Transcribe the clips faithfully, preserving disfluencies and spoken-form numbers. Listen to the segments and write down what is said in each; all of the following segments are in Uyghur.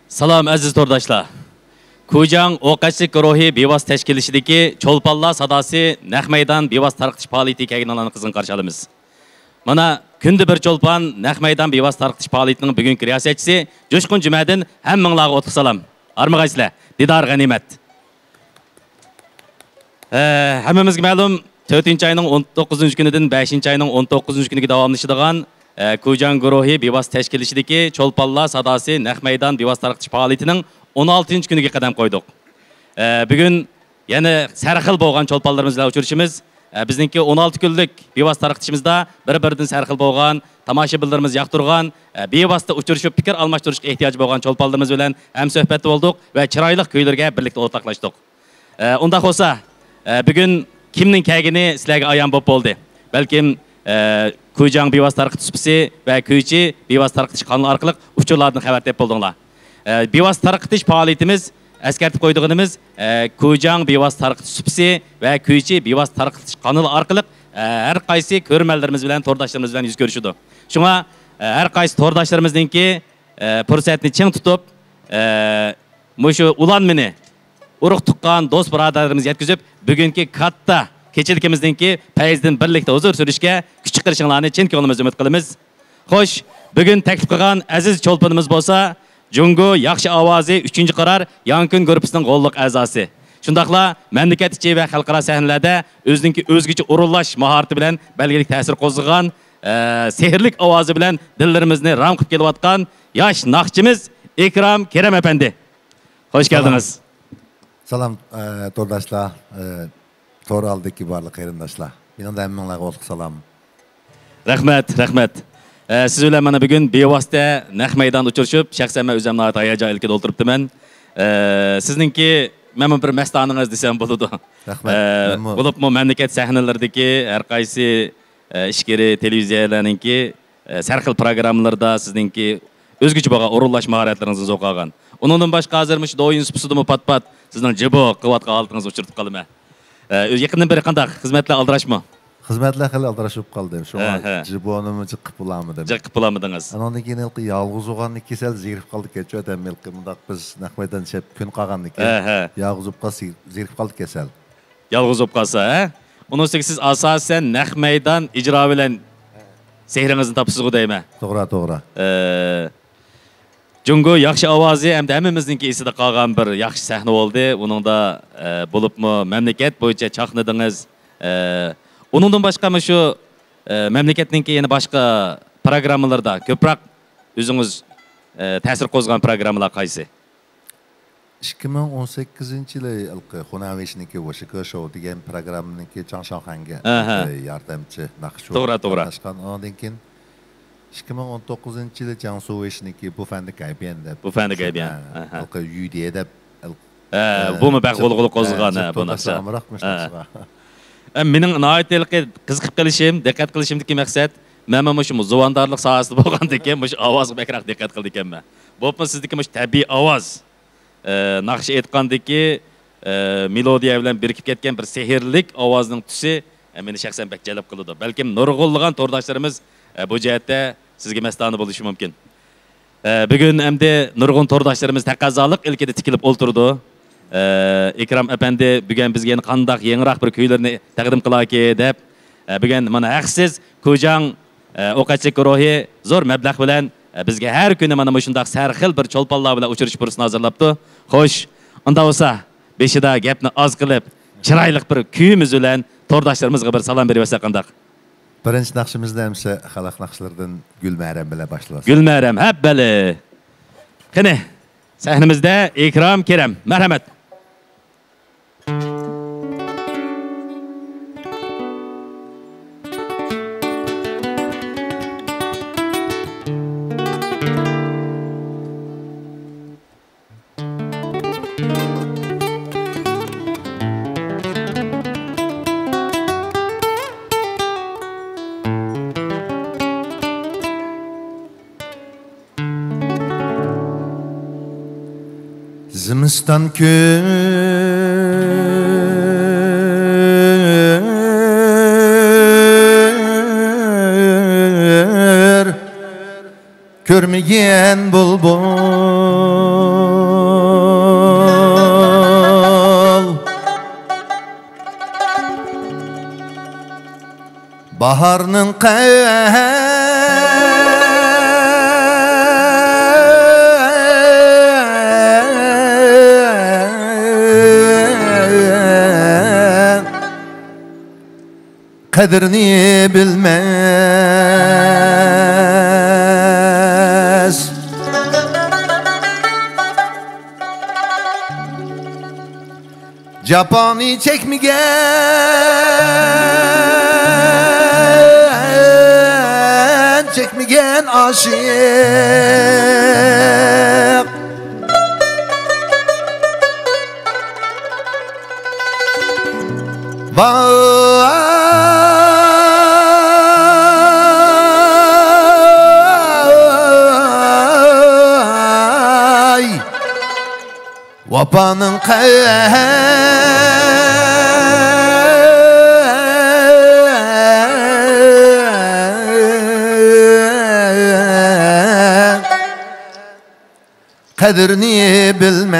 سالام، ئەزىز تورداشلار! كۇجاڭ ئوقەتچىلىك گۇرۇھى بىۋاسىتە تەشكىللىشىدىكى چولپانلار ساداسى نەق مەيدان بىۋاسىتە تارقىتىش پائالىيىتىگە كەلگىنىڭلارنى قىزغىن قارشى ئالىمىز. مانا، كۈندە بىر چولپان نەق مەيدان بىۋاسىتە تارقىتىش پائالىيىتىنىڭ بۈگۈنكى رىياسەتچىسى جۇشقۇن جۈمەدىن ھەممىڭلارغا ئوتلۇق سالام. ھارمىغايسىلەر، دىدار غەنىيمەت. ئە، ھەممىمىزگە مەلۇم، تۆتىنچى ئاينىڭ ئون توققۇزىنچى كۈنىدىن بەشىنچى ئاينىڭ ئون توققۇزىنچى كۈنىگە داۋاملىشىدىغان، ئە، كۇجاڭ گۇرۇھى بىۋاسىتە تەشكىللىشىدىكى چولپانلار ساداسى نەق مەيدان بىۋاسىتە تارقىتىش پائالىيىتىنىڭ ئون ئالتىنچى كۈنىگە قەدەم قويدۇق. ئە، بۈگۈن يەنە سەرخىل بولغان چولپانلىرىمىز بىلەن ئۇچرىشىمىز. ئە، بىزنىڭكى ئون ئالتە كۈنلۈك بىۋاسىتە تارقىتىشىمىزدا بىر-بىرىدىن سەرخىل بولغان، تاماشىبىنلىرىمىز ياقتۇرغان، ئە، بىۋاسىتە ئۇچرىشىپ پىكىر ئالماشتۇرۇشقا ئېھتىياجى بولغان چولپانلىرىمىز بىلەن ھەمسۆھبەتتە بولدۇق ۋە چىرايلىق كۈيلىرىگە بىرلىكتە ئورتاقلاشتۇق. ئە، ئۇنداق بولسا، ئە، بۈگۈن كىمنىڭ كەلگىنى سىلەرگە ئايان بولۇپ بولدى. بەلكىم، ئە، كۇجاڭ بىۋاسىتە تارقىتىش سۇپىسى ۋە كۈيچى بىۋاسىتە تارقىتىش قانىلى ئارقىلىق ئۇچۇرلاردىن خەۋەر تېپىپ بولدۇڭلار. ئە، بىۋاسىتە تارقىتىش پائالىيىتىمىز، ئەسكەرتىپ قويىدىغىنىمىز، ئە، كۇجاڭ بىۋاسىتە تارقىتىش سۇپىسى ۋە كۈيچى بىۋاسىتە تارقىتىش قانىلى ئارقىلىق، ئە، ھەر قايسى كۆرۈرمەنلىرىمىز بىلەن، تورداشلىرىمىز بىلەن يۈز كۆرۈشىدۇ. شۇڭا، ئە، ھەر قايسى تورداشلىرىمىزنىڭكى، ئە، پۇرسەتنى چىڭ تۇتۇپ، ئە، مۇشۇ ئۇلانمىنى ئۇرۇق-تۇغقان، دوست-بۇرادەرلىرىمىزگە يەتكۈزۈپ، بۈگۈنكى كاتتا كېچىلىكىمىزنىڭكى پەيزىدىن بىرلىكتە ھۇزۇر سۈرۈشكە كۈچ چىقىرىشىڭلارنى چىن كۆڭلىمىزدىن ئۈمىد قىلىمىز. خوش، بۈگۈن تەكلىپ قىلغان ئەزىز چولپىنىمىز بولسا جۇڭگو ياخشى ئاۋازى ئۈچىنچى قارار ياڭكۈن گۇرۇپپىسىنىڭ غوللۇق ئەزاسى. شۇنداقلا مەملىكەت ئىچى ۋە خەلقئارا سەھنىلەردە ئۆزىنىڭكى ئۆزگىچە ئورۇنلاش ماھارىتى بىلەن بەلگىلىك تەسىر قوزغىغان، ئە، سېھىرلىك ئاۋازى بىلەن دىللىرىمىزنى رام قىلىپ كېلىۋاتقان ياش ناخشىچىمىز ئىكرام كېرەم ئەپەندى. خوش كەلدىڭىز. سالام، ئە، تورداشلار، ئە، تور ئالدىدىكى بارلىق قېرىنداشلار. مېنىڭ ھەممىڭلارغا ئوتلۇق سالام. رەھمەت، رەھمەت. ئە، سىز بىلەن مانا بۈگۈن بىۋاسىتە نەق مەيداندا ئۇچرىشىپ، شەخسەن مەن ئۆزۈم ناھايىتى ھاياجان ئىلكىدە ئولتۇرۇپتىمەن. ئە، سىزنىڭكى، مەنمۇ بىر مەستانىڭىز دېسەم بولىدۇ. رەھمەت. ئە، مەنمۇ. بولۇپمۇ مەملىكەت سەھنىلىرىدىكى ھەر قايسى، ئە، ئىچكىرى تېلېۋىزىيەلەرنىڭكى ئە، سەرخىل پىروگراممىلىرىدا سىزنىڭكى ئۆزگىچە بولغان ئورۇنلاش ماھارەتلىرىڭىزنى زوقاغان. ئۇنىڭدىن باشقا، ھازىر مۇشۇ دويىن سۇپىسىدىمۇ پات-پات سىزنىڭ جىبو قىلىۋاتقان ھالىتىڭىزنى ئۇچرىتىپ قالىمەن. ئە، يېقىندىن بېرى قانداق؟ خىزمەتلەر ئالدىراشمۇ؟ خىزمەتلەر خېلى ئالدىراش بولۇپ قالدى. شۇڭا ھە، ھە. جىبونىمۇ جىق قىلىپ بولالمىدىم. جىق قىلىپ بولالمىدىڭىز. ئانىڭدىن كېيىن ھېلىقى يالغۇز بولغاندىن كېيىن سەل زېرىكىپ قالدىكەن. شۇ ھېلىقى مۇنداق بىز نەق مەيدان چەپ كۈن قالغاندىن كېيىن ھە، ھە. يالغۇز بولۇپ قالسا زېرىكىپ قالدىكەن سەل. يالغۇز بولۇپ قالسا، ھە؟ ئۇنىڭ ئۈستىگە سىز ئاساسەن نەق مەيدان ئىجرا بىلەن سېھرىڭىزنى تاپىسىزغۇ دەيمەن. توغرا، توغرا. ئە، جۇڭگو ياخشى ئاۋازى ھەمدە ھەممىمىزنىڭكى ئېسىدە قالغان بىر ياخشى سەھنە بولدى. ئۇنىڭدا، ئە، بولۇپمۇ مەملىكەت بويىچە چاقنىدىڭىز. ئە، ئۇنىڭدىن باشقا مۇشۇ، ئە، مەملىكەتنىڭكى يەنە باشقا پىروگراممىلىرىدا كۆپرەك ئۆزىڭىز، ئە، تەسىر قوزغىغان پىروگراممىلار قايسى؟ ئىككى مىڭ ئون سەككىزىنچى يىلى ھېلىقى خۇنەن ۋېيشىنىڭكى ۋوشىكې شوۋ دېگەن پىروگراممىنىڭكى چاڭ شاڭخەنگە ئەھە. ياردەمچى ناخشىچى توغرا، توغرا. قاتناشقان. ئاندىن كېيىن ئىككى مىڭ ئون توققۇزىنچى يىلى جياڭسۇ ۋېيشىنىڭكى بۇفەندە گەيبيەن دەپ بۇفەندە گەيبيەن. ئەھە. ھېلىقى يۈدې دەپ ھېلىقى، ھە، ئە، بۇمۇ بەك جىق-، غۇلغۇلا قوزغىغان، جىق-، ھە، بۇ ناخشا. ئامراقمىش ھە. ناخشىغا. ئە، مېنىڭ ناھايىتى ھېلىقى قىزىقىپ قېلىشىم، دىققەت قىلىشىمدىكى مەقسەت، مەنمۇ مۇشۇ زۇۋاندارلىق ساھەسىدە بولغاندىكىن مۇشۇ ئاۋازغا بەكرەك دىققەت قىلىدىكەنمەن. بولۇپمۇ سىزدىكى مۇشۇ تەبىئىي ئاۋاز، ئە، ناخشا ئېيتقاندىكى، ئە، مېلودىيە بىلەن بىرىكىپ كەتكەن بىر سېھىرلىك ئاۋازنىڭ تۈسى، ئە، مېنى شەخسەن بەك جەلپ قىلىدۇ. بەلكىم نۇرغۇنلىغان تورداشلىرىمىز، ئە، بۇ جەھەتتە سىزگە مەستانە بولۇشى مۇمكىن. ئە، بۈگۈن ئەمدى نۇرغۇن تورداشلىرىمىز تەقەززالىق ئىلكىدە تىكىلىپ ئولتۇرىدۇ. ئە، ئىكرام ئەپەندى بۈگۈن بىزگە يەنە قانداق يېڭىراق بىر كۈيلىرىنى تەقدىم قىلاركى دەپ، ئە، بۈگۈن مانا ھەقسىز كۇجاڭ، ئە، ئوقەتچىلىك گۇرۇھى زور مەبلەغ بىلەن، ئە، بىزگە ھەر كۈنى مانا مۇشۇنداق سەرخىل بىر چولپانلار بىلەن ئۇچرىشىش پۇرسىتىنى ھازىرلاپتۇ. خوش، ئۇنداق بولسا، بېشىدا گەپنى ئاز قىلىپ، چىرايلىق بىر كۈيىمىز بىلەن تورداشلىرىمىزغا بىر سالام بېرىۋەتسەك قانداق؟ بىرىنچى ناخشىمىزنى ئەمىسە خەلق ناخشىلىرىدىن گۈلمەرەم بىلەن باشلىۋالساق. گۈلمەرەم، ھەپپەلى. قېنى، سەھنىمىزدە ئىكرام كېرەم. مەرھەمەت. زىمىستان كۈر كۆرمىگەن بۇلبۇل. باھارنىڭ قەدرىنى بىلمەس. جاپانى چەكمىگەن، چەكمىگەن ئاشىق. ۋاي! ۋاپانىڭ قەدرىنى بىلمەس.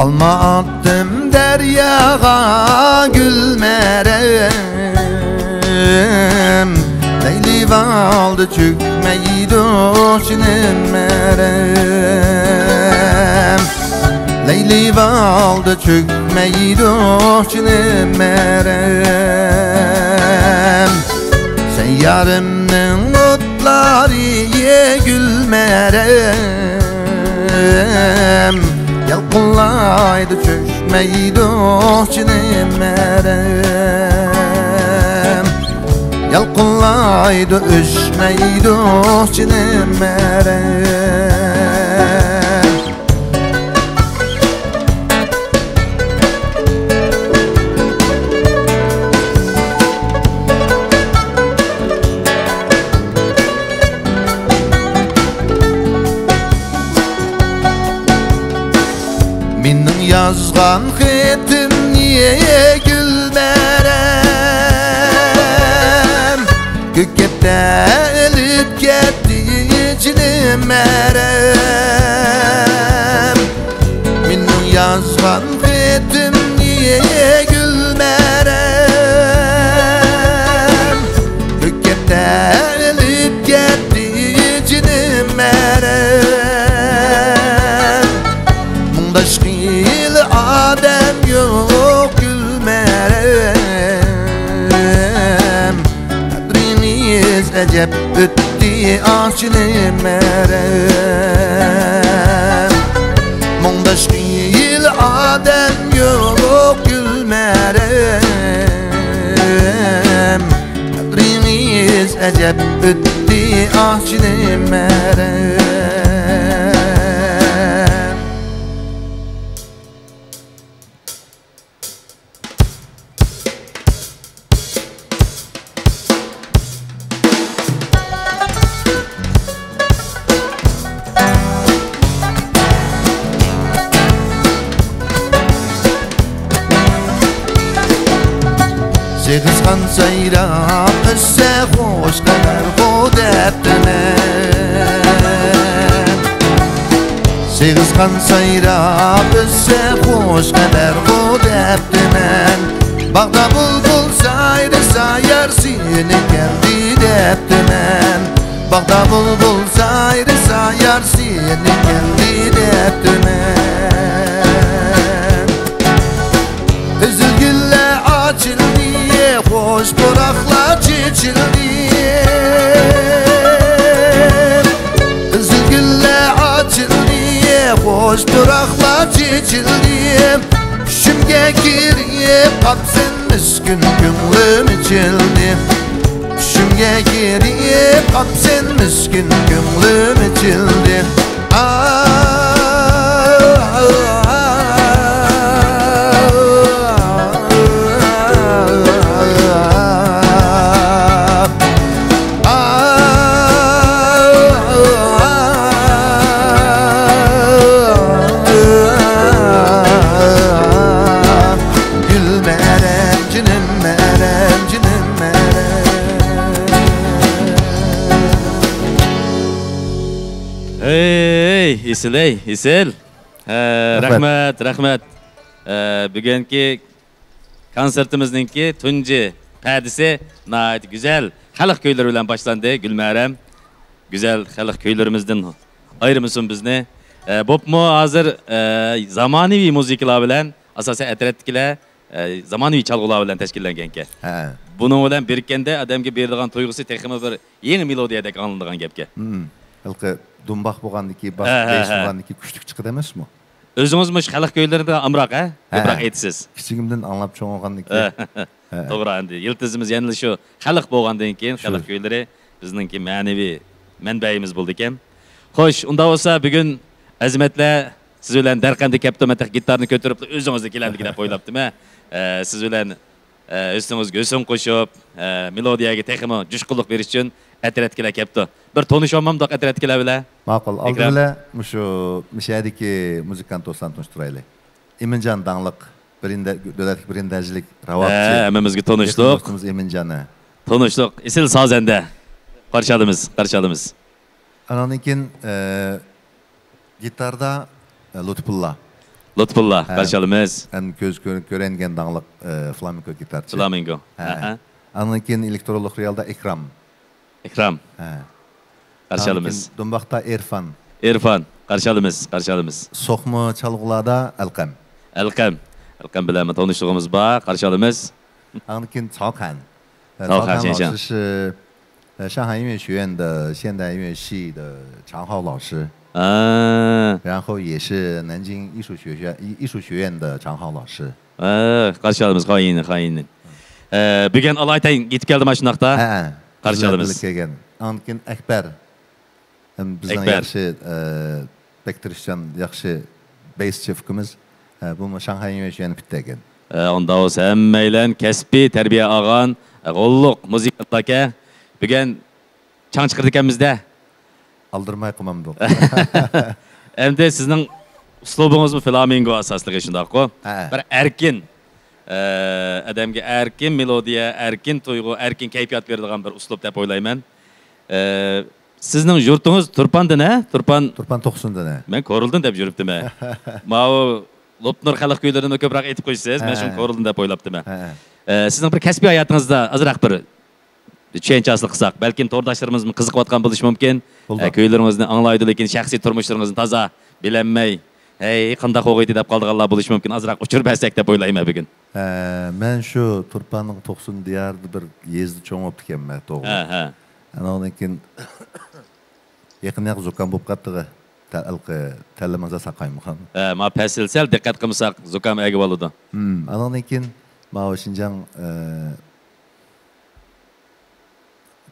ئالما ئاتتىم دەرياغا، گۈلمەرەم، لەيلى ۋالدى چۆكمەيدۇ جېنىم مەرەم. لەيلى ۋالدى چۆكمەيدۇ جېنىم مەرەم. سەييارىمنىڭ ئوتلارى، گۈلمەرەم، يالقۇنلايدۇ، چۆكمەيدۇ جېنىم مەرەم. يالقۇنلايدۇ، ئۆچمەيدۇ جېنىم مەرەم. مېنىڭ يازغان خېتىمنى، گۈلمەرەم، كۆكەپتە ئېلىپ كەتتى جېنىم مەرەم. مېنىڭ يازغان خېتىمنى، گۈلمەرەم، كۆكەپتە ئېلىپ كەتتى جېنىم مەرەم. مۇڭداش خىلى ئادەم يوق، گۈلمەرەم، قەدرىمىز ئەجەب ئۆتتى، ئاھ جېنىم مەرەم. مۇڭداش خىلى ئادەم يوق، گۈلمەرەم، قەدرىمىز ئەجەب ئۆتتى، ئاھ جېنىم مەرەم. سېغىزخان سايراپ ئۆتسە، خۇش خەۋەرغۇ دەپتىمەن. سېغىزخان سايراپ ئۆتسە، خۇش خەۋەرغۇ دەپتىمەن. باغدا بۇلبۇل سايرىسا، يار سېنى كەلدى دەپتىمەن. باغدا بۇلبۇل سايرىسا، يار سېنى كەلدى دەپتىمەن. قىزىل گۈللەر ئاچىلدى، خۇش پۇراقلار چېچىلدى. قىزىل گۈللەر ئاچىلدى، خۇش پۇراقلار چېچىلدى. چۈشۈمگە كىرىپ قاپسەن، مىسكىن كۆڭلۈم ئېچىلدى. چۈشۈمگە كىرىپ قاپسەن، مىسكىن كۆڭلۈم ئېچىلدى. گۈل مەرەم، جېنىم مەرەم، جېنىم مەرەم. ھەي، ئېسىل، ھەي، ئېسىل. ھە، رەھمەت. رەھمەت، رەھمەت. ھە، بۈگۈنكى كونسېرتىمىزنىڭكى تۇنجى پەدىسى ناھايىتى گۈزەل خەلق كۈيلىرى بىلەن باشلاندى. گۈلمەرەم، گۈزەل خەلق كۈيلىرىمىزدىن ئايرىمىسۇن بىزنى. ئە، بوپمۇ ھازىر، ئە، زامانىۋى مۇزىكىلار بىلەن، ئاساسەن ئەترەتتىكىلەر، ئە، زامانىۋى چالغۇلار بىلەن تەشكىللەنگەنكەن. ھە. بۇنىڭ بىلەن بىرىككەندە ئادەمگە بېرىدىغان تۇيغۇسى تېخىمۇ بىر يېڭى مېلودىيەدەك ئاڭلىنىدىغان گەپكەن. ھىم. ھېلىقى دۇمباق بولغاندىكى، باس ھە، ھە، بېيس ھە. بولغاندىكى كۈچلۈك چىقىدۇ ئەمەسمۇ؟ ئۆزىڭىز مۇشۇ خەلق كۈيلىرىدە ئامراق، ھە؟ ھە. كۆپرەك ئېيتىسىز. كىچىكىمدىن ئاڭلاپ چوڭ بولغاندىكى. ھە. ھە. توغرا، ئەمدى يىلتىزىمىز يەنىلا شۇ خەلق بولغاندىن كېيىن شۇ. خەلق كۈيلىرى بىزنىڭكى مەنىۋى مەنبەيىمىز بولىدىكەن. خوش، ئۇنداق بولسا بۈگۈن ئەزىمەتلەر سىز بىلەن دەرقەمدە كەپتۇ، مەن تېخى گىتارنى كۆتۈرۈپلا ئۆزىڭىزلا كېلەمدىكىن دەپ ئويلاپتىمەن. ئە، سىز بىلەن ئە، ھۆسنىڭىزگە ھۆسن قوشۇپ، ئە، مېلودىيەگە تېخىمۇ جۇشقۇنلۇق بېرىش ئۈچۈن ئەترەتكىلەر كەپتۇ. بىر تونۇشۇۋالمامدۇق ئەترەتكىلەر بىلەن؟ ماقۇل. ئالدى ئىكرام. بىلەن مۇشۇ مىشەدىكى مۇزىكانت دوستلارنى تونۇشتۇرايلى. ئىمىنجان داڭلىق، بىرىندە-، دۆلەتلىك بىرىندەجىلىك راۋابچى. ھە، ھەممىمىزگە تونۇشلۇق. يېقىن دوستىمىز ئىمىنجان، ھە. تونۇشلۇق. ئېسىل سازەندە. قارشى ئالىمىز، قارشى ئالىمىز. ئاناندىن كېيىن، ئە، گىتاردا، ئە، لۇتپۇللا. لۇتپۇللا، ھە. قارشى ئالىمىز. ئەمدى كۆز كۆر-، كۆرەنگەن داڭلىق، ئە، فلامېنكو گىتارچى. فلامېنكو. ھە. ھە، ھە. ئانىڭدىن كېيىن ئېلېكترونلۇق رېئالدا ئىكرام. ئىكرام. ھە. قارشى ئانىڭدىن ئالىمىز. كېيىن دۇمباقتا ئېرفان. ئېرفان، قارشى ئالىمىز، قارشى ئالىمىز. سوقما چالغۇلاردا ئەلقەم. ئەلقەم. ئەلقەم بىلەن تونۇشلۇقىمىز بار، قارشى ئالىمىز. ئانىڭدىن كېيىن چاۋخەن. ھە، چاۋخەن چاۋخەن شېنشەن. لائوشى شى، 呃，上海音乐学院的现代音乐系的常浩老师。啊。然后也是南京艺术学院，艺，艺术学院的常浩老师。 ئە، قارشى ئالىمىز، خوش يېنىڭ، خوش يېنىڭ. ئە، بۈگۈن ئالايىتەن يېتىپ كەلدىما شۇنداقتا؟ ھە، ھە. قارشى ئالىمىز. بىز بىلەن بىللە كەلگەن. ئاندىن كېيىن ئەكبەر. ھەم بىزنىڭ ئەكبەر. ياخشى، ئە، بەك تىرىشچان، ياخشى بېيسچى ئۇكىمىز. ئە، بۇمۇ شاڭخەي يۈنۋېشيۈەن پۈتتۈرگەن. ئە، ئۇنداق بولسا ھەممەيلەن كەسپىي تەربىيە ئالغان، ئە، غوللۇق مۇزىكانت ئاكا. بۈگۈن چاڭ چىقىرىدىكەنمىز-دە. ئالدىرىماي قومامدۇق. ئەمدى سىزنىڭ ئۇسلۇبىڭىزمۇ فلامېنگو ئاساسلىقى، شۇنداققۇ؟ ھە. بىر ئەركىن، ئە، ئادەمگە ئەركىن مېلودىيە، ئەركىن تۇيغۇ، ئەركىن كەيپىيات بېرىدىغان بىر ئۇسلۇب دەپ ئويلايمەن. ئە، سىزنىڭ يۇرتىڭىز تۇرپاندىن، ھە؟ تۇرپان. تۇرپان توقسۇندىن، ھە. مەن كورلىدىن دەپ يۈرۈپتىمەن. ماۋۇ لوپنۇر خەلق كۈيلىرىنى كۆپرەك ئېيتىپ قويىسىز. مەن شۇنى ھە. كورلىدىن دەپ ئويلاپتىمەن. ھە. ئە، سىزنىڭ بىر كەسپىي ھاياتىڭىزدا ئازراق بىر چۈشەنچە ھاسىل قىلساق، بەلكىم تورداشلىرىمىزمۇ قىزىقىۋاتقان بولۇشى مۇمكىن. بولدى. ئە، كۈيلىرىڭىزنى ئاڭلايدۇ، لېكىن شەخسىي تۇرمۇشلىرىڭىزنى تازا بىلەلمەي، ھەي، قانداق بولغىيتى دەپ قالىدىغانلار بولۇشى مۇمكىن. ئازراق ئۇچۇر بەرسەك دەپ ئويلايمەن بۈگۈن. ھە، مەن شۇ تۇرپاننىڭ توقسۇن دىيارىدا بىر يېزىدا چوڭ بوپتىكەنمەن، توغرا. ھە، ھە. ئانىڭدىن كېيىن يېقىنراق زۇكام بولۇپ قاپتىغۇ. تە-، ھېلىقى تەلىمىڭىزگە ساقايمىغان. ھە، ما پەسىل سەل دىققەت قىلمىساق، زۇكام ئەگىۋالىدۇ. ھىم، ئانىڭدىن كېيىن ماۋۇ شىنجاڭ، ئە،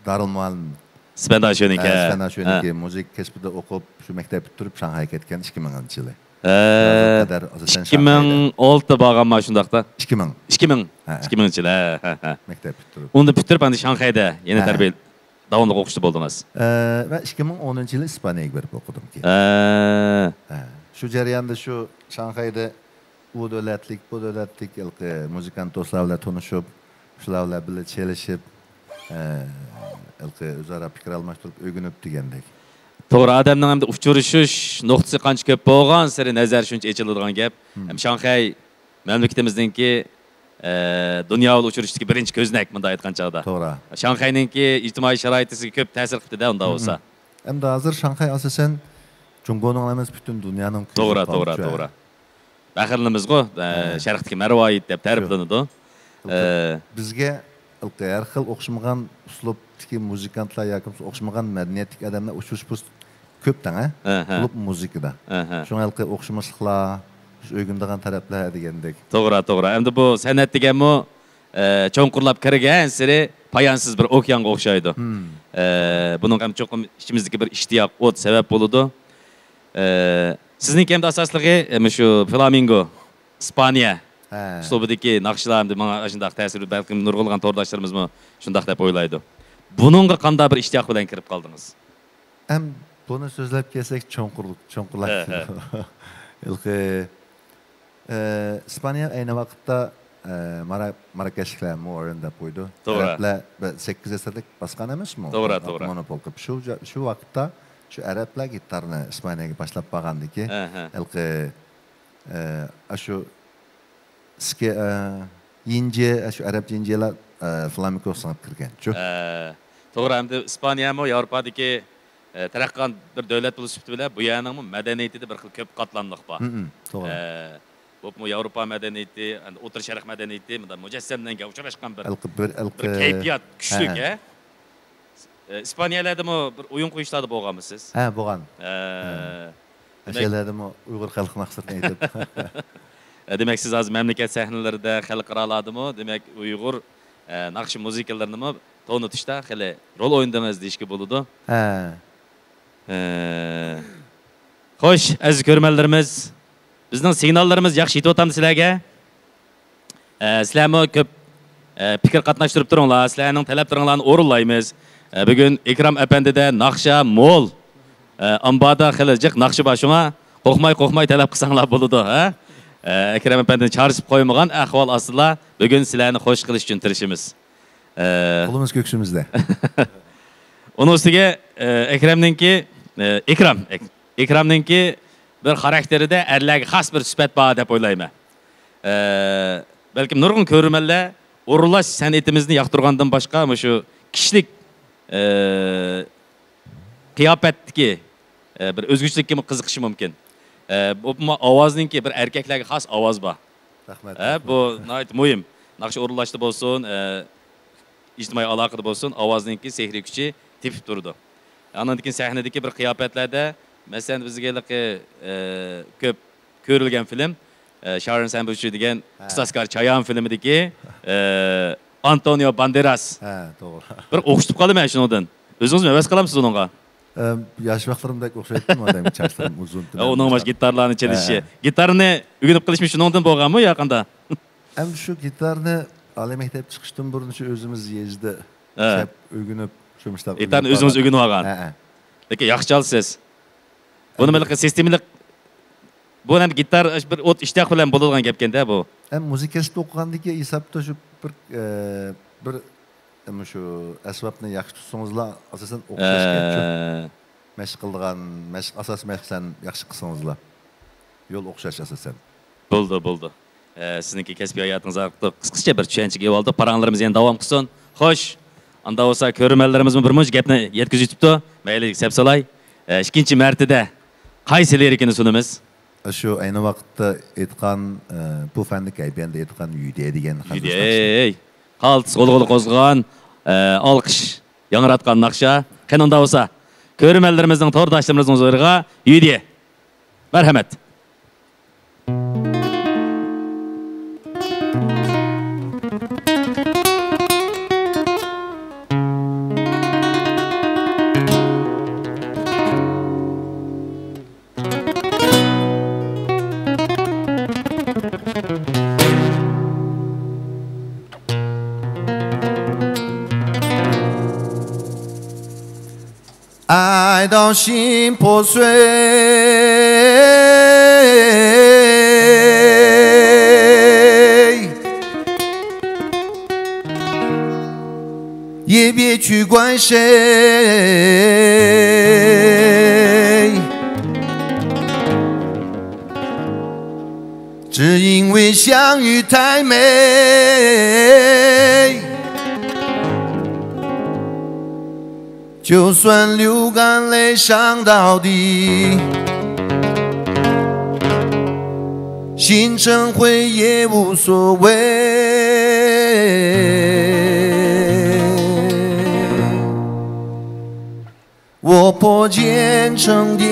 دارۇلمۇئەللىم. سىپەنداشۆنىڭكى. ھە، ھە. سىپەنداشۆنىڭكى ھە. مۇزىكا كەسپىدە ئوقۇپ، شۇ مەكتەپ پۈتتۈرۈپ، شاڭخەيگە كەتكەن ئىككى مىڭىنچى يىلى. ھە. شۇ قەدەر ئاساسەن ئىككى مىڭ ئالتە شاڭخەيدە. بارغانما شۇنداقتا؟ ئىككى مىڭ. ئىككى مىڭ. ھە. ئىككى مىڭىنچى يىلى، ھە، ھە، ھە. مەكتەپ پۈتتۈرۈپ. ئۇنى پۈتتۈرۈپ، ئەمدى شاڭخەيدە يەنە ھە. تەربىيە داۋاملىق ئوقۇشتا بولدىڭىز. ئە، مەن ئىككى مىڭ ئونىنچى يىلى ئىسپانىيەگە بېرىپ ئوقۇدۇمكى. ھە. ھە. شۇ جەرياندا شۇ شاڭخەيدە ئۇ دۆلەتلىك، بۇ دۆلەتلىك ھېلىقى مۇزىكانت دوستلار بىلەن تونۇشۇپ، شۇلار بىلەن بىللە چېلىشىپ، ئە، ھېلىقى ئۆزئارا پىكىر ئالماشتۇرۇپ، ئۆگىنىپ دېگەندەك. توغرا، ئادەمنىڭ ئەمدى ئۇچرىشىش نۇقتىسى قانچە كۆپ بولغانسېرى نەزەر شۇنچە ئېچىلىدىغان گەپ. ھىم. ھەم شاڭخەي مەملىكىتىمىزنىڭكى، ئە، دۇنيا بىلەن ئۇچرىشىشتىكى بىرىنچى كۆزنەك، مۇنداق ئېيتقان چاغدا. توغرا. شاڭخەينىڭكى ئىجتىمائىي شارائىتى سىزگە كۆپ تەسىر قىپتۇ-دە، ئۇنداق ھىم. بولسا. ئەمدى ھازىر شاڭخەي ئاساسەن جۇڭگونىڭ ئەمەس، پۈتۈن دۇنيانىڭ كۆزى توغرا، توغرا، قالدى-چۇ، ھە. توغرا. پەخىرلىنىمىزغۇ، ئە، ھە. شەرقتىكى مەرۋايىت دەپ شۇ. تەرىپلىنىدۇ. ئە، بىزگە ھېلىقى ھەر خىل ئوخشىمىغان ئۇسلۇبتىكى مۇزىكانتلار ياكى بولمىسا ئوخشىمىغان مەدەنىيەتتىكى ئادەملەر ئۇچرىشىش پۇرسىتى كۆپ تەڭ، ھە؟ ھە، ھە. بولۇپمۇ مۇزىكىدا. ھە، ھە. شۇڭا ھېلىقى ئوخشىماسلىقلار، بىز ئۆگىنىدىغان تەرەپلەر دېگەندەك. توغرا، توغرا. ئەمدى بۇ سەنئەت دېگەنمۇ، ئە، چوڭقۇرلاپ كىرگەنسېرى پايانسىز بىر ئوكيانغا ئوخشايدۇ. ھىم. ئە، بۇنىڭغا ھەم چوقۇم ئىچىمىزدىكى بىر ئىشتىياق، ئوت سەۋەب بولىدۇ. ئە، سىزنىڭكى ئەمدى ئاساسلىقى، ئە، مۇشۇ فلامىنگو، ئىسپانىيە ھە. ئۇسلۇبىدىكى ناخشىلار ئەمدى ماڭا ئاشۇنداق تەسىر، بەلكىم نۇرغۇنلىغان تورداشلىرىمىزمۇ شۇنداق دەپ ئويلايدۇ. بۇنىڭغا قانداق بىر ئىشتىياق بىلەن كىرىپ قالدىڭىز؟ ئەم، بۇنى سۆزلەپ كەلسەك چوڭقۇر، چوڭقۇرلاپ ھە، ھە. كېتىدۇ. ھېلىقى، ئە، ئىسپانىيە ئەينى ۋاقىتتا، ئە، مارا-، ماراكەشلىكلەر مۇئەررىن دەپ قويىدۇ. توغرا. ئەرەبلەر بىر سەككىز ئەسىرلىك باسقان ئەمەسمۇ؟ توغرا، توغرا. مونوپول قىلىپ. شۇ جا-، شۇ ۋاقىتتا شۇ ئەرەبلەر گىتارنى ئىسپانىيەگە باشلاپ بارغاندىكى، ھە، ھە. ھېلىقى، ئە، ئاشۇ ئىسكە-، ئە، يىنجې، ئاشۇ ئەرەب يىنجېلار، ئە، فلامېنكو سىڭىپ كىرگەنچۇ. ئە، توغرا، ئەمدى ئىسپانىيەمۇ ياۋروپادىكى، ئە، تەرەققىي قىلغان بىر دۆلەت بولۇش سۈپىتى بىلەن بۇ يەرنىڭمۇ مەدەنىيىتىدە بىر خىل كۆپ قاتلاملىق بار. ھم، ھم، توغرا. ئە، بولۇپمۇ ياۋروپا مەدەنىيىتى، ئەمدى ئوتتۇرا شەرق مەدەنىيىتى، مۇنداق مۇجەسسەملەنگەن، ئۇچراشقان بىر، ھېلىقى بىر، بىر ھېلىقى كەيپىيات كۈچلۈك، ھە، ھە. ھە؟ ئە، ئىسپانىيەلەردىمۇ بىر ئويۇن قويۇشلاردا بولغانمۇ سىز؟ ھە، بولغان. ئە، ھە. دېمەك، ئەشەلەردىمۇ ئۇيغۇر خەلق ناخشىلىرىنى ئېيتىپ. ئە، دېمەك، سىز ھازىر مەملىكەت سەھنىلىرىدە، خەلقئارالاردىمۇ، دېمەك، ئۇيغۇر، ئە، ناخشا مۇزىكىلىرىنىمۇ تونۇتۇشتا خېلى رول ئوينىدىڭىز دېيىشكە بولىدۇ. ھە. ئە، خوش، ئەزىز كۆرۈرمەنلىرىمىز، بىزنىڭ سىگناللىرىمىز ياخشى يېتىۋاتامدۇ سىلەرگە؟ ئە، سىلەرمۇ كۆپ، ئە، پىكىر قاتناشتۇرۇپ تۇرۇڭلار. سىلەرنىڭ تەلەپلىرىڭلارنى ئورۇنلايمىز. ئە، بۈگۈن ئىكرام ئەپەندىدە ناخشا مول. ئە، ئامباردا خېلى جىق ناخشا بار، شۇڭا قورقماي، قورقماي تەلەپ قىلساڭلار بولىدۇ، ھە؟ ئە، ئەكرەم ئەپەندىنى چارچىتىپ قويمىغان ئەھۋال ئاستىدا بۈگۈن سىلەرنى خوش قىلىش ئۈچۈن تىرىشىمىز. ئە، قولىمىز كۆكسىمىزدە. ئۇنىڭ ئۈستىگە، ئە، ئەكرەمنىڭكى، ئە، ئىكرام، ئەك-، ئىكرامنىڭكى بىر خاراكتېرىدە ئەرلەرگە خاس بىر سۈپەت بار دەپ ئويلايمەن. ئە، بەلكىم نۇرغۇن كۆرۈرمەنلەر ئورۇنلاش سەنئىتىمىزنى ياقتۇرغاندىن باشقا، مۇشۇ كىشىلىك، ئە، قىياپەتتىكى، ئە، بىر ئۆزگىچىلىككىمۇ قىزىقىشى مۇمكىن. ئە، بولۇپمۇ ئاۋازنىڭكى بىر ئەركەكلەرگە خاس ئاۋاز بار. رەھمەت، ھە، رەھمەت. بۇ ناھايىتى مۇھىم. ناخشا ئورۇنلاشتا بولسۇن، ئە، ئىجتىمائىي ئالاقىدە بولسۇن، ئاۋازنىڭكى سېھرىي كۈچى تېپىپ تۇرىدۇ. ئاندىن كېيىن سەھنىدىكى بىر قىياپەتلەردە، مەسىلەن، بىزگە ھېلىقى، ئە، كۆپ كۆرۈلگەن فىلىم، ئە، شارون سەنبۇچى دېگەن ھە. ئىستاسكار چايان فىلىمىدىكى، ئە، ئانتونىيو باندېراس. ھە، توغرا. بىر ئوخشىتىپ قالىمەن شۇنىڭدىن. ئۆزىڭىزمۇ ھەۋەس قىلامسىز ئۇنىڭغا؟ ئەم، ياش ۋاقىتلىرىمدەك ئوخشايتتىم ئادەمگە، چاچلىرىم ئۇزۇن، ھە، تۈمەن ئۇنىڭ بولسا. گىتارلارنى ھە، چېلىشى. ھە. گىتارنى ئۆگىنىپ قېلىشمۇ شۇنىڭدىن بولغانمۇ يا قانداق؟ ئەم، شۇ گىتارنى ئالىي مەكتەپ چىقىشتىن بۇرۇن شۇ ئۆزىمىز يېزىدا ھە. چەپ ئۆگىنىپ، شۇ مۇشتاق گىتارنى ئۆگىنىپ ئۆزىڭىز قالغان. ئۆگىنىۋالغان. ھە، ھە. لېكىن ياخشى چالىسىز. بۇنى ئەمدى بىر سىستېمىلىق، بۇ ھەم گىتار، بىر ئوت ئىشتىياق بىلەن بولىدىغان گەپكەندە بۇ. ھەم مۇزىكا ئىنستىتۇتىدا ئوقۇغاندىكى ھېسابتا شۇ بىر، ئە، بىر، ئە، مۇشۇ ئەسۋابنى ياخشى تۇتسىڭىزلا، ئاساسەن ئوخشاش گەپچۇ. ئە. مەشىق قىلىدىغان، مەشىق، ئاساسىي مەشىقلەرنى ياخشى قىلسىڭىزلا. يول ئوخشاش ئاساسەن. بولدى، بولدى. ئە، سىزنىڭكى كەسپىي ھاياتىڭىز ھەققىدە قىسقىچە بىر چۈشەنچىگە ئىگە بولدۇق. پاراڭلىرىمىز يەنە داۋام قىلسۇن. خوش، ئاندا بولسا كۆرۈرمەنلىرىمىزمۇ بىر مۇنچە گەپنى يەتكۈزۈۋېتىپتۇ. مەيلى، سەپسالاي. ئە، ئىككىنچى مەرتىدە قايسى لىرىكىنى سۇنىمىز؟ شۇ ئەينى ۋاقىتتا ئېيتقان، ئە، بۇ فەندە كەيپىياتتا ئېيتقان يۈدې دېگەن خەنزۇ ناخشىسى. يۈدې. قالتىس غولغىلى قوزغىغان، ئە، ئالقىش ياڭراتقان ناخشا. قېنى ئۇندا بولسا، كۆرۈرمەنلىرىمىزنىڭ تورداشلىرىمىزنىڭ ھۇزۇرىغا يۈدې. مەرھەمەت. 爱到心破碎，也别去怪谁。 只因为相遇太美，就算流干泪伤到底，心成灰也无所谓。 我破茧成蝶，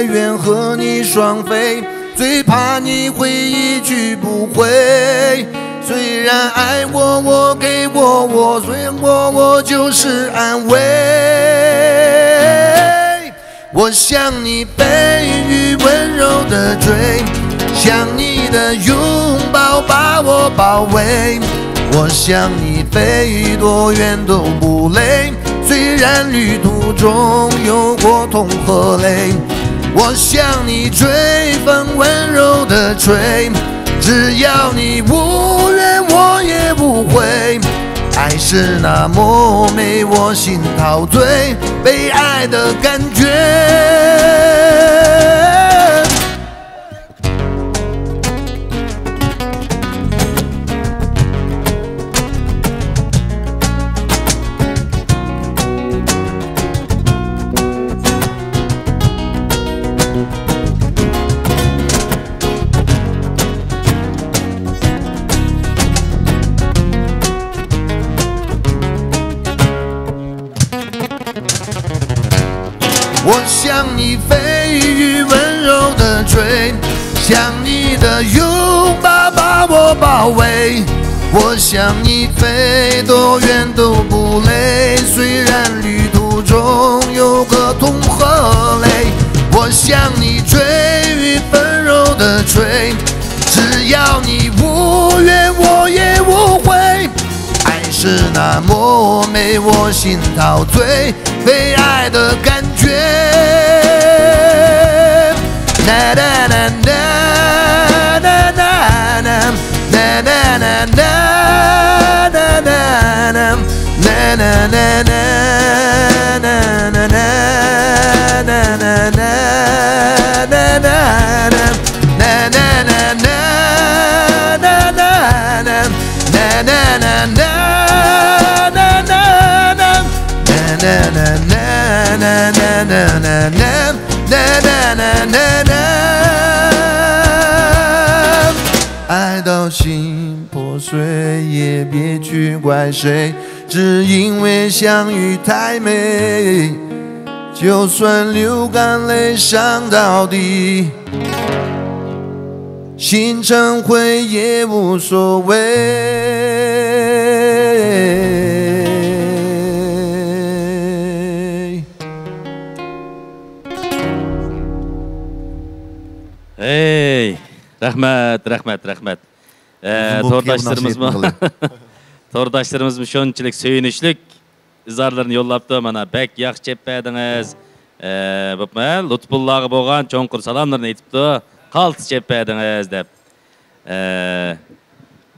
愿和你双飞，最怕你会一去不回。虽然爱我，我给我，我虽然我，我就是安慰。我想你背与温柔的吹，像你的拥抱把我包围。我向你飞，多远都不累。虽然旅途中有过痛和泪，我向你追，风温柔的吹。只要你无怨，我也无悔。爱是那么美，我心陶醉，被爱的感觉。我向你飞，雨温柔的吹，像你的拥抱把我包围。我向你飞，多远都不累。虽然旅途中有个痛和泪，我向你追，雨温柔的吹。只要你无怨，我也无悔。爱是那么美，我心陶醉，被爱的感觉。爱到心破碎，也别去怪谁，只因为相遇太美。就算流干泪伤到底，心成灰也无所谓。 ھەي، رەھمەت، رەھمەت، رەھمەت. ئە، تورداشلىرىمىزمۇ، تورداشلىرىمىزمۇ شۇنچىلىك سۆيۈنۈشلۈك ئىزھارلىرىنى يوللاپتۇ. مانا، بەك ياخشى چېلىپ بەردىڭىز. ئە، بوپمۇ، لۇتپۇللاغا بولغان چوڭقۇر سالاملىرىنى ئېيتىپتۇ. قالتىس چېلىپ بەردىڭىز دەپ. ئە،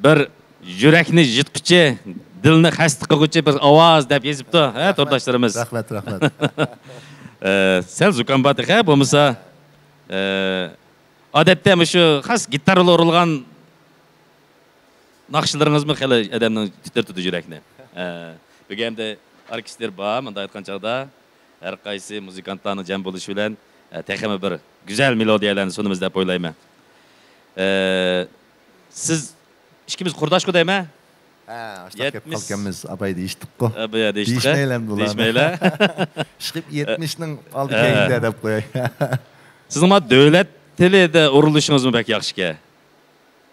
بىر يۈرەكنى يۇتقۇچى، دىلنى خەستە قىلغۇچى بىر ئاۋاز دەپ يېزىپتۇ، ھە، تورداشلىرىمىز. رەھمەت، رەھمەت. ئە، سەل زۇكام بار تېخى، بولمىسا، ئە، ئادەتتە مۇشۇ خاس گىتارلا ئۇرۇلغان ناخشىلىرىڭىزمۇ خېلى ئادەمنىڭ تىترىتىدۇ يۈرەكنى. ئە، بۈگۈن ئەمدى ئوركېستىر بار، مۇنداق ئېيتقان چاغدا ھەر قايسى مۇزىكانتلارنىڭ جەم بولۇشى بىلەن، ئە، تېخىمۇ بىر گۈزەل مېلودىيەلەرنى سۇنىمىز دەپ ئويلايمەن. ئە، سىز ئىككىمىز قۇرداشقۇ دەيمەن؟ ھە، ئاشتاق كەپ قالغانمىز، ئاباي دېيىشتۇققۇ. ئە، بۇ يەردە دېيىشتۇق. دېيىشمەيلى ئەمدى ئۇلارنى. دېيىشمەيلى. ئىشقىلىپ يەتمىشنىڭ ئالدى كەينىدە دەپ قوياي. سىزنىڭ ما دۆلەت تىلىدا ئۇرۇلۇشىڭىزمۇ بەك ياخشىكەن.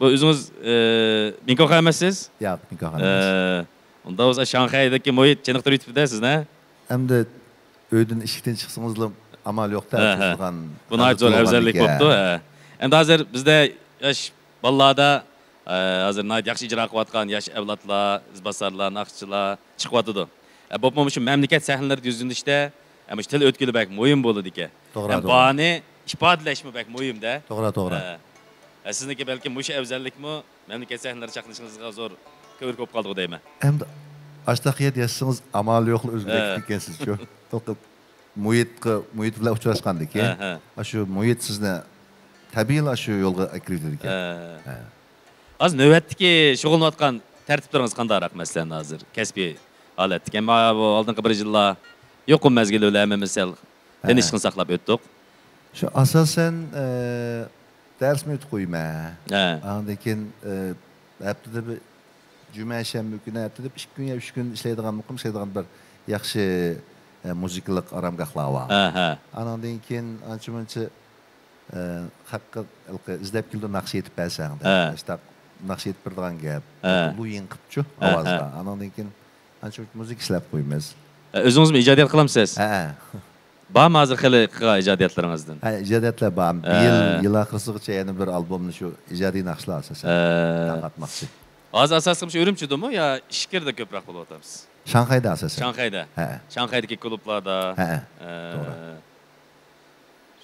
بۇ ئۆزىڭىز، ئە، مىڭكوخا ئەمەسسىز؟ ياق، مىڭكوخا ئەمەس. ئە، ئۇنداق بولسا شاڭخەيدىكى مۇھىت چېنىقتۇرۇۋېتىپتۇ-دە سىزنى. ئەمدى ئۆيدىن ئىشىكتىن چىقسىڭىزلا ئامال يوق-تە، ھە، ھە. بۇ ناھايىتى زور ئەۋزەللىك بوپتۇ، ھە. ئەمدى ھازىر بىزدە ياش بالىلاردا، ئە، ھازىر ناھايىتى ياخشى ئىجرا قىلىۋاتقان ياش ئەۋلادلار، ئىزباسارلار، ناخشىچىلار چىقىۋاتىدۇ. ئە، بوپمۇ مۇشۇ مەملىكەت سەھنىلىرىدە يۈزلىنىشتە، ئە، مۇشۇ تىل ئۆتكىلى بەك مۇھىم بولىدىكەن. توغرا، ھەم توغرا. بارنى ئىپادىلەشمۇ بەك مۇھىم-دە. توغرا، توغرا. ھە. ھە، سىزنىڭكى بەلكىم مۇشۇ ئەۋزەللىكمۇ مەملىكەت سەھنىلىرى چاقنىشىڭىزغا زور كۆۋرۈك بولۇپ قالدىغۇ دەيمەن. ئەمدى ئاشتاق يەردە ياشىسىڭىز ئامال يوقلا ئۆزگىرەتتىكەنسىزچۇ. توقۇپ مۇھىتقا، مۇھىت بىلەن ئۇچراشقاندىكىن، ھە، ھە. ئاشۇ مۇھىت سىزنى تەبىئىيلا ئاشۇ يولغا ئەكىرىۋېتىدىكەن. ھە. ھە. ھازىر نۆۋەتتىكى شۇغۇللىنىۋاتقان تەرتىپلىرىڭىز قانداقراق، مەسىلەن، ھازىر كەسپىي ھالەتتىكى؟ مانا بۇ ئالدىنقى بىر يىللار يۇقۇم مەزگىلى بىلەن ھەممىمىز سەل ھە. تىنچلىقنى ساقلاپ ئۆتتۇق. شۇ ئاساسەن، ئە، دەرسمۇ ئۆتۈپ قويىمەن. ھە. ئاندىن كېيىن، ئە، ھەپتىدە بىر جۈمە، شەنبە كۈنى، ھەپتىدە بىر ئىككى كۈن يا ئۈچ كۈن ئىشلەيدىغان مۇقىم، ئىشلەيدىغان بىر ياخشى، ئە، مۇزىكىلىق ئارامگاھلار بار. ھە، ھە. ئانىڭدىن كېيىن ئانچە-مۇنچە، ئە، خەققە ھېلىقى ئىزدەپ كېلىدۇ، ناخشا ئېيتىپ بەرسەڭ دەپ. ھە. ئاشتاق ناخشا ئېيتىپ بېرىدىغان گەپ. ھە. لۇيىڭ قىپچۇ ھە، ئاۋازغا. ھە. ئانىڭدىن كېيىن ئانچە-مۇنچە مۇزىكا ئىشلەپ قويىمىز. ئە، ئۆزىڭىزمۇ ئىجادىيەت قىلامسىز؟ ھە، ھە. بارمۇ ھازىر خېلى قىلغان ئىجادىيەتلىرىڭىزدىن؟ ھە، ئىجادىيەتلەر بار. بۇ يىل، ھە، يىل ئاخىرىسىغىچە يەنە بىر ئالبومنى شۇ ئىجادىي ناخشىلار ئاساسەن، ھە، تارقاتماقچى. ھازىر ئاساسلىقى شۇ ئۈرۈمچىدىمۇ يا ئىچكىرىدە كۆپرەك بولۇۋاتامسىز؟ شاڭخەيدە ئاساسەن. شاڭخەيدە؟ ھە. شاڭخەيدىكى كلۇبلاردا؟ ھە، ھە. ئە، توغرا.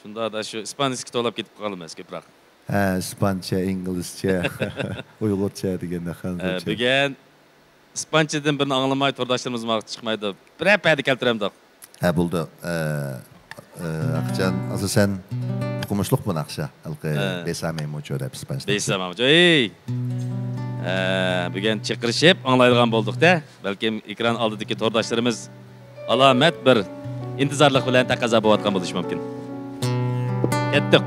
شۇنداقتا شۇ ئىسپانىسكا توۋلاپ كېتىپ قالىمىز كۆپرەك. ھە، ئىسپانچە، ئىنگلىزچە، ئۇيغۇرچە دېگەندە، ھە، خەنزۇچە. بۈگۈن ئىسپانچىدىن بىرنى ئاڭلىماي تورداشلىرىمىز ماڭا چىقمايدۇ. بىرەر پەدە كەلتۈرەمدۇق؟ ھە، بولىدۇ. ئە، ئە، ئاقىجان، ئاساسەن ئوقۇمۇشلۇق بۇ ناخشا. ھېلىقى، ھە، بېسامەي مۇچو دەپ ئىسپانچە. بېسامەي مۇچو. ئەي! ھە، بۈگۈن چىقىرىشىپ ئاڭلايدىغان بولدۇق-دە. بەلكىم ئېكران ئالدىدىكى تورداشلىرىمىز ئالامەت بىر ئىنتىزارلىق بىلەن تەقەززا بولۇۋاتقان بولۇشى مۇمكىن. كەتتۇق.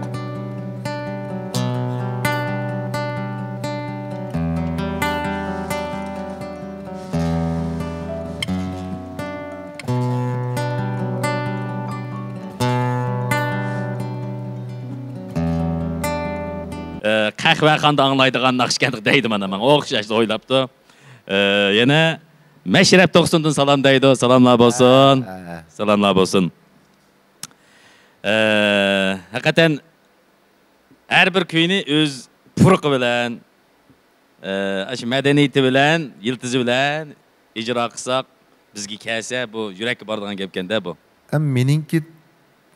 ئە، قەھۋەخانىدا ئاڭلايدىغان ناخشىكەن دەيدۇ مانا ماڭا. ئوخشاش ئويلاپتۇ. ئە، يەنە مەشرەپ توقسۇندىن سالام دەيدۇ. سالاملار بولسۇن. ھە، ھە، ھە. سالاملار بولسۇن. ئە، ھەقىقەتەن ھەر بىر كۈينى ئۆز پۇرىقى بىلەن، ئە، ئاشۇ مەدەنىيىتى بىلەن، يىلتىزى بىلەن ئىجرا قىلساق، بىزگە كەلسە، بۇ يۈرەككە بارىدىغان گەپكەن-دە بۇ. ھەم مېنىڭكى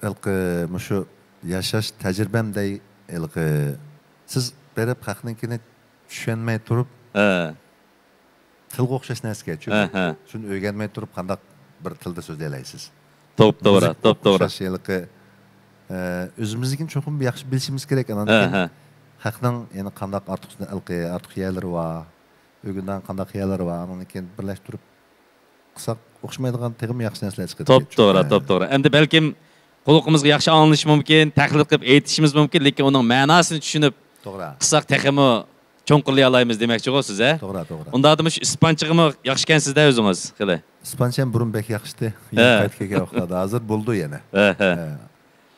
ھېلىقى مۇشۇ ياشاش تەجرىبەم دەي، ھېلىقى سىز بېرىپ خەقنىڭكىنى چۈشەنمەي تۇرۇپ، ھە، تىلغا ئوخشاش نەرسىكەنچۇ. ھە، ھە. شۇنى ئۆگەنمەي تۇرۇپ قانداق بىر تىلدا سۆزلىيەلەيسىز؟ توپتوغرا، مۇزىكىغا توپتوغرا. ئوخشاش ھېلىقى، ئە، ئۆزىمىزنىڭكىنى چوقۇم ياخشى بىلىشىمىز كېرەك. ئانان، ھە، كېيىن، ھە، خەقنىڭ يەنە قانداق ئارتۇق، ھېلىقى ئارتۇق يەرلىرى بار، ئۆگىنىدىغان قانداق يەرلىرى بار، ئانان كېيىن بىرلەشتۈرۈپ قىلساق ئوخشىمايدىغان تېخىمۇ ياخشى نەرسىلەر چىقىدۇ. توپتوغرا، ھە، توپتوغرا. ئەمدى بەلكىم قۇلىقىمىزغا ياخشى ئاڭلىنىشى مۇمكىن، تەقلىد قىلىپ ئېيتىشىمىز مۇمكىن، لېكىن ئۇنىڭ مەناسىنى چۈشىنىپ، توغرا، قىلساق تېخىمۇ چوڭقۇرلىيالايمىز دېمەكچىغۇ سىز، ھە؟ توغرا، توغرا. ئۇنداقتا مۇشۇ ئىسپانچىغىمۇ ياخشىكەنسىز-دە ئۆزىڭىز خېلى. ئىسپانچام بۇرۇن بەك ياخشىتى. ھە. قايتىپ كەلگەن ۋاقىتلاردا. ھازىر بولىدۇ يەنە. ھە، ھە. ھە.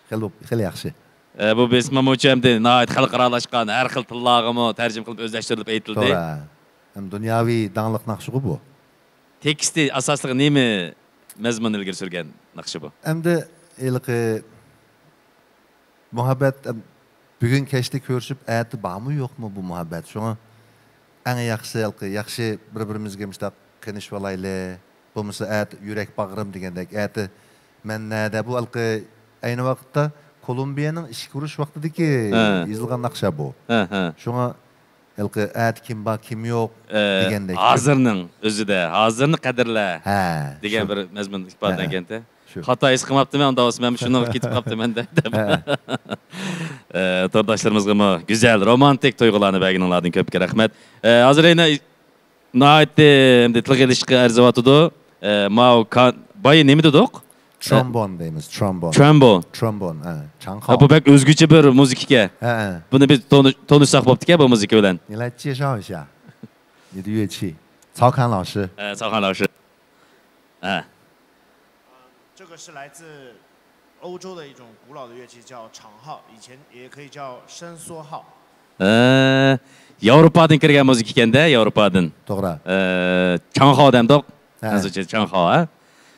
خېلى، خېلى ياخشى. ئە، بۇ بېسىم مۇچۇ ئەمدى ناھايىتى خەلقئارالاشقان، ھەر خىل تىللارغىمۇ تەرجىمە قىلىپ ئۆزلەشتۈرۈلۈپ ئېيتىلدى. توغرا. ھەم دۇنياۋى داڭلىق ناخشىغۇ بۇ. تېكىستى ئاساسلىقى نېمە مەزمۇن ئىلگىرى سۈرگەن ناخشا بۇ؟ ئەمدى ھېلىقى مۇھەببەت، ئەم، بۈگۈن كەچتە كۆرۈشۈپ، ئەتە بارمۇ يوقمۇ بۇ مۇھەببەت؟ شۇڭا ئەڭ ياخشىسى ھېلىقى ياخشى بىر-بىرىمىزگە مۇشۇنداق قېنىشىۋالايلى. بولمىسا ئەتە يۈرەك باغرىم دېگەندەك، ئەتە مەن نەدە؟ بۇ ھېلىقى ئەينى ۋاقىتتا كولومبىيەنىڭ ئىچكى ئۇرۇش ۋاقتىدىكى، ھە، يېزىلغان ناخشا بۇ. ھە، ھە. شۇڭا ھېلىقى ئەتە كىم بار، كىم يوق، ئە، دېگەندەك. ھازىرنىڭ ئۆزىدە، ھازىرنى قەدىرلە، ھە، دېگەن شۇ. بىر مەزمۇن ئىپادىلەنگەنتى. ھە، شۇ. خاتا ھېس قىلماپتىمەن، ئۇنداق بولسا مەن شۇنىڭغا كېتىپ قاپتىمەن دەپ. ھە. ئە، تورداشلىرىمىزغىمۇ گۈزەل، رومانتىك تۇيغۇلارنى بەرگىنىڭلاردىن كۆپكە رەھمەت. ئە، ھازىر يەنە ناھايىتى ئەمدى تىلغا ئېلىشقا ئەرزىۋاتىدۇ. ئە، ماۋۇ كان-، بايا نېمە دېدۇق؟ ترومبون دەيمىز، ترومبون. ترومبون. ترومبون، ھە، چاڭخاۋ. ھە، بۇ بەك ئۆزگىچە بىر مۇزىكا ئىكەن. ھە، ھە. بۇنى بىز تونۇ-، تونۇشساق بوپتىكەن بۇ مۇزىكا بىلەن. 你来介绍一下你的乐器。曹侃老师。 ئە، ساۋخان ئاۋۇشى. ھە. 这个是来自欧洲的一种古老的乐器，叫长号，以前也可以叫伸缩号。 ئە، ياۋروپادىن كىرگەن مۇزىكا ئىكەن-دە، ياۋروپادىن. توغرا. ئە، چاڭخاۋ دەمدۇق. ھە. ھازىرچە چاڭخاۋ، ھە؟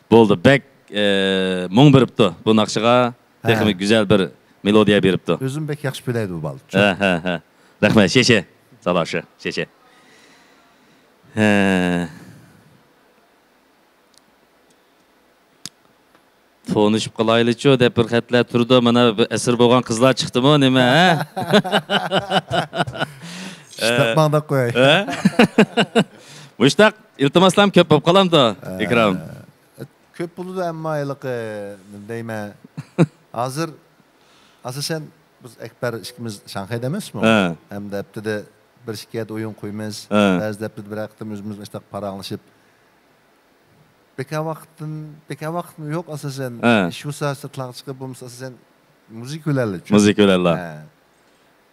بولدى، بەك، ئە، مۇڭ بېرىپتۇ بۇ ناخشىغا. ھە. تېخىمۇ گۈزەل بىر مېلودىيە بېرىپتۇ. ئۆزىمۇ بەك ياخشى كۈيلەيدۇ بۇ بالا. ھە، ھە، ھە. رەھمەت، شېشە. سالاشى، شېشە. ھە. تونۇشۇپ قالايلىچۇ دەپ بىر خەتلەر تۇرىدۇ. مانا بىر ئەسىر بولغان قىزلار چىقتىمۇ نېمە، ھە؟ شۇنداق ماڭداق قوياي. ھە؟ مۇشتاق ئىلتىماسلارمۇ كۆپ بولۇپ قالامدۇ، ھە، ئىكرام؟ كۆپ بولىدۇ، ئەمما ھېلىقى، نېمە دەيمەن، ھازىر ئاساسەن بىز ئەكبەر ئىككىمىز شاڭخەيدە ئەمەسمۇ؟ ھە. ھەمدە ھەپتىدە بىر ئىككى يەردە ئويۇن قويىمىز. ھە. بەزىدە ھەپتىدە بىر قېتىم ئۆزىمىز مۇشتاق پاراڭلىشىپ، بىكار ۋاقىتتىن، بىكار ۋاقىتمۇ يوق ئاساسەن. ھە. ئىش بولسا سىرتلارغا چىقىپ، بولمىسا ئاساسەن مۇزىكا بىلەنلا. مۇزىكا بىلەنلا. ھە.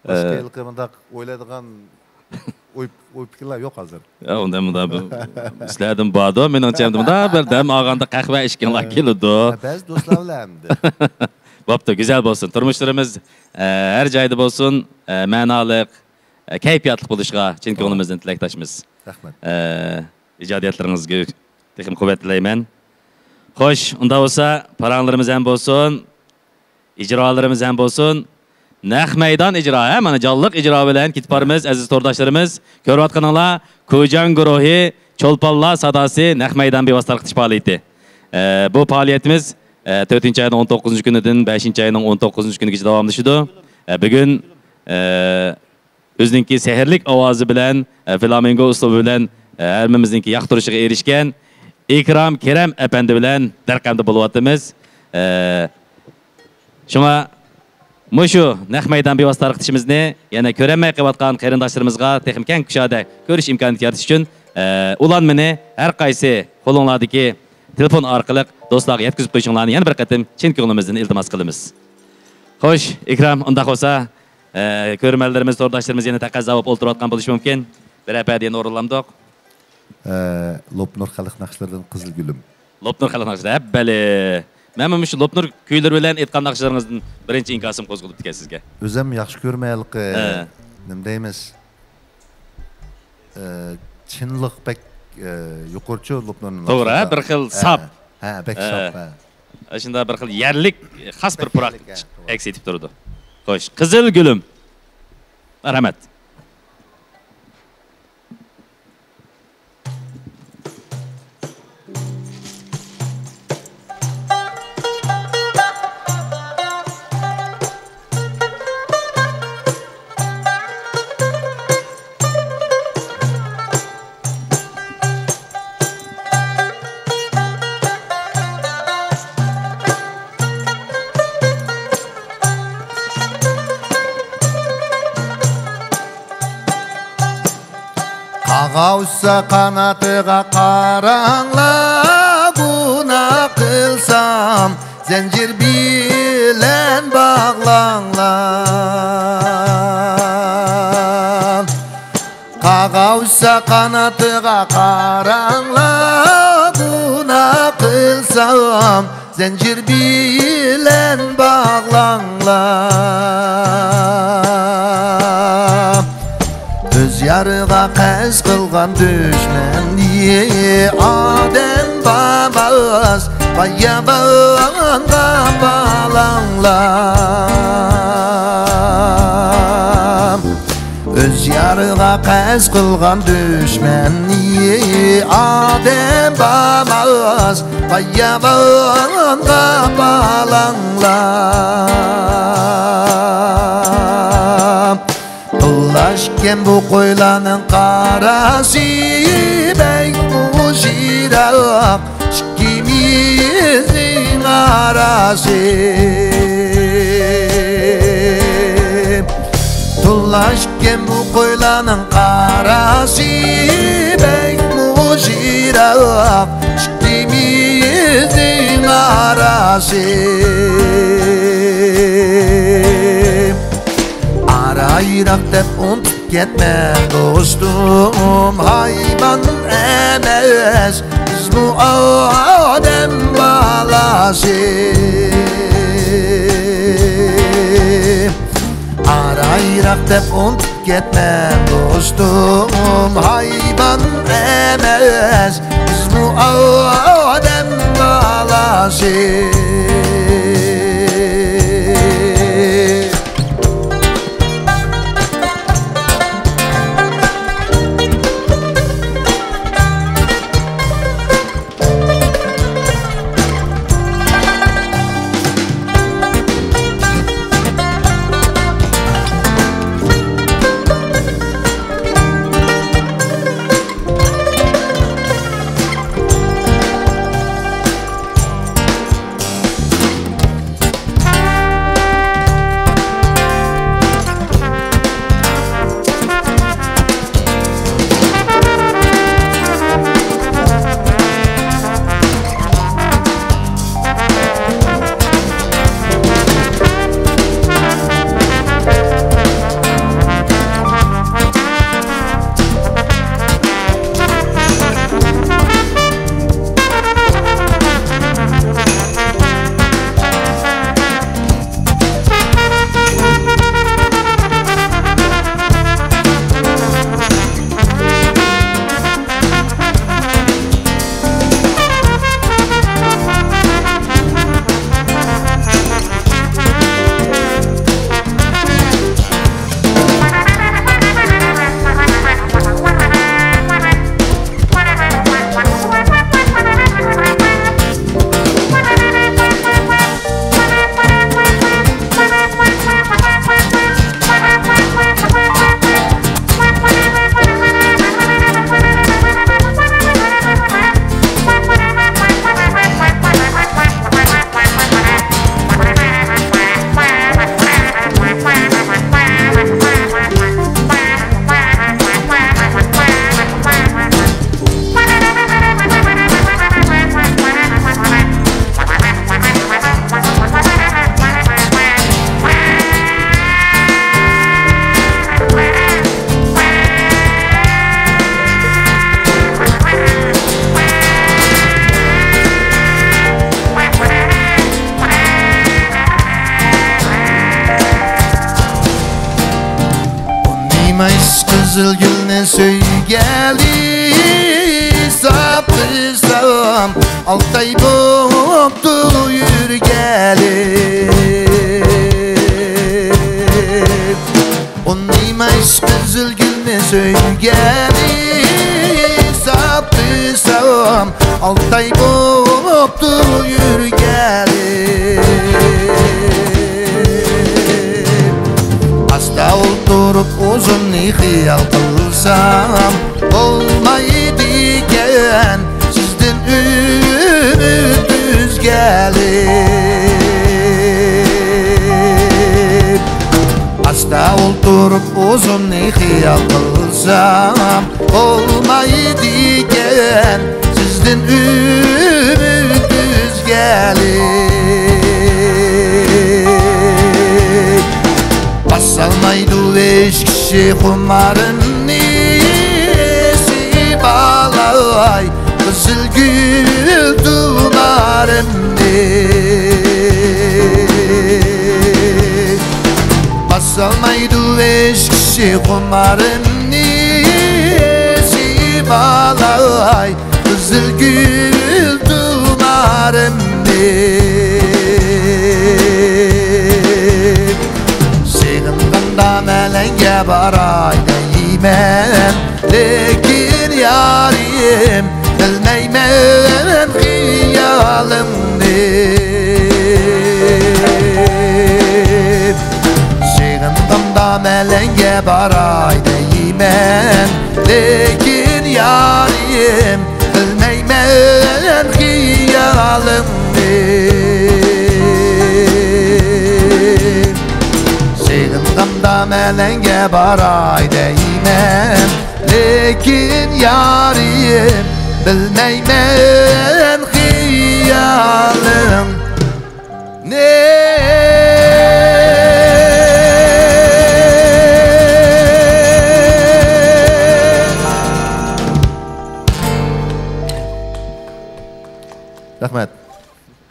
باشقا ھېلىقى مۇنداق ئويلايدىغان ئوي، ئوي پىكىرلەر يوق ھازىر. يا، ئۇنداق مۇنداق بىر، سىلەردىن باردۇ، مېنىڭچە ئەمدى مۇنداق بىر دەم ئالغاندا قەھۋە ئىچكۈڭلار كېلىدۇ. ھە، بەزى دوستلار بىلەن ئەمدى. بوپتۇ، گۈزەل بولسۇن. تۇرمۇشلىرىمىز، ئە، ھەر جايدا بولسۇن، ئە، مەنالىق، ئە، كەيپىياتلىق بولۇشىغا چىن كۆڭلىمىزدىن تىلەكداشمىز. رەھمەت. ئە، ئىجادىيەتلىرىڭىزگە تېخىمۇ قۇۋۋەت تىلەيمەن. خوش، ئۇنداق بولسا پاراڭلىرىمىز ھەم بولسۇن، ئىجرالىرىمىز ھەم بولسۇن. نەق مەيدان ئىجرا، ھە، مانا جانلىق ئىجرا بىلەن كېتىپ بارىمىز، ئەزىز تورداشلىرىمىز. كۆرۈۋاتقىنىڭلار كۇجاڭ گۇرۇھى چولپانلار ساداسى نەق مەيدان بىۋاسىتە تارقىتىش پائالىيىتى. ئە، بۇ پائالىيىتىمىز، ئە، تۆتىنچى ئاينىڭ ئون توققۇزىنچى كۈنىدىن بەشىنچى ئاينىڭ ئون توققۇزىنچى كۈنىگىچە داۋاملىشىدۇ. ئە، بۈگۈن، ئە، ئۆزىنىڭكى سېھىرلىك ئاۋازى بىلەن، ئە، فلامېنگو ئۇسلۇبى بىلەن، ئە، ھەممىمىزنىڭكى ياقتۇرۇشىغا ئېرىشكەن ئىكرام كېرەم ئەپەندى بىلەن دەرقەمدە بولۇۋاتىمىز. ئە، شۇڭا مۇشۇ نەق مەيدان بىۋاسىتە تارقىتىشىمىزنى يەنە كۆرەلمەي قېلىۋاتقان قېرىنداشلىرىمىزغا تېخىمۇ كەڭ كۇشادە كۆرۈش ئىمكانىيىتى يارىتىش ئۈچۈن، ئە، ئۇلانمىنى ھەر قايسى قولۇڭلاردىكى تېلېفون ئارقىلىق دوستلارغا يەتكۈزۈپ قويۇشۇڭلارنى يەنە بىر قېتىم چىن كۆڭلىمىزدىن ئىلتىماس قىلىمىز. خوش، ئىكرام، ئۇنداق بولسا، ئە، كۆرۈرمەنلىرىمىز، تورداشلىرىمىز يەنە تەقەززا بولۇپ ئولتۇرۇۋاتقان بولۇشى مۇمكىن. بىر ھەپەدە يەنە ئورۇنلامدۇق. ئە، لوپنۇر خەلق ناخشىلىرىدىن قىزىل گۈلۈم. لوپنۇر خەلق ناخشىلىرى، ھەببەلى. مەنمۇ مۇشۇ لوپنۇر كۈيلىرى بىلەن ئېيتقان ناخشىلىرىڭىزدىن بىرىنچى ئىنكاسىم قوزغىلىپتىكەن سىزگە. ئۆزۈم ياخشى كۆرمەيلىقى، ھە، نېمە دەيمىز؟ ئە، چىنلىق بەك، ئە، يۇقىرىچۇ لوپنۇرنىڭ توغرا، ناخشىسىدا. بىر خىل، ھە، ساپ. ھە، بەك، ھە، ساپ، ھە. ئاشۇنداق بىر خىل يەرلىك، خاس بىر بەك پۇراق يەرلىك، ھە، توغرا. ئەكس ئېتىپ تۇرىدۇ. خوش، قىزىل گۈلۈم. مەرھەمەت. قاغا ئۇچسا قانىتىغا قاراڭلار، گۇناھ قىلسام زەنجىر بىلەن باغلاڭلار. قاغا ئۇچسا قانىتىغا قاراڭلار، گۇناھ قىلسام زەنجىر بىلەن باغلاڭلار. ئۆز يارىغا قەست قىلغان دۈشمەن ئادەم بارماس، باياۋانغا بالاڭلار. ئۆز يارىغا قەست قىلغان دۈشمەن ئادەم بارماس، باياۋانغا بالاڭلار. تىللاشكەن بۇ قويلارنىڭ قاراسى بەكمۇ يىراق، ئىككىمىزنىڭ ئاراسى. تىللاشكەن بۇ قويلارنىڭ قاراسى بەكمۇ يىراق، ئىككىمىزنىڭ ئاراسى. ئارا يىراق دەپ ئۇنتۇپ كەتمە دوستۇم، ھايۋان ئەمەس، بىزمۇ ئادەم بالاسى. ئارا يىراق دەپ ئۇنتۇپ كەتمە دوستۇم، ھايۋان ئەمەس، بىزمۇ ئادەم بالاسى. قىزىل گۈلنى سۆيگەلى، ساقلىسام، ئالتە ئاي بوپتۇ يۈرگەلى. ئۇنىمايسىز قىزىل گۈلنى سۆيگەلى، ساقلىسام، ئالتە ئاي بوپتۇ يۈرگەلى. ئاستا ئولتۇرۇپ ئۇزۇننى خىيال قىلسام، بولمايدىكەن سىزدىن ئۈمىد ئۈزگەلى. ئاستا ئولتۇرۇپ ئۇزۇننى خىيال قىلسام، بولمايدىكەن سىزدىن ئۈمىد ئۈزگەلى. باسالمايدۇ ھېچ كىشى خۇمارىمنى، سىيپالاي قىزىل گۈل تۇمارىمنى. باسالمايدۇ ھېچ كىشى خۇمارىمنى، سىيپالاي قىزىل گۈل تۇمارىمنى. سېغىنغاندا مەلەڭگە باراي دەيمەن، لېكىن يارىم، بىلمەيمەن خىيالىڭنى. سېغىنغاندا مەلەڭگە باراي دەيمەن، لېكىن يارىم، بىلمەيمەن خىيالىڭنى. سېغىنغاندا مەلەڭگە باراي دەيمەن، لېكىن يارىم، بىلمەيمەن خىيالىڭنى. رەھمەت.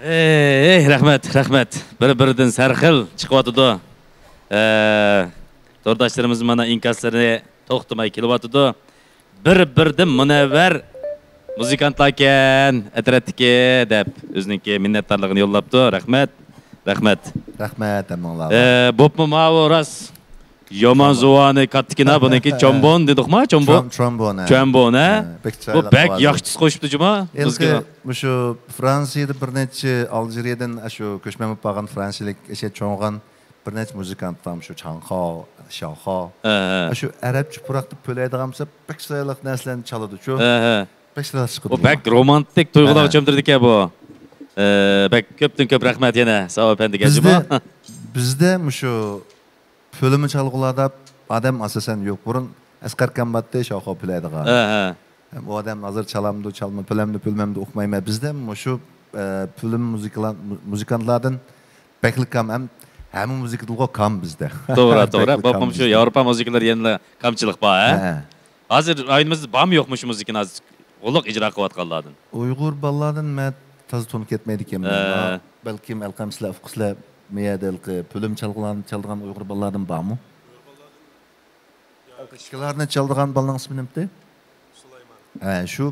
ئەي، رەھمەت، رەھمەت. بىر-بىرىدىن سەرخىل چىقىۋاتىدۇ. ئە، تورداشلىرىمىز مانا ئىنكاسلىرىنى توختىماي كېلىۋاتىدۇ. بىر-بىردىن مۇنەۋۋەر مۇزىكانتلاركەن ئەترەتتىكى دەپ ئۆزىنىڭكى مىننەتدارلىقىنى يوللاپتۇ. رەھمەت، رەھمەت. رەھمەت ھەممىڭلارغا. ئە، بوپمۇ ماۋۇ راست؟ يامان زۇۋانى كاتتىكىنا بۇنىڭكى. چومبون دېدۇقما؟ چومبون؟ چوم-، چومبون، ھە. چومبون، ھە؟ ھە، بەك بۇ چىرايلىق بەك ئاۋازى. ياخشى تۈس قوشۇپتۇ جۇما. ئىلگىرى مۇشۇ فرانسىيەدە بىر نەچچە، ئالجىرىيەدىن ئاشۇ كۆچمەن بولۇپ بارغان فرانسىيەلىك ئەشەدە چوڭ بولغان بىر نەچچە مۇزىكانتلار، شۇ چاڭخاۋ، شاۋخاۋ. ھە، ھە. ئاشۇ ئەرەبچە پۇراقتا پۈلەيدىغان بولسا، بەك چىرايلىق نەرسىلەرنى چالىدۇچۇ. ھە، ھە. بەك چىرايلىق چىقىدۇ. ئۇ بەك رومانتىك تۇيغۇلارغا ھە. چۆمدۈرىدىكەن بۇ. ئە، بەك كۆپتىن كۆپ رەھمەت يەنە ساۋۇ ئەپەندىگە. بىزدە، جۇما. بىزدە مۇشۇ پۈلىمۇ چالغۇلار دەپ ئادەم ئاساسەن يوق. بۇرۇن ئەسقەر ئاكام بارتتى، شاۋخاۋ پۈلەيدىغان. ھە، ھە. ھەم ئۇ ئادەم ھازىر چالامدۇ، چالما-، پۈلەمدۇ، پۈلمەمدۇ ئۇقمايمەن. بىزدە مۇشۇ، ئە، پۈلىم مۇزىكىلار-، مۇ-، مۇزىكانتلاردىن بەكلا كام ھەم ھەممە مۇزىكىدا كام بىزدە. توغرا، توغرا. بەكلا كام بولۇپمۇ شۇ بىزدە. ياۋروپا مۇزىكىلىرى يەنىلا كامچىلىق بار، ھە؟ ھە، ھە. ھازىر رايونىمىزدا بارمۇ يوقمۇ شۇ مۇزىكىنى ھازىر غۇللۇق ئىجرا قىلىۋاتقانلاردىن؟ ئۇيغۇر بالىلاردىن مەن تازا تونۇپ كەتمەيدىكەنمەن. ھە. بەلكىم ئەلقەم سىلەر ئۇقىسىلەر، مىيەدە ھېلىقى پۈلۈم چالغۇلارنى چالىدىغان ئۇيغۇر بالىلاردىن بارمۇ؟ ئىككىلارنى چالىدىغان بالىنىڭ ئىسمى نېمىتى؟ سۇلايمان. ھە، شۇ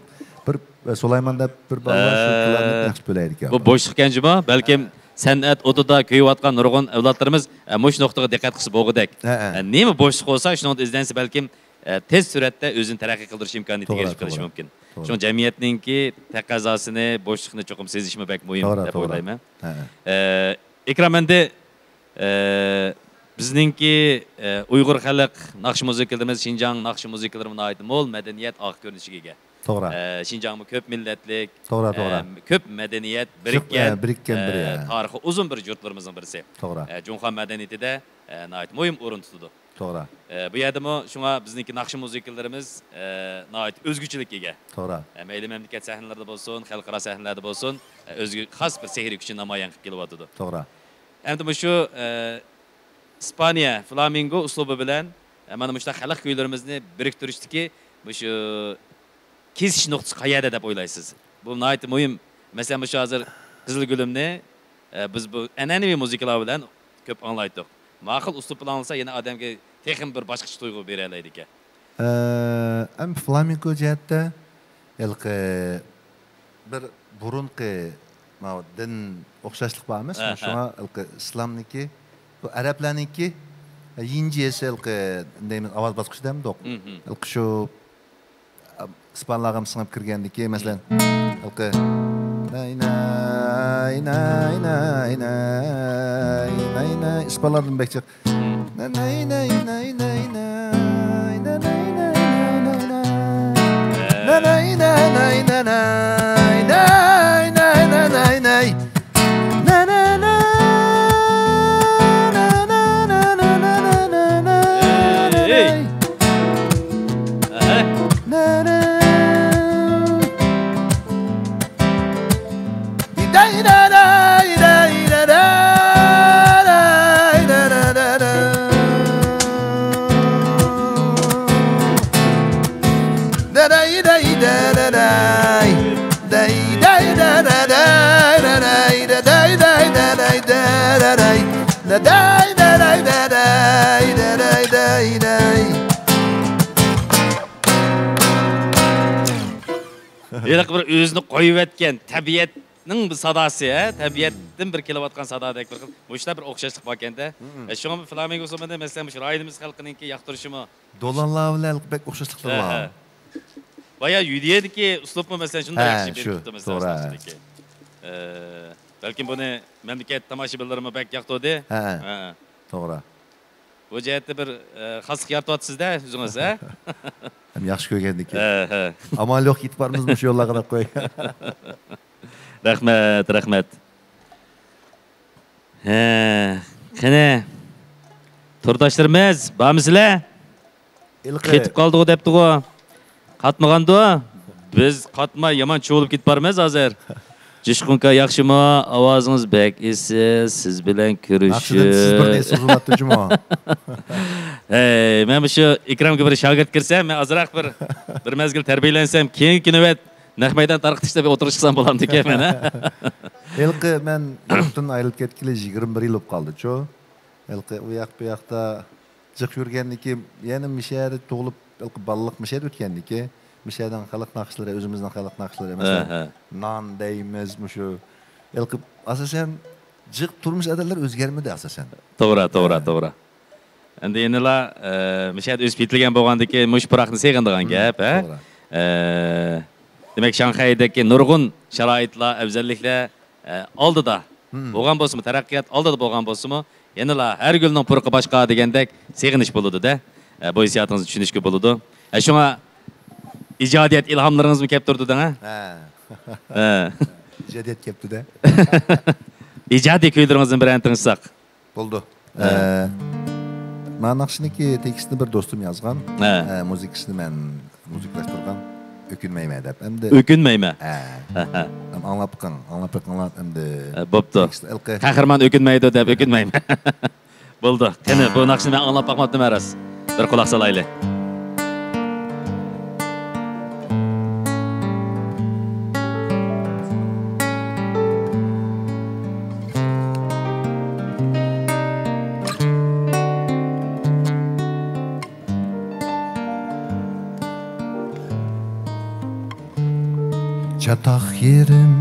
بىر، سۇلايمان دەپ بىر بالا بار، شۇ ھە. كلارنېتنى ياخشى پۈلەيدىكەن. بۇ بوشلۇق ئىكەن جۇما، بەلكىم ھە. سەنئەت ئوتىدا كۆيۈۋاتقان نۇرغۇن ئەۋلادلىرىمىز، ھە، مۇشۇ نۇقتىغا دىققەت قىلسا بولغۇدەك. ھە، ھە. ھە، نېمە بوشلۇق بولسا، شۇنىڭدا ئىزدەنسە بەلكىم، ھە، تېز سۈرئەتتە ئۆزىنى تەرەققىي قىلدۇرۇش ئىمكانىيىتىگە توغرا، ئېرىشىپ قېلىشى توغرا. مۇمكىن. توغرا. شۇڭا جەمئىيەتنىڭكى تەقەززاسىنى، بوشلۇقنى چوقۇم سېزىشمۇ بەك مۇھىم توغرا، دەپ توغرا. ئويلايمەن. ھە، ھە. ئە، ئىكرام ئەمدى، ئە، بىزنىڭكى، ئە، ئۇيغۇر خەلق ناخشا مۇزىكىلىرىمىز، شىنجاڭ ناخشا مۇزىكىلىرىمۇ ناھايىتى مول مەدەنىيەت ئارقا كۆرۈنۈشىگە ئىگە. توغرا. ئە، شىنجاڭمۇ كۆپ مىللەتلىك، توغرا، توغرا. ئە، كۆپ مەدەنىيەت بىرىككەن، ئە، بىرىككەن بىر، ئە، يا. تارىخى ئۇزۇن بىر يۇرتلىرىمىزنىڭ بىرسى. توغرا. ئە، جۇڭخۇا مەدەنىيىتىدە، ئە، ناھايىتى مۇھىم ئورۇن تۇتىدۇ. توغرا. ئە، بۇ يەردىمۇ شۇڭا بىزنىڭكى ناخشا مۇزىكىلىرىمىز، ئە، ناھايىتى ئۆزگىچىلىككە ئىگە. توغرا. ئە، مەيلى مەملىكەت سەھنىلىرىدە بولسۇن، خەلقئارا سەھنىلەردە بولسۇن، ئە، ئۆزگە خاس بىر سېھرىي كۈچىنى نامايان قىلىپ كېلىۋاتىدۇ. توغرا. ئەمدى مۇشۇ، ئە، ئىسپانىيە فلامىنگو ئۇسلۇبى بىلەن، ئە، مانا مۇشۇنداق خەلق كۈيلىرىمىزنى بىرىكتۈرۈشتىكى مۇشۇ كېسىش نۇقتىسى قەيەردە دەپ ئويلايسىز؟ بۇ ناھايىتى مۇھىم. مەسىلەن، مۇشۇ ھازىر قىزىل گۈلۈمنى، ئە، بىز بۇ ئەنئەنىۋى مۇزىكىلار بىلەن كۆپ ئاڭلايتتۇق. ماقۇل ئۇسلۇب بىلەن ئاڭلىسا، يەنە ئادەمگە تېخىمۇ بىر باشقىچە تۇيغۇ بېرەلەيدىكەن. ئەمما فلامېنكو جەھەتتە ھېلىقى بىر بۇرۇنقى ماۋۇ دىن ئوخشاشلىق بار ئەمەسمۇ؟ ئەھە. شۇڭا ھېلىقى ئىسلامنىڭكى، بۇ ئەرەبلەرنىڭكى يىنجى ھېسسە ھېلىقى دەيمىز، ئاۋاز باسقۇچى دەمدۇق. مم. ھېلىقى شۇ ئىسپانلارغا سىڭىپ كىرگەندىكى، مەسىلەن، ھېلىقى ناي، ناي، ناي، ناي، ناي، ناي، ناي، ئىسپانلاردىن بەك جىق. ناي، ناي، ناي، ناي، ناي، ناي، ناي، ناي، ناي، ناي. ناي، ناي، ناي، ناي، ناي، ناي، ناي، ناي. ناي، ناي، ناي. ئەي. ئەھە. ناي، ناي. ھېلىقى بىر ئۆزىنى قويۇۋەتكەن تەبىئەتنىڭ بىر ساداسى، ھە؟ تەبىئەتتىن بىر كېلىۋاتقان سادادەك بىر خىل. مۇشۇنداق بىر ئوخشاشلىق باركەن-دە. مم. ئە، شۇڭا فلامېنگو ئۇسسۇلىنى، مەسىلەن، مۇشۇ رايونىمىز خەلقىنىڭكى ياقتۇرۇشىمۇ. دولانلار بىلەن بەك ئوخشاشلىقلار بار. ھە، ھە. بايا يۈدىيەدىكى ئۇسلۇبمۇ، مەسىلەن، شۇنداق ھە، ياخشى شۇ، بېرىپ تۇرۇپتۇ، مەسىلەن، توغرا. ئە، بەلكىم بۇنى مەملىكەت تاماشىبىنلىرىمۇ بەك ياقتۇردى. ھە، ھە. توغرا. بۇ جەھەتتە بىر، ئە، خاسلىق يارىتىۋاتىسىز-دە ئۆزىڭىز، ھە؟ ھەم ياخشى كۆرگەندىكىن. ھە، ھە. ئامال يوق، كېتىپ بارىمىز مۇشۇ يوللارغا دەپ قوي. رەھمەت، رەھمەت. ھە، قېنى، تورداشلىرىمىز بارمىسىلەر؟ ھېلىقى قېتىپ قالدىغۇ دەپتىغۇ. قاتمىغاندۇ؟ بىز قاتماي يامان چۇۋۇلۇپ كېتىپ بارىمىز ھازىر. جۇشقۇنكا ياخشىمۇ؟ ئاۋازىڭىز بەك ئېسىل، سىز بىلەن كۆرۈشۈپ. ناخشىدىن سىز بىرنى ئېسىل جۇمۇ. ھەي، مەن مۇشۇ ئىكرامغا بىر شاگىرت كىرسە، مەن ئازراق بىر، بىر مەزگىل تەربىيەلەنسەم، كېيىنكى نۆۋەت نەق مەيدان تارقىتىشتا بىر ئولتۇرۇشقا سان بولامدىكەن مەن، ھە؟ ھېلىقى مەن يۇرتتىن ئايرىلىپ كەتكىلى يىگىرمە بىر يىل بولۇپ قالدىچۇ. ھېلىقى ئۇ ياق بۇ ياقتا جىق يۈرگەندىكىن، يەنە مۇشۇ يەردە تۇغۇلۇپ، ھېلىقى بالىلىق مۇشۇ يەردە ئۆتكەندىكىن، مۇشۇ يەرنىڭ خەلق ناخشىلىرى، ئۆزىمىزنىڭ خەلق ناخشىلىرى، مەسىلەن، ھە، ھە. نان دەيمىز، مۇشۇ ھېلىقى ئاساسەن جىق تۇرمۇش ئادەتلەر ئۆزگەرمىدى ئاساسەن. توغرا، توغرا، ھە. توغرا. ئەمدى يەنىلا، ئە، مۇشۇ يەردە ئۆسۈپ يېتىلگەن بولغاندىكىن، مۇشۇ پۇراقنى سېغىنىدىغان مم، گەپ، ھە؟ توغرا. ئە، دېمەك، شاڭخەيدىكى نۇرغۇن شارائىتلار، ئەۋزەللىكلەر، ئە، ئالدىدا مم. بولغان بولسىمۇ، تەرەققىيات ئالدىدا بولغان بولسىمۇ، يەنىلا ھەر گۈلنىڭ پۇرىقى باشقا دېگەندەك سېغىنىش بولىدۇ-دە. ئە، بۇ ھېسسىياتىڭىزنى چۈشىنىشكە بولىدۇ. ئە، شۇڭا ئىجادىيەت ئىلھاملىرىڭىزمۇ كەپ تۇرىدۇ دەڭە. ھە. ھە. ئىجادىيەت كەپتۇ-دە. ئىجادىي كۈيلىرىڭىزدىن بىرەرنى تىڭشىساق. بولىدۇ. ھە. ئە، مانا ناخشىنىڭكى تېكىستىنى بىر دوستۇم يازغان. ھە. ئە، مۇزىكىسىنى مەن مۇزىكىلاشتۇرغان. ئۆكۈنمەيمەن دەپ. ئەمدى ئۆكۈنمەيمەن. ھە. ھە، ھە. ئەم، ئاڭلاپ بېقىڭ، ئاڭلاپ بېقىڭلار ئەمدى. ھە، بوپتۇ. تېكىستى ھېلىقى. قەھرىمان ئۆكۈنمەيدۇ دەپ ئۆكۈنمەيمەن. بولدى. قېنى، بۇ ناخشىنى مەن ئاڭلاپ باقماپتىمەن راست. بىر قۇلاق سالايلى. چاتاق يېرىم،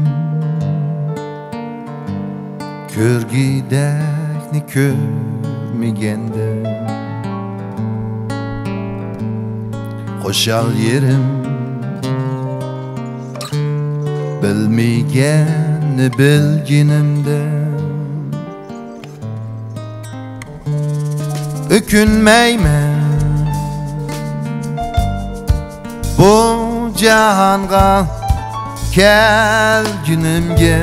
كۆرگۈدەكنى كۆرمىگەندە، خۇشال يېرىم، بىلمىگەننى بىلگىنىمدە. ئۆكۈنمەيمەن بۇ جاھانغا كەلگىنىمگە.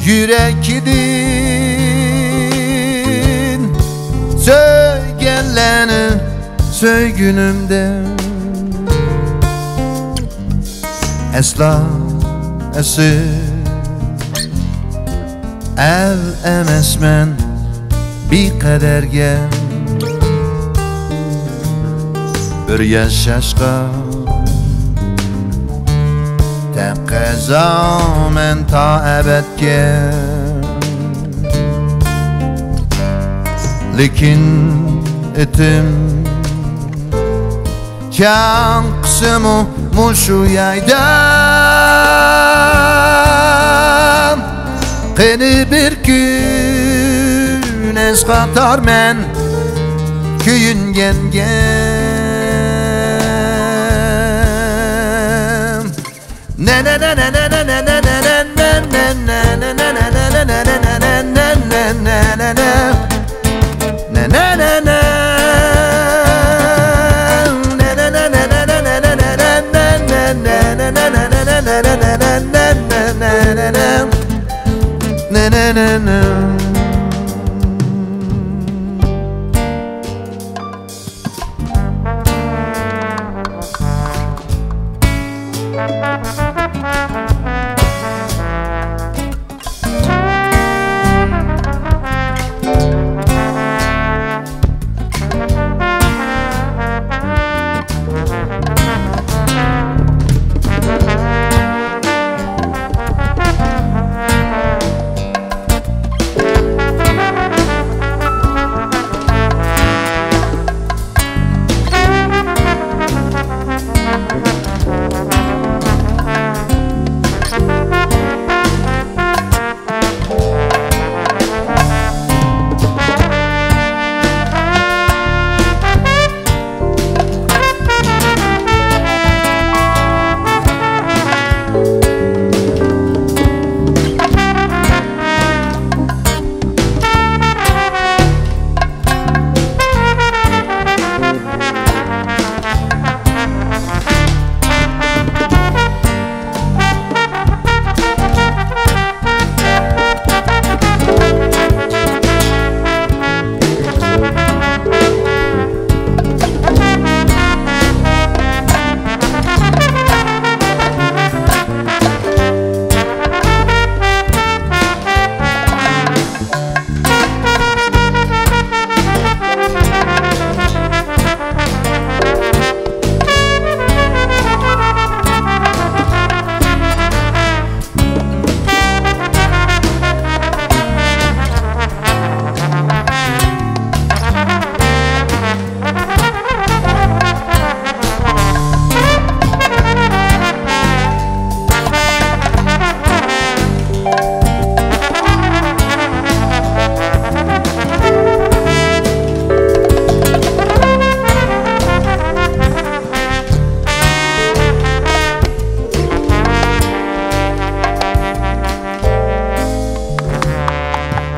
يۈرەكىدىن سۆيگەنلەرنى سۆيگىنىمدە. ئەسلا ئەسىر ئەل ئەمەسمەن بىقەدەرگە. بىر ياشاشقا تەقەززامەن تا ئەبەدكە. لېكىن ئېتىم چاڭقىسىمۇ مۇشۇ يايدا. قېنى بىر كۈن ئەسقاتارمەن كۆيۈنگەنگە.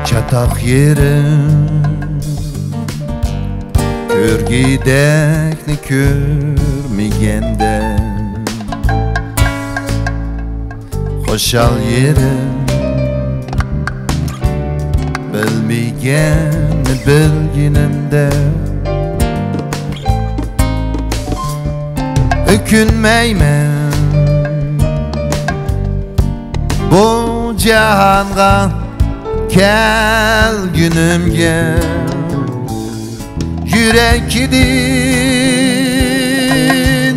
چاتاق يېرىم، كۆرگۈدەكنى كۆرمىگەندە. خۇشال يېرىم، بىلمىگەننى بىلگىنىمدە. ئۆكۈنمەيمەن بۇ جاھانغا كەلگىنىمگە. يۈرەكىدىن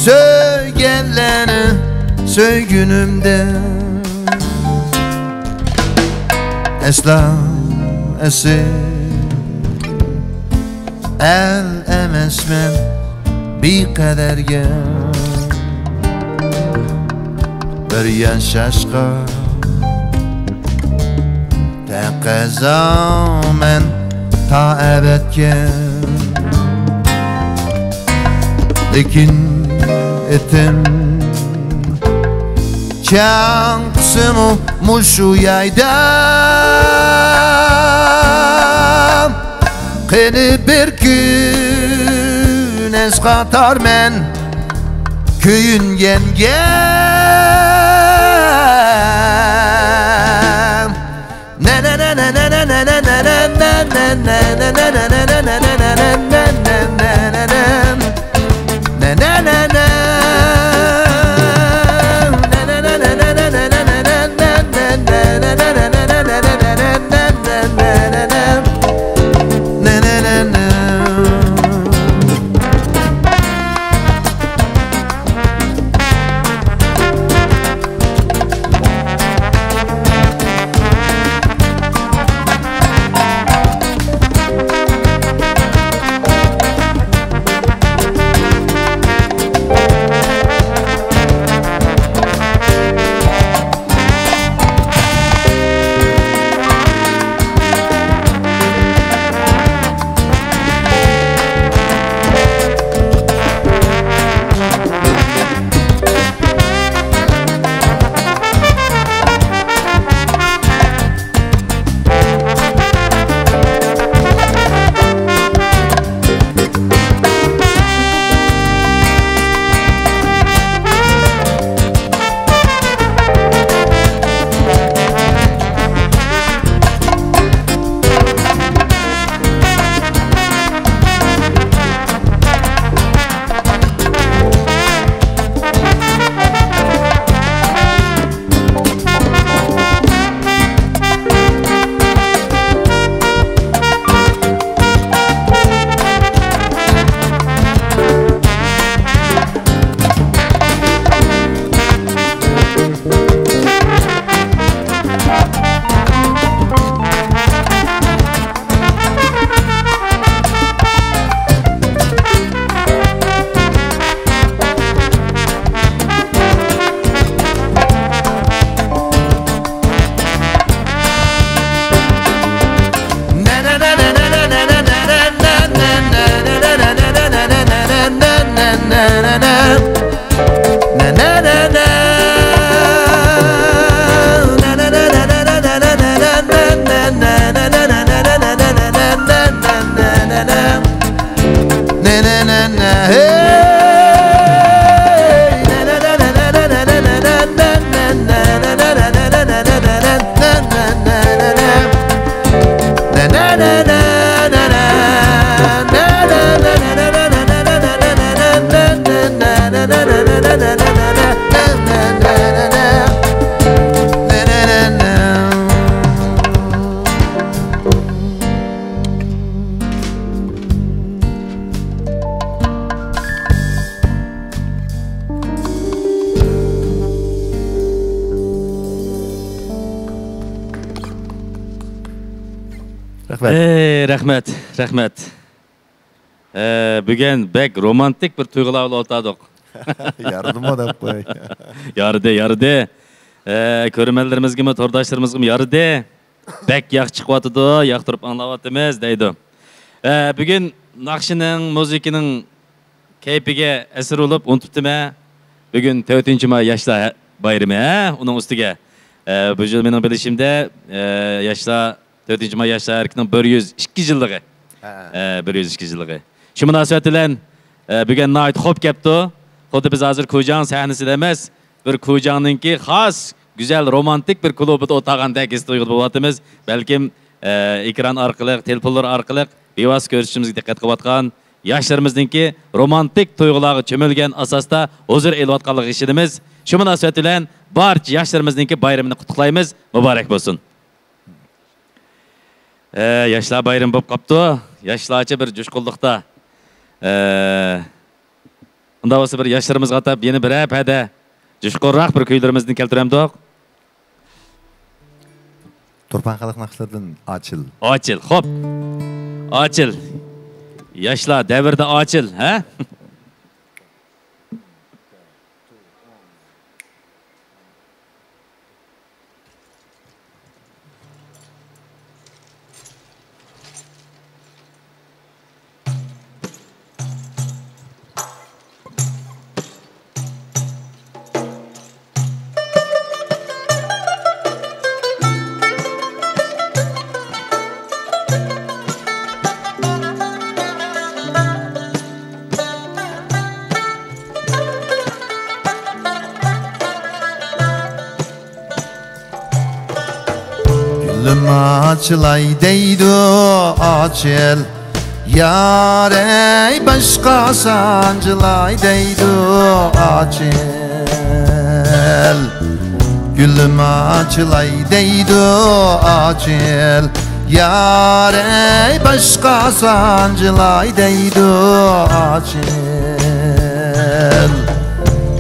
سۆيگەنلەرنى سۆيگۈنۈمدە. ئەسلا ئەسىر ئەل ئەمەسمەن بىقەدەرگە. بىر ياشاشقا تەقەززامەن تا ئەبەدكە. لېكىن ئېتىم چاڭقىسىمۇ مۇشۇ يايدا. قېنى بىر كۈن ئەسقاتارمەن كۆيۈنگەنگە. ئەي، رەھمەت، رەھمەت. ئە، بۈگۈن بەك رومانتىك بىر تۇيغۇلار بىلەن ئولتۇردۇق. يارىدىمۇ دەپ قوي. يارىدى، يارىدى. ئە، كۆرۈرمەنلىرىمىزگىمۇ، تورداشلىرىمىزغىمۇ يارىدى. بەك ياخشى چىقىۋاتىدۇ، ياقتۇرۇپ ئاڭلاۋاتىمىز دەيدۇ. ئە، بۈگۈن ناخشىنىڭ، مۇزىكىنىڭ كەيپىگە ئەسىر بولۇپ ئۇنتۇپتىمەن. بۈگۈن تۆتىنچى ماي ياشلار بايرىمى، ھە؟ ئۇنىڭ ئۈستىگە، ئە، بۇ يىل مېنىڭ بىلىشىمدە، ئە، ياشلار، تۆتىنچى ماي ياشلار ھەرىكىتىنىڭ بىر يۈز ئىككى يىللىقى. ھە. ئە، بىر يۈز ئىككى يىللىقى. شۇ مۇناسىۋەت بىلەن، ئە، بۈگۈن ناھايىتى خوپ كەپتۇ. خۇددى بىز ھازىر كۇجاڭ سەھنىسىدە ئەمەس، بىر كۇجاڭنىڭكى خاس گۈزەل رومانتىك بىر كۇلۇبىدا ئولتۇرغاندەك ھېس تۇيغۇدا بولۇۋاتىمىز. بەلكىم، ئە، ئېكران ئارقىلىق، تېلېفونلار ئارقىلىق بىۋاسىتە كۆرۈشۈشىمىزگە دىققەت قىلىۋاتقان ياشلىرىمىزنىڭكى رومانتىك تۇيغۇلارغا چۆمۈلگەن ئاساستا ھۇزۇر ئېلىۋاتقانلىقىغا ئىشىنىمىز. شۇ مۇناسىۋەت بىلەن بارچە ياشلىرىمىزنىڭكى بايرىمىنى قۇتلۇقلايمىز، مۇبارەك بولسۇن. ئە، ياشلار بايرىمى بولۇپ قاپتۇ. ياشلارچە بىر جۇشقۇنلۇقتا. ئە، ئۇنداق بولسا بىر ياشلىرىمىزغا ئاتاپ يەنە بىرەر پەدە جۇشقۇنراق بىر كۈيلىرىمىزنى كەلتۈرەمدۇق؟ تۇرپان خەلق ناخشىلىرىدىن ئاچىل. ئاچىل، خوپ. ئاچىل. ياشلار دەۋرىدە ئاچىل، ھە؟ گۈلۈم ئاچىلاي دەيدۇ ئاچىل، يارەي باشقا سانجىلاي دەيدۇ ئاچىل. گۈلۈم ئاچىلاي دەيدۇ ئاچىل، يارەي باشقا سانجىلاي دەيدۇ ئاچىل.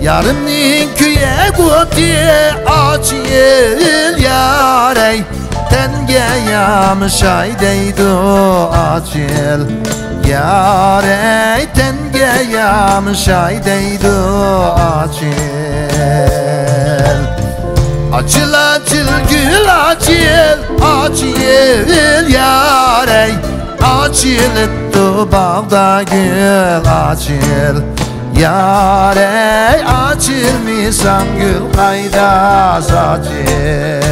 يارىمنىڭ كۆيەك ئوتى ئاچىل، يارەي تەنگە يامىشاي دەيدۇ ئاچىل. يارەي تەنگە يامىشاي دەيدۇ ئاچىل. ئاچىل، ئاچىل، گۈل ئاچىل، ئاچىل، يارەي ئاچىلىپتۇ باغدا گۈل ئاچىل. يارەي ئاچىلمىساڭ گۈل قايدا ساچىل.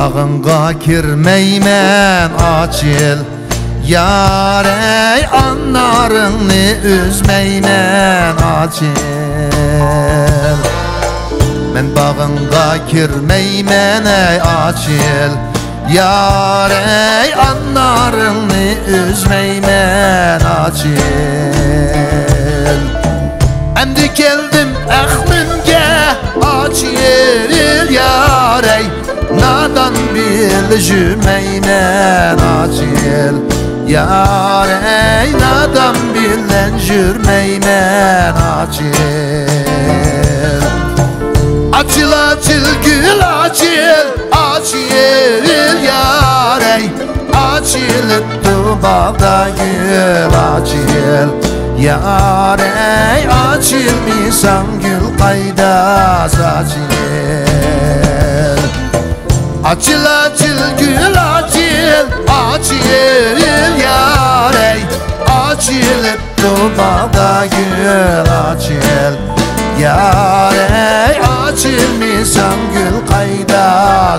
باغىڭغا كىرمەيمەن ئاچىل، يارەي، ئانارىڭنى ئۈزمەيمەن ئاچىل. مەن باغىڭغا كىرمەيمەن ئەي ئاچىل، يارەي، ئانارىڭنى ئۈزمەيمەن ئاچىل. ئەمدى كەلدىم ئەقلىمگە ئاچىل، يارەي، نادان بىلەن يۈرمەيمەن ئاچىل، يارەي، نادان بىلەن يۈرمەيمەن ئاچىل. ئاچىل، ئاچىل، گۈل ئاچىل، ئاچىل، يارەي، ئاچىلىپتۇ باغدا گۈل ئاچىل، يارەي، ئاچىلمىساڭ گۈل قايدا ساچىل. ئاچىل، ئاچىل، گۈل ئاچىل، ئاچىل، يارەي، ئاچىلىپتۇ باغدا گۈل ئاچىل، يارەي، ئاچىلمىساڭ گۈل قايدا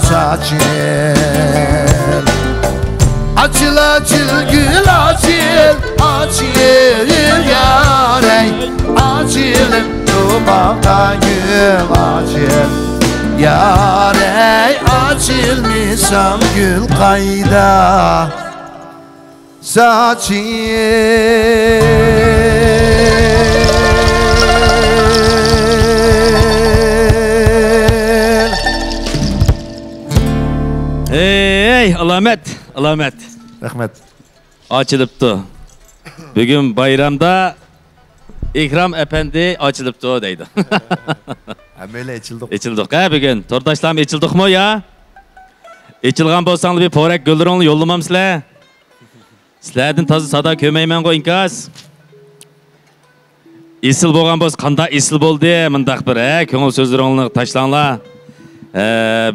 ساچىل. ئاچىل، ئاچىل، گۈل ئاچىل، ئاچىل، يارەي، ئاچىلىپتۇ باغدا گۈل ئاچىل، يارەي، ئاچىلمىساڭ گۈل قايدا ساچىل. ھەي، ئالامەت، ئالامەت. رەھمەت. ئاچىلىپتۇ. بۈگۈن بايرامدا ئىكرام ئەپەندى ئاچىلىپتۇ دەيدۇ. ھەممەيلەن ئېچىلدۇق. ئېچىلدۇق ھە بۈگۈن. تورداشلارمۇ ئېچىلدۇقمۇ يا؟ ئېچىلغان بولساڭلار بىر پورەك گۈللىرىڭلارنى يوللىمامسىلەر؟ سىلەردىن تازا سادا كۆرمەيمەنغۇ ئىنكاس. ئېسىل بولغان بولسا قانداق ئېسىل بولدى مۇنداق بىر ھە كۆڭۈل سۆزلىرىڭلارنى تاشلاڭلار. ھە،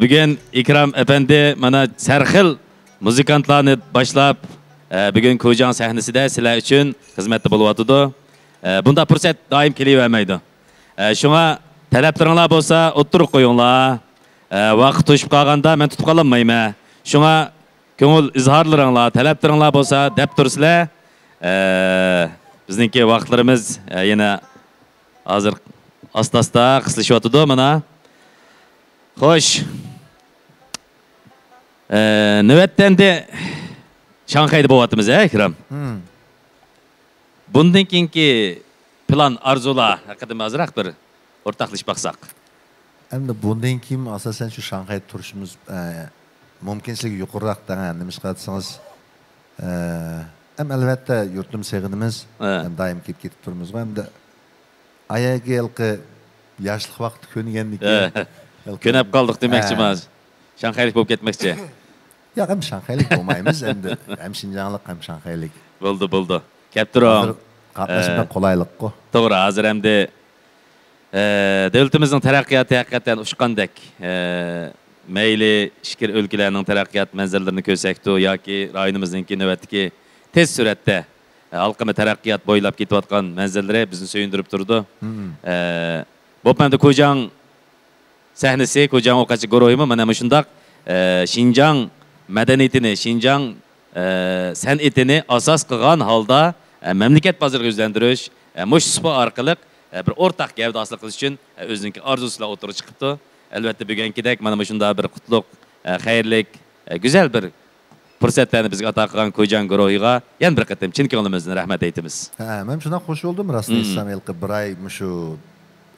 بۈگۈن ئىكرام ئەپەندى مانا سەرخىل مۇزىكانتلارنى باشلاپ، ھە، بۈگۈن كوجاڭ سەھنىسىدە سىلەر ئۈچۈن خىزمەتتە بولۇۋاتىدۇ. ھە، بۇنداق پۇرسەت دائىم كېلىۋەرمەيدۇ. ھە، شۇڭا تەلەپلىرىڭلار بولسا ئوتتۇرىغا قويۇڭلار. ھە، ۋاقىت توشۇپ قالغاندا مەن تۇتۇپ قالالمايمەن. شۇڭا كۆڭۈل ئىزھارلىرىڭلار، تەلەپلىرىڭلار بولسا دەپ تۇرسىلەر. ئە، بىزنىڭكى ۋاقىتلىرىمىز، ئە، يەنە ھازىر ئاستا-ئاستا قىسلىشىۋاتىدۇ مانا. خوش. ئە، نۆۋەتتە ئەمدى شاڭخەيدە بولۇۋاتىمىز، ھە، ئىكرام؟ ھىم. بۇندىن كېيىنكى پىلان، ئارزۇلار ھەققىدە ئازراق بىر ئورتاقلىشىپ باقساق. ئەمدى بۇندىن كېيىن ئاساسەن شۇ شاڭخەيدە تۇرۇشىمىز، ئە، مۇمكىنچىلىكى يۇقىرىراق دەڭ، نېمىشقا دېسىڭىز، ئە، ھەم ئەلۋەتتە يۇرتۇمنى سېغىنىمىز، ھە. ھەم دائىم كېلىپ كېتىپ تۇرىمىزغۇ، ئەمدى ئايەگە ھېلىقى ياشلىق ۋاقىتتا كۆنگەندىكىن، ھە. ھېلىقى كۆنۈپ قالدۇق دېمەكچىمەن. ھە. شاڭخەيلىك بولۇپ كەتمەكچى. ياق، ھەم شاڭخەيلىك بولمايمىز، ئەمدى ھەم شىنجاڭلىق، ھەم شاڭخەيلىك. بولدى، بولدى. كەپ تۇرۇڭ. ھازىر قاتناش بەك قولايلىققۇ. توغرا، ھازىر ئەمدى، ئە، دۆلىتىمىزنىڭ تەرەققىياتى ھەقىقەتەن ئۇچقاندەك. ئە، مەيلى ئىچكىرى ئۆلكىلەرنىڭ تەرەققىيات مەنزىرىلىرىنى كۆرسەكتۇ ياكى رايونىمىزنىڭكى نۆۋەتتىكى تېز سۈرئەتتە، ئە، ھالقىمە تەرەققىيات بويلاپ كېتىۋاتقان مەنزىرىلىرى بىزنى سۆيۈندۈرۈپ تۇرىدۇ. مم. ئە، بولۇپمۇ ئەمدى كوجاڭ سەھنىسى، كوجاڭ ئوقاچى گۇرۇھىمۇ مانا مۇشۇنداق، ئە، شىنجاڭ مەدەنىيىتىنى، شىنجاڭ، ئە، سەنئىتىنى ئاساس قىلغان ھالدا، ئە، مەملىكەت بازىرىغا يۈزلەندۈرۈش، ئە، مۇشۇ سۇپا ئارقىلىق، ئە، بىر ئورتاق گەۋدە ھاسىل قىلىش ئۈچۈن، ئە، ئۆزىنىڭكى ئارزۇسى بىلەن ئوتتۇرىغا چىقىپتۇ. ئەلۋەتتە، بۈگۈنكىدەك مانا مۇشۇنداق بىر قۇتلۇق، ئە، خەيرلىك، ئە، گۈزەل بىر پۇرسەتلەرنى بىزگە ئاتا قىلغان كوجاڭ گۇرۇھىغا يەنە بىر قېتىم چىن كۆڭلىمىزدىن رەھمەت ئېيتىمىز. ھە، مەن شۇنداق خوش بولدۇم، راستىنى مم. ئېيتسام، ھېلىقى بىر ئاي مۇشۇ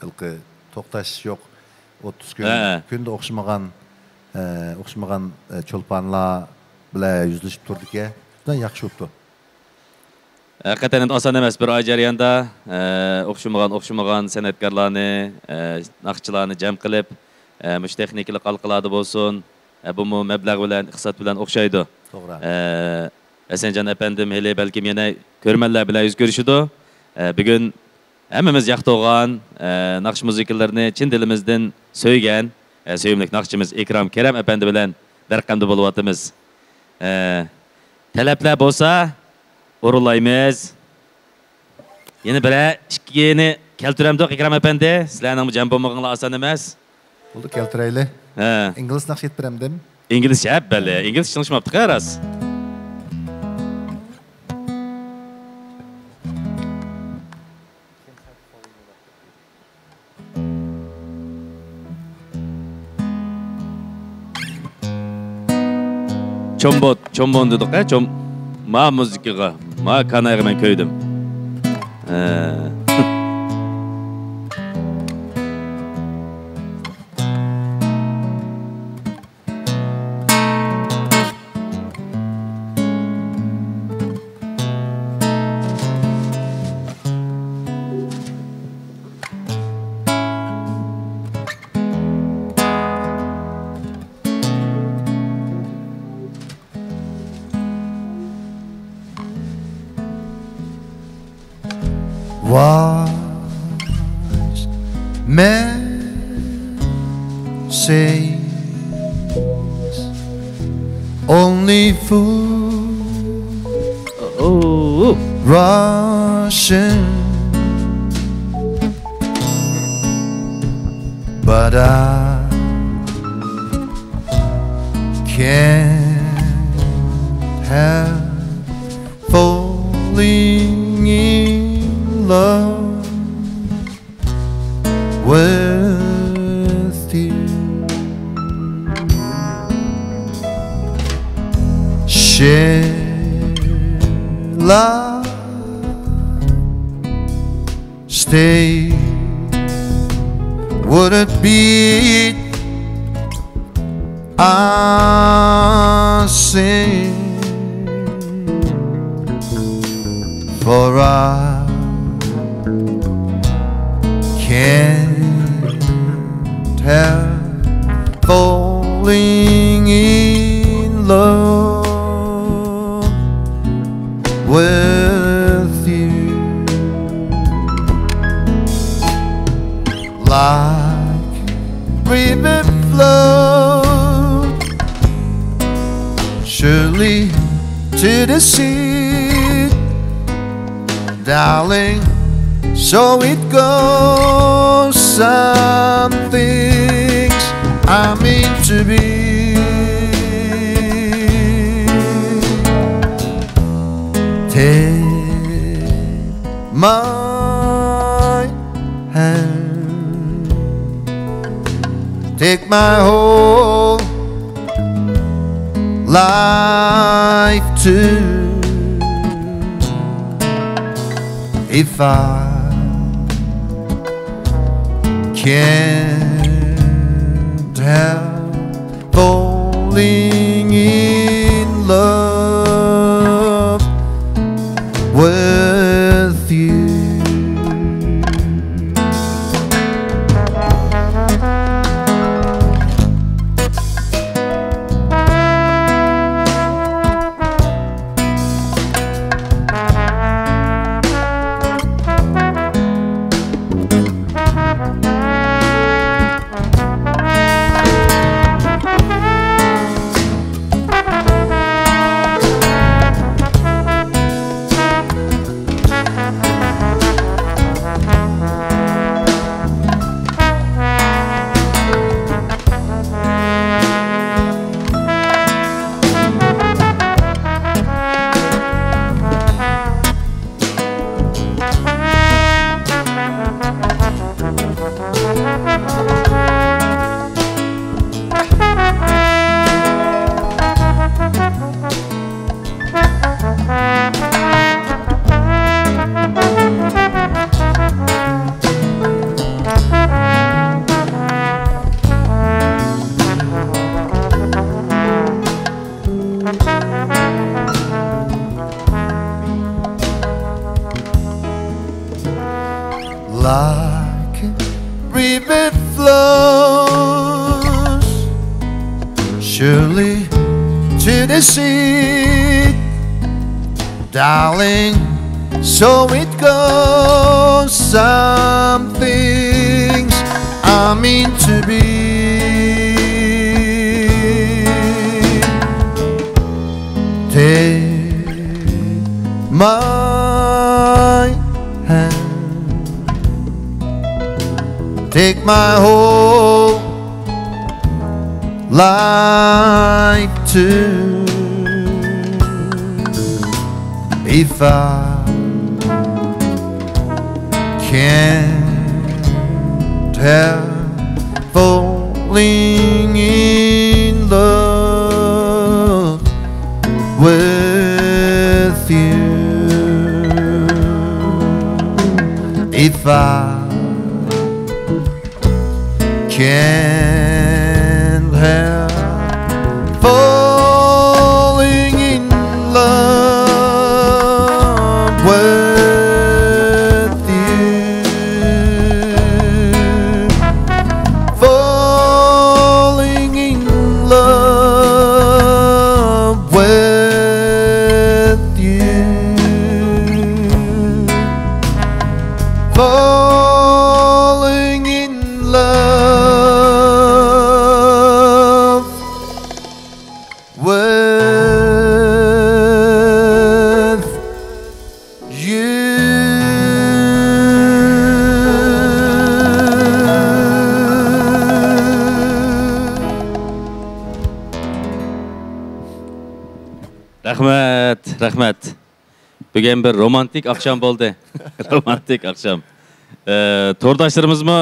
ھېلىقى توختاش يوق، ئوتتۇز كۈن، ھە. كۈندە ئوخشىمىغان، ئە، ئوخشىمىغان، ئە، چولپانلار بىلەن يۈزلىشىپ تۇردىكەن. شۇنداق ياخشى بوپتۇ. ھەقىقەتەن ئەمدى ئاسان ئەمەس، بىر ئاي جەرياندا، ئە، ئوخشىمىغان، ئوخشىمىغان سەنئەتكارلارنى، ئە، ناخشىچىلارنى جەم قىلىپ، ئە، مۇشۇ تېخنىكىلىق ھالقىلاردا بولسۇن، ئە، بۇمۇ مەبلەغ بىلەن، ئىقتىساد بىلەن ئوخشايدۇ. توغرا. ئە، ھەسەنجان ئەپەندىم ھېلى بەلكىم يەنە كۆرۈرمەنلەر بىلەن يۈز كۆرۈشىدۇ. ئە، بۈگۈن ھەممىمىز ياقتۇرغان، ئە، ناخشا مۇزىكىلىرىنى چىن دىلىمىزدىن سۆيگەن، ئە، سۆيۈملۈك ناخشىچىمىز ئىكرام كېرەم ئەپەندى بىلەن بىر رەقەمدە بولۇۋاتىمىز. ئە، تەلەپلەر بولسا ئورۇنلايمىز. يەنە بىرەر ئىككىنى كەلتۈرەمدۇق، ئىكرام ئەپەندى؟ سىلەرنىڭمۇ جەم بولمىغىنىڭلار ئاسان ئەمەس. بولدى، كەلتۈرەيلى. ھە. ئىنگلىز ناخشا ئېيتىپ بېرەمدىم؟ ئىنگلىزچە، بەلى. ئىنگلىزچە تىڭشىماپتىكەن راست. چومبون، چومبون دېدۇق، ھە، چوم-، ما مۇزىكىغا، ما كانايغا مەن كۆيدۈم. ھە. Wise men say only fools rush in, but I can't help falling in love with you. Shall I stay? Would it be a sin? For I can't help falling in love with you. Like river flow surely to the sea, darling, so it goes. Some things are meant to be. Take my hand, take my whole life too. If I can't help falling in love with you. Like a river flows surely to the sea, darling, so it goes. Some things are meant to be. Take my hand, take my whole Like to if I can't help falling in love with you. If I can't help falling in love with you. Falling in love with you. Falling in love with you. رەھمەت، رەھمەت. بۈگۈن بىر رومانتىك ئاخشام بولدى. رومانتىك ئاخشام. ئە، تورداشلىرىمىزمۇ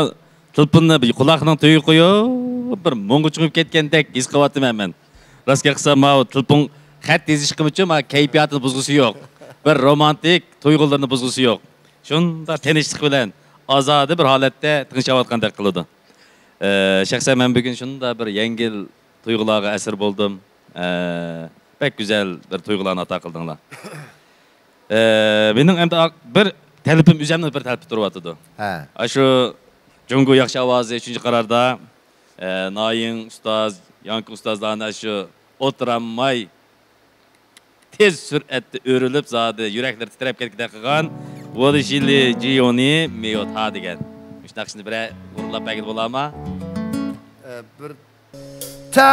تېلېفوننى بىر قۇلاقنىڭ تۈۋىگە قويۇپ، بىر مۇڭغا چۆمۈپ كەتكەندەك ھېس قىلىۋاتىمەن مەن. راست گەپ قىلسام، ماۋۇ تېلېفون خەت يېزىشقىمۇچۇ ما كەيپىياتىنى بۇزغۇسى يوق. بىر رومانتىك تۇيغۇلىرىنى بۇزغۇسى يوق. شۇنداق تىنچلىق بىلەن، ئازادە بىر ھالەتتە تىڭشاۋاتقاندەك قىلىدۇ. ئە، شەخسەن مەن بۈگۈن شۇنداق بىر يەڭگىل تۇيغۇلارغا ئەسىر بولدۇم. ئە، بەك گۈزەل بىر تۇيغۇلارنى ئاتا قىلدىڭلار. ئە، مېنىڭ ئەمدى ئا-، بىر تەلىپىم، ئۆزۈمنىڭ بىر تەلىپى تۇرۇۋاتىدۇ. ھە. ئاشۇ جۇڭگو ياخشى ئاۋازى ئۈچىنچى قاراردا، ئە، نايىڭ ئۇستاز، ياڭكى ئۇستازلارنى ئاشۇ ئولتۇرالماي تېز سۈرئەتتە ئۆرۈلۈپ، زادى يۈرەكلىرى تىترەپ كەتكۈدەك قىلغان ۋولشىلى جىيونى مىيوتا دېگەن. مۇشۇ ناخشىنى بىرەر ئورۇنلاپ بەرگىلى بولامۇ؟ ئە، بىر تا-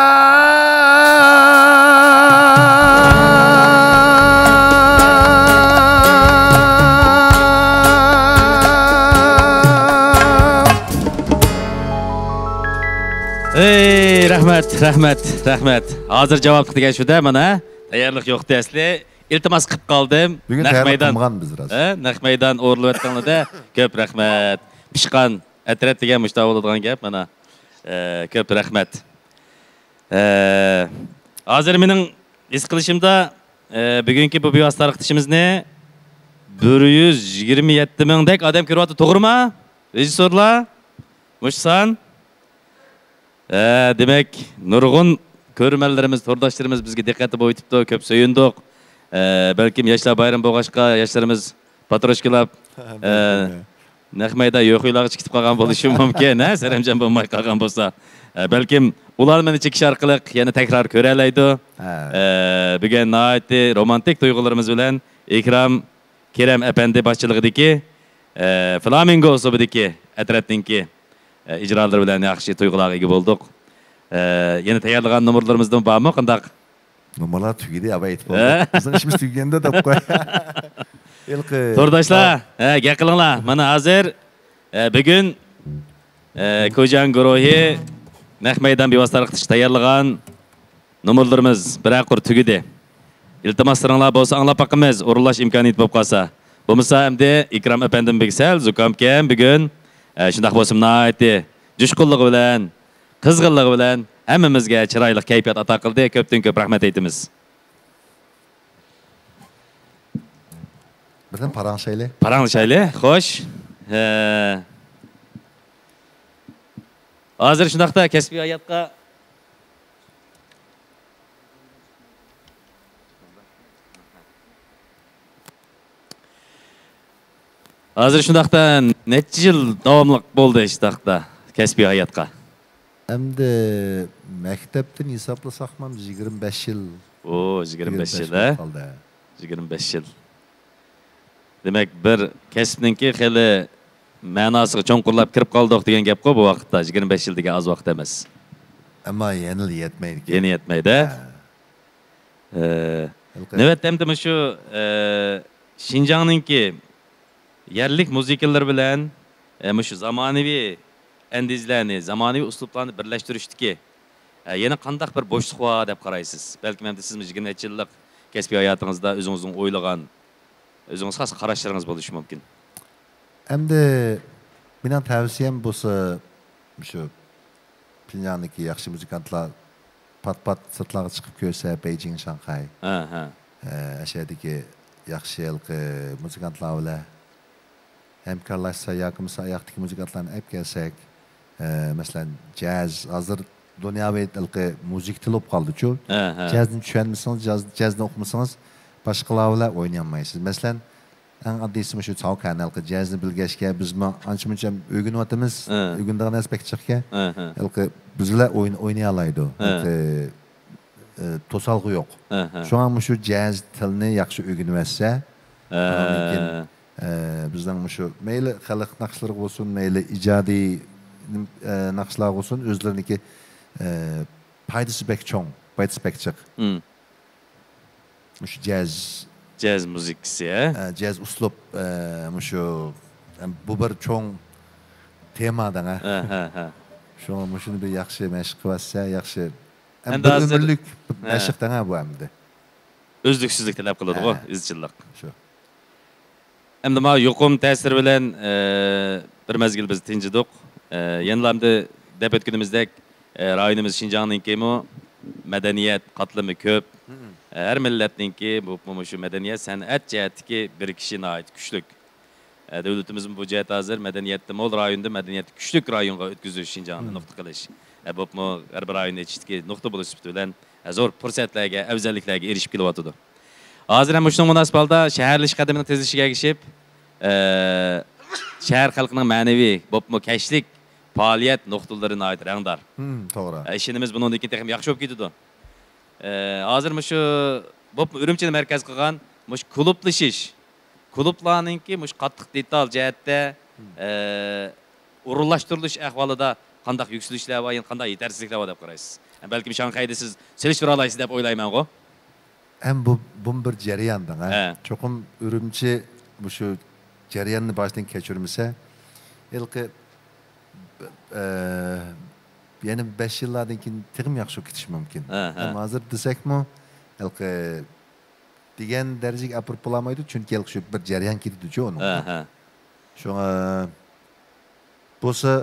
ئەي، رەھمەت، رەھمەت، رەھمەت. ھازىر جاۋابلىق دېگەن شۇ-دە، مانا. تەييارلىق يوقتى ئەسلى. ئىلتىماس قىلىپ قالدىم. بۈگۈن نەق تەييارلىق مەيدان قىلمىغان بىز راست. ھە؟ نەق مەيدان ئورۇنلىۋەتتىڭلار-دە. كۆپ رەھمەت. پىشقان ئەترەت دېگەن مۇشۇنداق بولىدىغان گەپ، مانا. ئە، كۆپ رەھمەت. ئە، ھازىر مېنىڭ ھېس قىلىشىمدا، ئە، بۈگۈنكى بۇ بىۋاسىتە تارقىتىشىمىزنى بىر يۈز يىگىرمە يەتتە مىڭدەك ئادەم كۆرۈۋاتىدۇ، توغرىمۇ؟ رېژىسسورلار؟ مۇشۇ سان؟ ھە، دېمەك، نۇرغۇن كۆرۈرمەنلىرىمىز، تورداشلىرىمىز بىزگە دىققەت بويىتىپتۇ، كۆپ سۆيۈندۇق. ئە، بەلكىم ياشلار بايرىمى بولغاچقا، ياشلىرىمىز پاتروشكىلاپ، بەلكىم، ئە، ھە. نەق مەيدان يوخۇيلارغىچە كېتىپ قالغان بولۇشى مۇمكىن، ھە، سەرەمجان بولماي قالغان بولسا. ئە، بەلكىم ئۇلار مېنى چېكىش ئارقىلىق يەنە تەكرار كۆرەلەيدۇ. ھە. ئە، بۈگۈن ناھايىتى رومانتىك تۇيغۇلىرىمىز بىلەن ئىكرام كېرەم ئەپەندى باشچىلىقىدىكى، ئە، فلامىنگو ئۇسلۇبىدىكى ئەترەتنىڭكى، ئە، ئىجرالىرى بىلەن ياخشى تۇيغۇلارغا ئىگە بولدۇق. ئە، يەنە تەييارلىغان نومۇرلىرىمىزدىن بارمۇ؟ قانداق؟ نومۇرلار تۈگىدى، ئاۋا ئېيتىپ بولدى. ھە؟ بىزنىڭ ئىشىمىز تۈگىگەندە دەپ قوي. ھېلىقى تورداشلار، ھە، گەپ قىلىڭلار. مانا ھازىر، ئە، بۈگۈن، ئە، كوجاڭ گۇرۇھى نەق مەيدان بىۋاسىتە تارقىتىشقا تەييارلىغان نومۇرلىرىمىز بىرەر قۇر تۈگىدى. ئىلتىماسلىرىڭلار بولسا ئاڭلاپ باقىمىز، ئورۇنلاش ئىمكانىيىتى بولۇپ قالسا. بولمىسا ئەمدى ئىكرام ئەپەندىم بەك سەل زۇكامكەن بۈگۈن. ئە، شۇنداق بولسىمۇ ناھايىتى جۇشقۇنلۇقى بىلەن، قىزغىنلىقى بىلەن ھەممىمىزگە چىرايلىق كەيپىيات ئاتا قىلدى. كۆپتىن كۆپ رەھمەت ئېيتىمىز. بىردەم پاراڭلىشايلى. پاراڭلىشايلى، خوش. ھە. ھازىر شۇنداقتا كەسپىي ھاياتقا ھازىر شۇنداقتا نەچچە يىل داۋاملىق بولدى شۇنداقتا كەسپىي ھاياتقا؟ ئەمدى مەكتەپتىن ھېسابلىساقمۇ يىگىرمە بەش يىل. ئۇ، يىگىرمە بەش يىل، ھە؟ بولۇپ قالدى. يىگىرمە بەش يىل. دېمەك، بىر كەسىپنىڭكى خېلى مەناسىغا چوڭقۇرلاپ كىرىپ قالدۇق دېگەن گەپقۇ بۇ ۋاقىتتا. يىگىرمە بەش يىل دېگەن ئاز ۋاقىت ئەمەس. ئەمما يەنىلا يەتمەيدىكەن. يەنە يەتمەيدۇ. ھە. ئە، ھېلىقى نۆۋەتتە ئەمدى مۇشۇ، ئە، شىنجاڭنىڭكى يەرلىك مۇزىكىلىرى بىلەن، ئە، مۇشۇ زامانىۋى ئەندىزىلەرنى، زامانىۋى ئۇسلۇبلارنى بىرلەشتۈرۈشتىكى، ئە، يەنە قانداق بىر بوشلۇق بار دەپ قارايسىز؟ بەلكىم ئەمدى سىزمۇ يىگىرمە نەچچە يىللىق كەسپىي ھاياتىڭىزدا ئۆزىڭىزنىڭ ئويلىغان، ئۆزىڭىز خاس قاراشلىرىڭىز بولۇشى مۇمكىن. ئەمدى مېنىڭ تەۋسىيەم بولسا، مۇشۇ پىڭياندىكى ياخشى مۇزىكانتلار پات-پات سىرتلارغا چىقىپ كۆرسە، بېيجىڭ، شاڭخەي، ھە، ھە. ئە، ئەشەدىكى ياخشى ھېلىقى مۇزىكانتلار بىلەن ھەمكارلاشسا ياكى بولمىسا ئاياقتىكى مۇزىكانتلارنى ئەپ كەلسەك، ئە، مەسىلەن، جاز، ھازىر دۇنياۋى ھېلىقى مۇزىكا تىلى بولۇپ قالدىچۇ. ھە، ھە. جازنى چۈشەنمىسىڭىز، جاز، جازنى ئۇقمىسىڭىز، باشقىلار بىلەن ئوينىيالمايسىز. مەسىلەن، ئەڭ ئاددىيسى مۇشۇ چاۋ كەنەلقى جازنى بىلگەچكە، بىزمۇ ئانچە-مۇنچە ئۆگىنىۋاتىمىز. ھە. ئۆگىنىدىغان نەرسە بەك جىقكەن. ھە، ھە. ھېلىقى بىز بىلەن ئوينا-، ئوينىيالايدۇ. ھە. ھېلىقى، ئە، توسالغۇ يوق. ھە، ھە. شۇڭا مۇشۇ جاز تىلىنى ياخشى ئۆگىنىۋەتسە، ھە. ئاندىن كېيىن، ئە، بىزنىڭ مۇشۇ مەيلى خەلق ناخشىلىرىغا بولسۇن، مەيلى ئىجادىي، ئە، ناخشىلارغا بولسۇن، ئۆزلىرىنىڭكى، ئە، پايدىسى بەك چوڭ، پايدىسى بەك جىق. مم. مۇشۇ جاز. جاز مۇزىكىسى، ھە؟ ھە، جاز ئۇسلۇب، ئە، مۇشۇ، ھەم بۇ بىر چوڭ تېما دەڭە. ھە، ھە، ھە. شۇڭا مۇشۇنى بىر ياخشى مەشىق قىلىۋەتسە، ياخشى. ھەم ئەمدى بىر ھازىر ئۆمۈرلۈك، ھە، مەشىق دەڭە بۇ ئەمدى. ئۈزلۈكسىزلىك تەلەپ قىلىدىغۇ، ھە، ئىزچىللىق. شۇ. ئەمدى ماۋۇ يۇقۇم تەسىرى بىلەن، ئە، بىر مەزگىل بىز تىنجىدۇق. ئە، يەنىلا ئەمدى دەپ ئۆتكىنىمىزدەك، ئە، رايونىمىز شىنجاڭنىڭكىمۇ مەدەنىيەت قاتلىمى كۆپ. مم. ئە، ھەر مىللەتنىڭكى بولۇپمۇ مۇشۇ مەدەنىيەت، سەنئەت جەھەتتىكى بىرىكىشى ناھايىتى كۈچلۈك. ئە، دۆلىتىمىزمۇ بۇ جەھەتتە ھازىر مەدەنىيەتتە مول رايوندا مەدەنىيەتتە كۈچلۈك رايونغا ئۆتكۈزۈش شىنجاڭنى مم. نۇقتا قىلىش. ئە، بولۇپمۇ ھەر بىر رايوننى ئېچىشتىكى نۇقتا بولۇش سۈپىتى بىلەن، ئە، زور پۇرسەتلەرگە، ئەۋزەللىكلەرگە ئېرىشىپ كېلىۋاتىدۇ. ھازىر ھەم مۇشۇنىڭ مۇناسىپ ھالدا شەھەرلىشىش قەدىمىنىڭ تېزلىشىگە ئەگىشىپ، ئە، شەھەر خەلقىنىڭ مەنىۋى، بولۇپمۇ كەچلىك پائالىيەت نۇقتىلىرى ناھايىتى رەڭدار. مم، توغرا. ئە، ئىشىنىمىز بۇنىڭدىن كېيىن تېخىمۇ ياخشى بولۇپ كېتىدۇ. ئە، ھازىر مۇشۇ، بولۇپمۇ ئۈرۈمچىنى مەركەز قىلغان مۇشۇ كۇلۇبلىشىش، كۇلۇبلارنىڭكى مۇشۇ قاتتىق دېتال جەھەتتە، مم. ئە، ئورۇنلاشتۇرۇلۇش ئەھۋالىدا قانداق يۈكسىلىشلەر بار، يەنە قانداق يېتەرسىزلىكلەر بار دەپ قارايسىز؟ بەلكىم شاڭخەيدە سىز سېلىشتۇرالايسىز دەپ ئويلايمەنغۇ؟ ھەم بۇ، بۇمۇ بىر جەريان دەڭ، ھە؟ ھە. چوقۇم ئۈرۈمچى مۇشۇ جەرياننى باشتىن كەچۈرمىسە، ھېلىقى، ئە، يەنە بەش يىللاردىن كېيىن تېخىمۇ ياخشى بولۇپ كېتىشى مۇمكىن. ھە، ھە. ھەم ھازىر دېسەكمۇ، ھېلىقى دېگەن دەرىجىگە ئاپىرىپ بولالمايدۇ، چۈنكى ھېلىقى شۇ بىر جەريان كېتىدۇچۇ ئۇنىڭدا. ھە، ھە. شۇڭا بولسا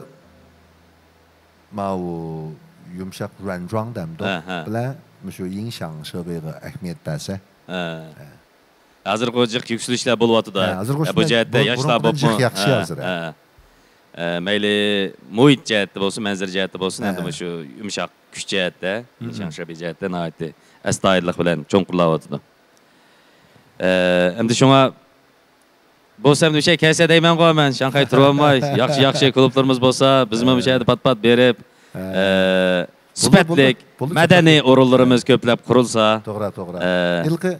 ماۋۇ يۇمشاق رەنجۇاڭ دەمدۇ ھە، ھە. بىلەن مۇشۇ يىڭشاڭ شېبىغا ئەھمىيەت بەرسە. ھە. ھە. ھازىرغۇ جىق يۈكسىلىشلەر بولۇۋاتىدۇ. ھە، ھازىرغۇ بۇ شۇنداق جەھەتتە بۇ-، ياشلار بۇرۇنقىدىن بولۇپمۇ. جىق ياخشى ھە، ھازىر، ھە. ھە. ئە، مەيلى مۇھىت جەھەتتە بولسۇن، مەنزىرە جەھەتتە بولسۇن، ھە. ئەمدى مۇشۇ يۇمشاق كۈچ جەھەتتە، مم. يىڭشاڭ شېبى جەھەتتە ناھايىتى ئەستايىدىللىق بىلەن چوڭقۇرلاۋاتىدۇ. ئە، ئەمدى شۇڭا بولسا ئەمدى ئۆشە كەلسە دەيمەنغۇ مەن، شاڭخەي تۇرۇۋالماي، ياخشى، ياخشى كۇلۇبلىرىمىز بولسا، بىزمۇ ھە. مۇشۇ يەردە پات-پات بېرىپ، ھە. ئە، بولىدۇ، سۈپەتلىك، بولىدۇ، بولىدۇ، مەدەنىي چاتاق. ئورۇنلىرىمىز كۆپلەپ قۇرۇلسا. توغرا، توغرا. ئە. ھېلىقى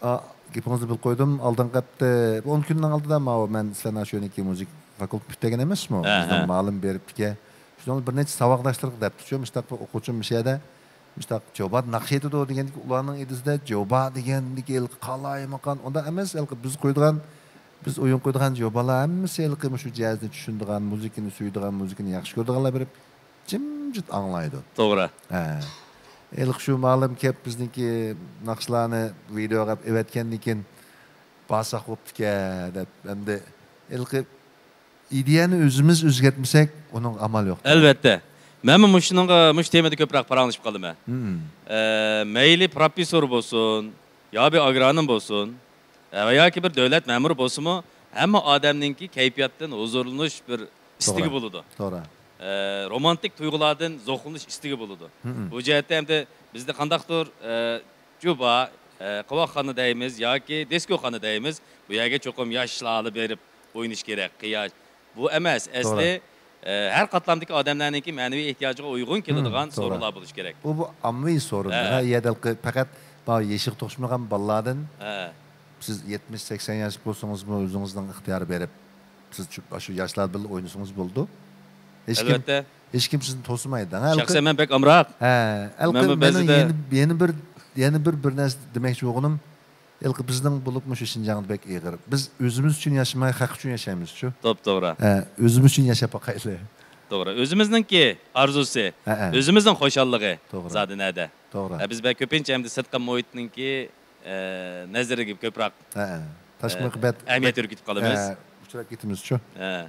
ئا، گېپىڭىزنى بۆلۈپ قويدۇم. ئالدىنقى ھەپتە، ئون كۈننىڭ ئالدىدا ماۋۇ مەن سىلەرنىڭ شۇنىڭكى مۇزىكا فاكۇلتېتى پۈتتۈرگەن ئەمەسمۇ؟ ھە، بىزنىڭ ھە. مۇئەللىم بېرىپتىكەن. شۇنىڭ بىر نەچچە ساۋاقداشلىرىغا دەپتۇچۇ، مۇشۇنداق بىر ئوقۇغۇچىم مۇشۇ يەردە مۇشۇنداق جوبا ناخشا ئېيتىدۇ دېگەندىكى، ئۇلارنىڭ ئېدىزىدە جوبا دېگەندىكى ھېلىقى قالايمىقان، ئۇنداق ئەمەس، ھېلىقى بىز قويىدىغان، بىز ئويۇن قويىدىغان جوبالار ھەممىسى ھېلىقى مۇشۇ جازنى چۈشىنىدىغان، مۇزىكىنى سۆيىدىغان، مۇزىكىنى ياخشى كۆرىدىغانلار بېرىپ جىمجىت ئاڭلايدۇ. توغرا. ھە. ھېلىقى شۇ مۇئەللىم كەپ بىزنىڭكى ناخشىلارنى ۋىدېئوغا ئېلىپ ئەۋەتكەندىن كېيىن بارساق بوپتىكەن دەپ، ئەمدى ھېلىقى ئىدىيەنى ئۆزىمىز ئۆزگەرتمىسەك، ئۇنىڭغا ئامال يوق. ئەلۋەتتە. مەنمۇ مۇشۇنىڭغا، مۇشۇ تېمىدا كۆپرەك پاراڭلىشىپ قالىمەن. مم. ئە، مەيلى پروفېسسور بولسۇن، يا بىر ئاگرونوم بولسۇن، ئە، ۋە ياكى بىر دۆلەت مەمۇرى بولسىمۇ، ھەممە ئادەمنىڭكى كەيپىياتتىن ھۇزۇرلىنىش بىر ئىستىكى توغرا. بولىدۇ. توغرا. ئە، رومانتىك تۇيغۇلاردىن زوقلىنىش ئىستىكى بولىدۇ. مم. بۇ جەھەتتە ئەمدى بىزدە قانداقتۇر، ئە، جۇبا، ئە، قاۋاقخانا دەيمىز ياكى دىسكوخانا دەيمىز. بۇ يەرگە چوقۇم ياشلارلا بېرىپ ئوينىشى كېرەك، قىياش. بۇ ئەمەس، توغرا. ئەسلى، ئە، ھەر قاتلامدىكى ئادەملەرنىڭكى مەنىۋى ئېھتىياجىغا ئۇيغۇن كېلىدىغان مم، توغرا. سورۇنلار بولۇشى كېرەك. بۇ، بۇ ئاممىۋى سورۇن. ھە. ھە، يەردە پەقەت ماۋۇ يېشىغا توقۇشمىغان بالىلاردىن ھە. سىز يەتمىش، سەكسەن ياش بولسىڭىزمۇ، ئۆزىڭىزنىڭ ئىختىيارى بېرىپ، سىز شۇ، شۇ ياشلار بىلەن ئوينىسىڭىز بولىدۇ. ھېچكىم، ئەلۋەتتە. ھېچكىم سىزنى توسىمايدۇ. ھە، شەخسەن مەن بەك ئامراق. ھە، مەنمۇ مېنىڭ بەزىدە يەنە، يەنە بىر، يەنە بىر، بىر نەرسە دېمەكچى بولغىنىم، ھېلىقى بىزنىڭ بولۇپ مۇشۇ شىنجاڭدا بەك ئېغىر. بىز ئۆزىمىز ئۈچۈن ياشىماي، خەق ئۈچۈن ياشايمىزچۇ؟ توپتوغرا. ھە، ئۆزىمىز ئۈچۈن ياشاپ باقايلى. توغرا. ئۆزىمىزنىڭكى ئارزۇسى، ھەئە. ئۆزىمىزنىڭ خۇشاللىقى توغرا. زادى نەدە؟ توغرا. ئە، بىز بە كۆپىنچە ئەمدى سىرتقى مۇھىتنىڭكى، ئە، نەزىرىگە كۆپرەك، ھەئە. تاشقى ئە، مۇھەببەت ئەھمىيەت يۆتكىتىپ قالىمىز. ھە، ئۇچراپ كېتىمىزچۇ. ھە.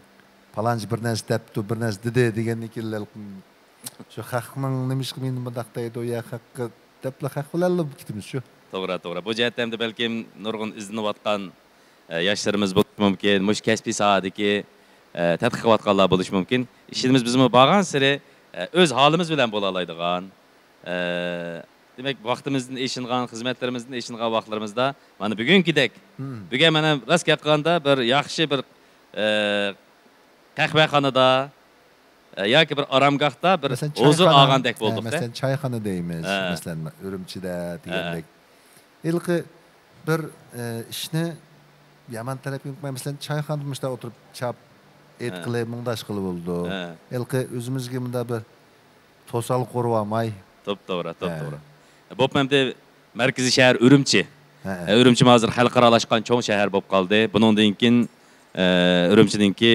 پالانچى بىر نەرسە دەپتۇ، بىر نەرسە دېدى دېگەندىن كېيىن، شۇ خەقنىڭ نېمىشقا مېنى مۇنداق دەيدۇ، يا خەققە دەپلا خەق بىلەنلا كېتىمىزچۇ. توغرا، توغرا. بۇ جەھەتتە ئەمدى بەلكىم نۇرغۇن ئىزدىنىۋاتقان، ئە، ياشلىرىمىز بولۇشى مۇمكىن، مۇشۇ كەسپىي ساھەدىكى، ئە، تەتقىق قىلىۋاتقانلار بولۇشى مۇمكىن. ئىشىنىمىز بىزمۇ بارغانسېرى، ئە، ئۆز ھالىمىز بىلەن بولالايدىغان، ئە، دېمەك، ۋاقتىمىزدىن ئېشىنغان، خىزمەتلىرىمىزدىن ئېشىنغان ۋاقىتلىرىمىزدا مانا بۈگۈنكىدەك، مم. بۈگۈن مانا راست گەپ قىلغاندا بىر ياخشى بىر، ئە، قەھۋەخانىدا، ئە، ياكى بىر ئارامگاھتا بىر مەسىلەن، ھۇزۇر چايخانا، ئالغاندەك ھە، بولدۇق، مەسىلەن، چايخانا دەيمىز، ھە. مەسىلەن، ئۈرۈمچىدە ھە. دېگەندەك. ھېلىقى بىر، ئە، ئىشنى يامان تەرەپكە قويماي، مەسىلەن، چايخانىدا مۇشۇنداق ئولتۇرۇپ چاپ ھە. ئېيتقىلى، مۇڭداشقىلى بولىدۇ. ھە. ھېلىقى ئۆزىمىزگە مۇنداق بىر توسالغۇ قۇرۇۋالماي. توپتوغرا، ھە. توپتوغرا. بولۇپمۇ ئەمدى مەركىزىي شەھەر ئۈرۈمچى. ھە، ھە. ئە، ئۈرۈمچىمۇ ھازىر خەلقئارالاشقان چوڭ شەھەر بولۇپ قالدى. بۇنىڭدىن كېيىن، ئە، ئۈرۈمچىنىڭكى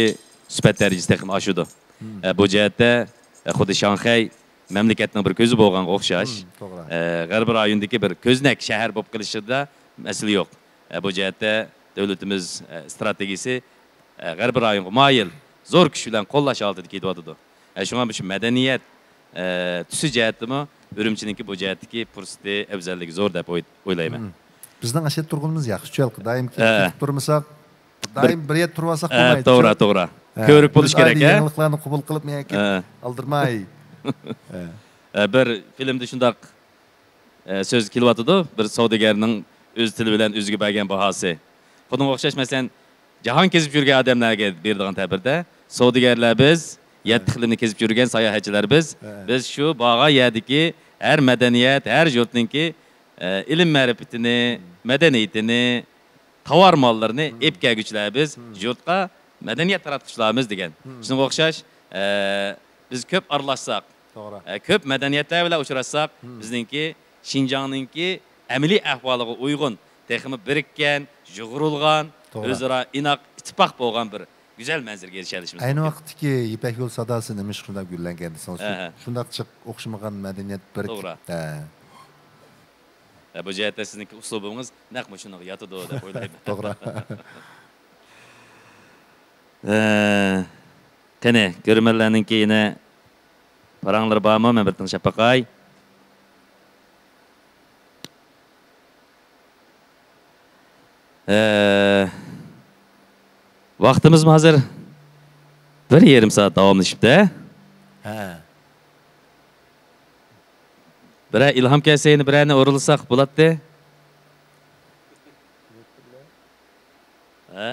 سۈپەت دەرىجىسى تېخىمۇ ئاشىدۇ. مم. ئە، بۇ جەھەتتە، ئە، خۇددى شاڭخەي مەملىكەتنىڭ بىر كۆزى بولغانغا ئوخشاش، مم، توغرا. ئە، غەربىي رايوندىكى بىر كۆزنەك شەھەر بولۇپ قېلىشىدا مەسىلە يوق. ئە، بۇ جەھەتتە دۆلىتىمىز، ئە، ئىستراتېگىيىسى، ئە، غەربىي رايونغا مايىل، زور كۈچ بىلەن قوللاش ھالىتىدە كېتىۋاتىدۇ. ئە، شۇڭا مۇشۇ مەدەنىيەت، ئە، تۈسى جەھەتتىمۇ ئۈرۈمچىنىڭكى بۇ جەھەتتىكى پۇرسىتى، ئەۋزەللىكى زور دەپ ئوي-، ئويلايمەن. مم. بىزنىڭ ئەشەدە تۇرغىنىمىز ياخشى، چۈنكى دائىم ھە. كېتىپ تۇرمىساق، بىر دائىم بىر يەردە تۇرۇۋالساق ھە، بولمايدۇ. توغرا، توغرا. ھە. كۆۋرۈك بولۇش بىز كېرەك، ئاددىي ھە؟ يېڭىلىقلارنى قوبۇل قىلىپ، ياكى ھە. ئالدىرىماي. ھە. ھە، بىر فىلىمدە شۇنداق، ئە، سۆز كېلىۋاتىدۇ، بىر سودىگەرنىڭ ئۆز تىلى بىلەن ئۆزىگە بەرگەن باھاسى. بۇنىڭغا ئوخشاش، مەسىلەن، جاھان كېزىپ يۈرگەن ئادەملەرگە بېرىدىغان تەبىردە، سودىگەرلەر بىز، يەتتە ھە. ئىقلىمنى كېزىپ يۈرگەن ساياھەتچىلەر بىز. ھە. بىز شۇ بارغان يەردىكى ھەر مەدەنىيەت، ھەر يۇرتنىڭكى، ئە، ئىلىم-مەرىپىتىنى، مەدەنىيىتىنى، تاۋار ماللىرىنى مم. ئېلىپ كەلگۈچىلەر بىز، مم. يۇرتقا مەدەنىيەت تاراتقۇچىلارمىز دېگەن. مم. شۇنىڭغا ئوخشاش، ئە، بىز كۆپ ئارىلاشساق، توغرا. ئە، كۆپ مەدەنىيەتلەر بىلەن ئۇچراشساق، مم. بىزنىڭكى شىنجاڭنىڭكى ئەمەلىي ئەھۋالىغا ئۇيغۇن، تېخىمۇ بىرىككەن، يۇغۇرۇلغان، توغرا. ئۆزئارا ئىناق، ئىتتىپاق بولغان بىر گۈزەل مەنزىرىگە ئېرىشەلىشىمىز ئەينى مۇمكىن. ۋاقىتتىكى يىپەك يول ساداسى نېمىشقا شۇنداق گۈللەنگەن دېسىڭىز، شۇ-، ئەھە. شۇنداق جىق ئوخشىمىغان مەدەنىيەت بىر توغرا. ھە. ھە، بۇ جەھەتتە سىزنىڭكى ئۇسلۇبىڭىز نەق مۇشۇنىڭغا ياتىدۇ دەپ ئويلايمەن. توغرا. ھە، قېنى، كۆرۈرمەنلەرنىڭكى يەنە پاراڭلىرى بارمۇ؟ مەن بىر تىڭشاپ باقاي. ھە، ۋاقتىمىزمۇ ھازىر بىر يېرىم سائەت داۋاملىشىپتۇ. ھە. بىرەر ئىلھام كەلسە يەنە بىرەرنى ئورۇنلىساق بولاتتى. ھە؟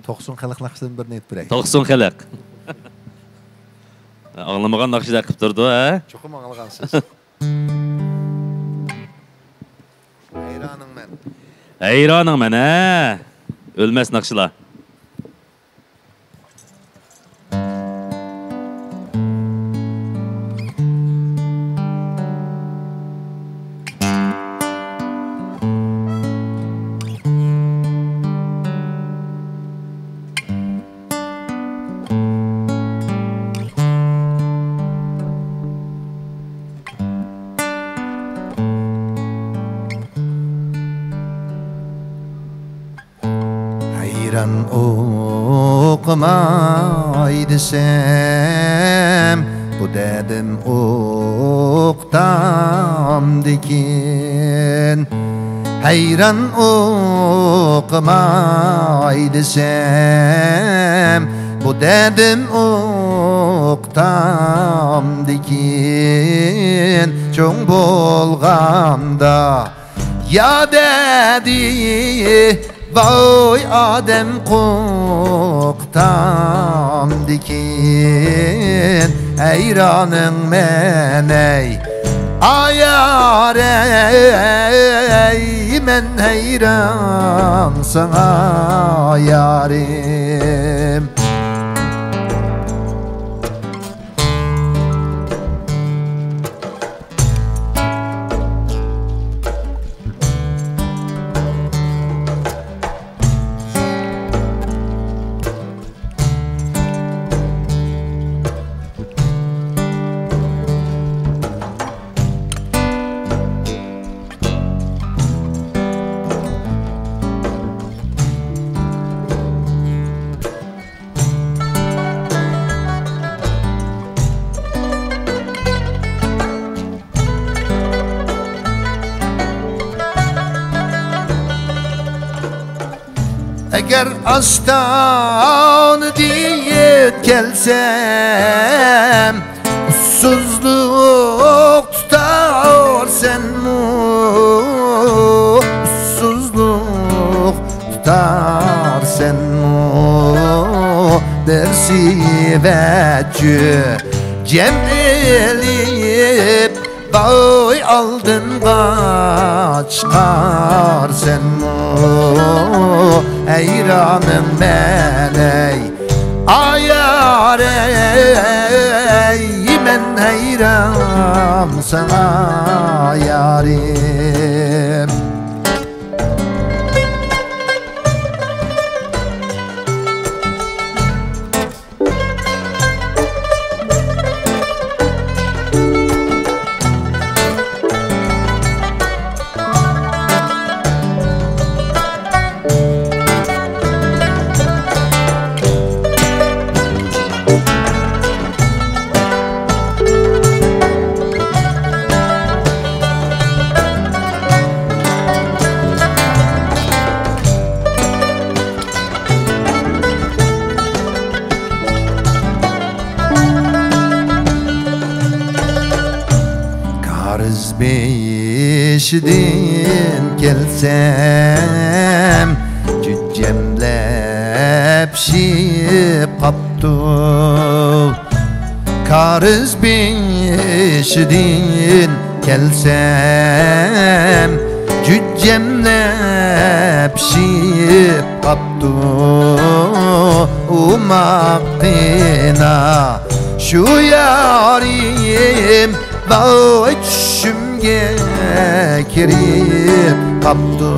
توقسۇن خەلق ناخشىدىن بىرنى ئېيتىپ بېرەي. توقسۇن خەلق. ئاڭلىمىغان ناخشىلار قىلىپ تۇرىدۇ، ھە؟ چوقۇم ئاڭلىغانسىز. ھەيرانىڭ مەن. ھەيرانىڭ مەن، ھە؟ ئۆلمەس ناخشىلار. ھەيران ئوقۇماي دېسەم، بۇ دەردىم ئوقتامدىكىن؟ ھەيران ئوقۇماي دېسەم، بۇ دەردىم ئوقتامدىكىن؟ چوڭ بولغاندا يا دەدى، ۋاي ئادەم قوقتامدىكىن، ھەيرانىڭ مەن ئەي، ئايار ئەي، مەن ھەيران ساڭا يارىم. ئەگەر ئاستانىدىن كەلسەم، ئۇسسۇزلۇق تۇتارسەنمۇ، ئۇسسۇزلۇق تۇتارسەنمۇ، بىر سېۋەت چۆجەم ئېلىپ، ۋاي ئالدىمغا چىقارسەنمۇ، ھەيرانىم مەن ئەي، ئايار ئەي، مەن ھەيران ساڭا يارىم. كارىز بېشىدىن كەلسەم، جۈججەملەپ پىشىپ قاپتۇ. كارىز بېشىدىن كەلسەم، جۈججەملەپ پىشىپ قاپتۇ. ئوماققىنا شۇ يارىم، ۋاي چۈشۈمگە كىرىپ قاپتۇ.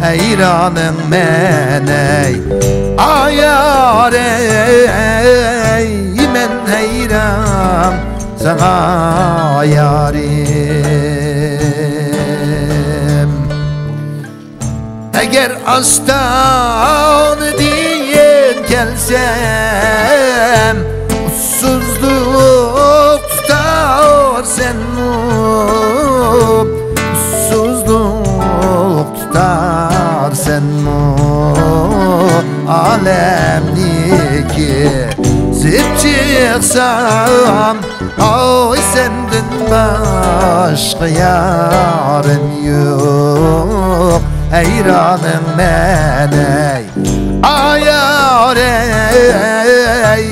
ھەيرانىڭ مەن ئەي، ئايار ئەي، مەن ھەيران ساڭا يارىم. ئەگەر ئاستانىدىن كەلسەم، ئۇسسۇزلۇق تۇتارسەنمۇ، ئۇسسۇزلۇق تۇتارسەنمۇ، ئالەمنى كېزىپ چىقسام، ئاي سەندىن باشقا يارىم يوق، ھەيرانىڭ مەن ئەي، ئايار ئەي،